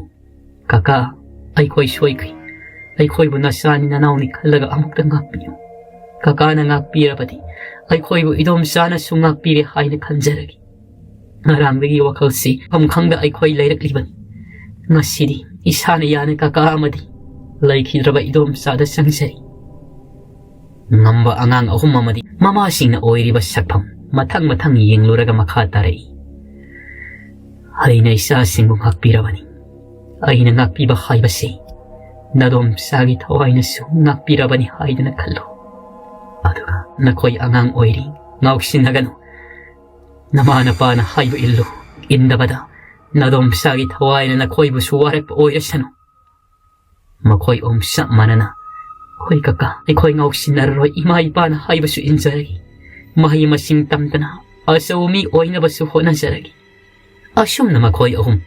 "ꯀꯀꯥ, ꯑꯩꯈꯣꯏ ꯁꯣꯏꯈ꯭ꯔꯦ꯫ ꯑꯩꯈꯣꯏꯕꯨ ꯅꯆꯥꯅꯤ ꯅꯅꯥꯎꯅꯤ ꯈꯜꯂꯒ ꯑꯃꯨꯛꯇ ꯉꯥꯛꯄꯤꯌꯨ꯫ ꯀꯀꯥꯅ ꯉꯥꯛꯄꯤꯔꯕꯗꯤ ꯑꯩꯈꯣꯏꯕꯨ ꯏꯗꯣꯝꯆꯥꯅꯁꯨ ꯉꯥꯛꯄꯤꯔꯦ ꯍꯥꯏꯅ ꯈꯟꯖꯔꯒꯦ꯫ ꯉꯔꯥꯡꯗꯒꯤ ꯋꯥꯈꯜꯁꯤ ꯃꯐꯝ ꯈꯪꯗ ꯑꯩꯈꯣꯏ ꯂꯩꯔꯛꯂꯤꯕꯅꯤ꯫ ꯉꯁꯤꯗꯤ ꯏꯁꯥꯅ ꯌꯥꯅ ꯀꯀꯥ ꯑꯃꯗꯤ ꯂꯩꯈꯤꯗ꯭ꯔꯕ ꯏꯗꯣꯝꯆꯥꯗ ꯆꯪꯖꯔꯤ꯫" ꯉꯝꯕ ꯑꯉꯥꯡ ꯑꯍꯨꯝ ꯑꯃꯗꯤ ꯃꯃꯥꯁꯤꯡꯅ ꯑꯣꯏꯔꯤꯕ ꯁꯛꯐꯝ ꯃꯊꯪ ꯃꯊꯪ ꯌꯦꯡꯂꯨꯔꯒ ꯃꯈꯥ ꯇꯥꯔꯛꯏ, "ꯑꯩꯅ ꯏꯆꯥꯁꯤꯡꯕꯨ ꯉꯥꯛꯄꯤꯔꯕꯅꯤ꯫ ꯑꯩꯅ ꯉꯥꯛꯄꯤꯕ ꯍꯥꯏꯕꯁꯤ ꯅꯗꯣꯝꯆꯥꯒꯤ ꯊꯋꯥꯏꯅꯁꯨ ꯉꯥꯛꯄꯤꯔꯕꯅꯤ ꯍꯥꯏꯗꯨꯅ ꯈꯜꯂꯨ꯫ ꯑꯗꯨꯒ ꯅꯈꯣꯏ ꯑꯉꯥꯡ ꯑꯣꯏꯔꯤ, ꯉꯥꯎꯁꯤꯟꯅꯒꯅꯨ꯫ ꯅꯃꯥ ꯅꯄꯥꯅ ꯍꯥꯏꯕ ꯏꯜꯂꯨ꯫ ꯏꯟꯗꯕꯗ ꯅꯗꯣꯝꯆꯥꯒꯤ ꯊꯋꯥꯏꯅ ꯅꯈꯣꯏꯕꯨꯁꯨ ꯋꯥꯔꯛꯄ ꯑꯣꯏꯔꯁꯅꯨ꯫" ꯃꯈꯣꯏ ꯑꯍꯨꯝ ꯆꯞ ꯃꯥꯟꯅꯅ, "ꯍꯣꯏ ꯀꯀꯥ, ꯑꯩꯈꯣꯏ ꯉꯥꯎꯁꯤꯟꯅꯔꯔꯣꯏ, ꯏꯃꯥ ꯏꯄꯥꯅ ꯍꯥꯏꯕꯁꯨ ꯏꯟꯖꯔꯒꯦ꯫ ꯃꯍꯩ ꯃꯁꯤꯡ ꯇꯝꯗꯅ ꯑꯆꯧꯕ ꯃꯤ ꯑꯣꯏꯅꯕꯁꯨ ꯍꯣꯠꯅꯖꯔꯒꯦ꯫" ꯑꯁꯨꯝꯅ ꯃꯈꯣꯏ ꯑꯍꯨꯝ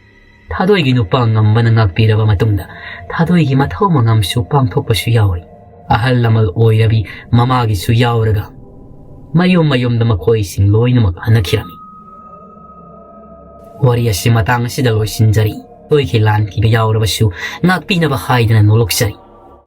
ꯊꯥꯗꯣꯏꯒꯤ ꯅꯨꯄꯥ ꯉꯝꯕꯅ ꯉꯥꯛꯄꯤꯔꯕ ꯃꯇꯨꯡꯗ ꯊꯥꯗꯣꯏꯒꯤ ꯃꯊꯧ ꯃꯉꯝꯁꯨ ꯄꯥꯡꯊꯣꯛꯄꯁꯨ ꯌꯥꯎꯔꯤ꯫ ꯑꯍꯜ ꯂꯃꯟ ꯑꯣꯏꯔꯕꯤ ꯃꯃꯥꯒꯤꯁꯨ ꯌꯥꯎꯔꯒ ꯃꯌꯨꯝ ꯃꯌꯨꯝꯗ ꯃꯈꯣꯏꯁꯤꯡ ꯂꯣꯏꯅꯃꯛ ꯍꯟꯅꯈꯤꯔꯝꯃꯤ꯫ ꯋꯥꯔꯤ ꯑꯁꯤ ꯃꯇꯥꯡ ꯑꯁꯤꯗ ꯂꯣꯏꯁꯤꯟꯖꯔꯤ꯫ ꯊꯥꯗꯣꯏꯒꯤ ꯂꯥꯟꯈꯤꯕ ꯌꯥꯎꯔꯕꯁꯨ ꯉꯥꯛꯄꯤꯅꯕ ꯍꯥꯏꯗꯅ ꯅꯣꯂꯣꯛꯆꯔꯤ꯫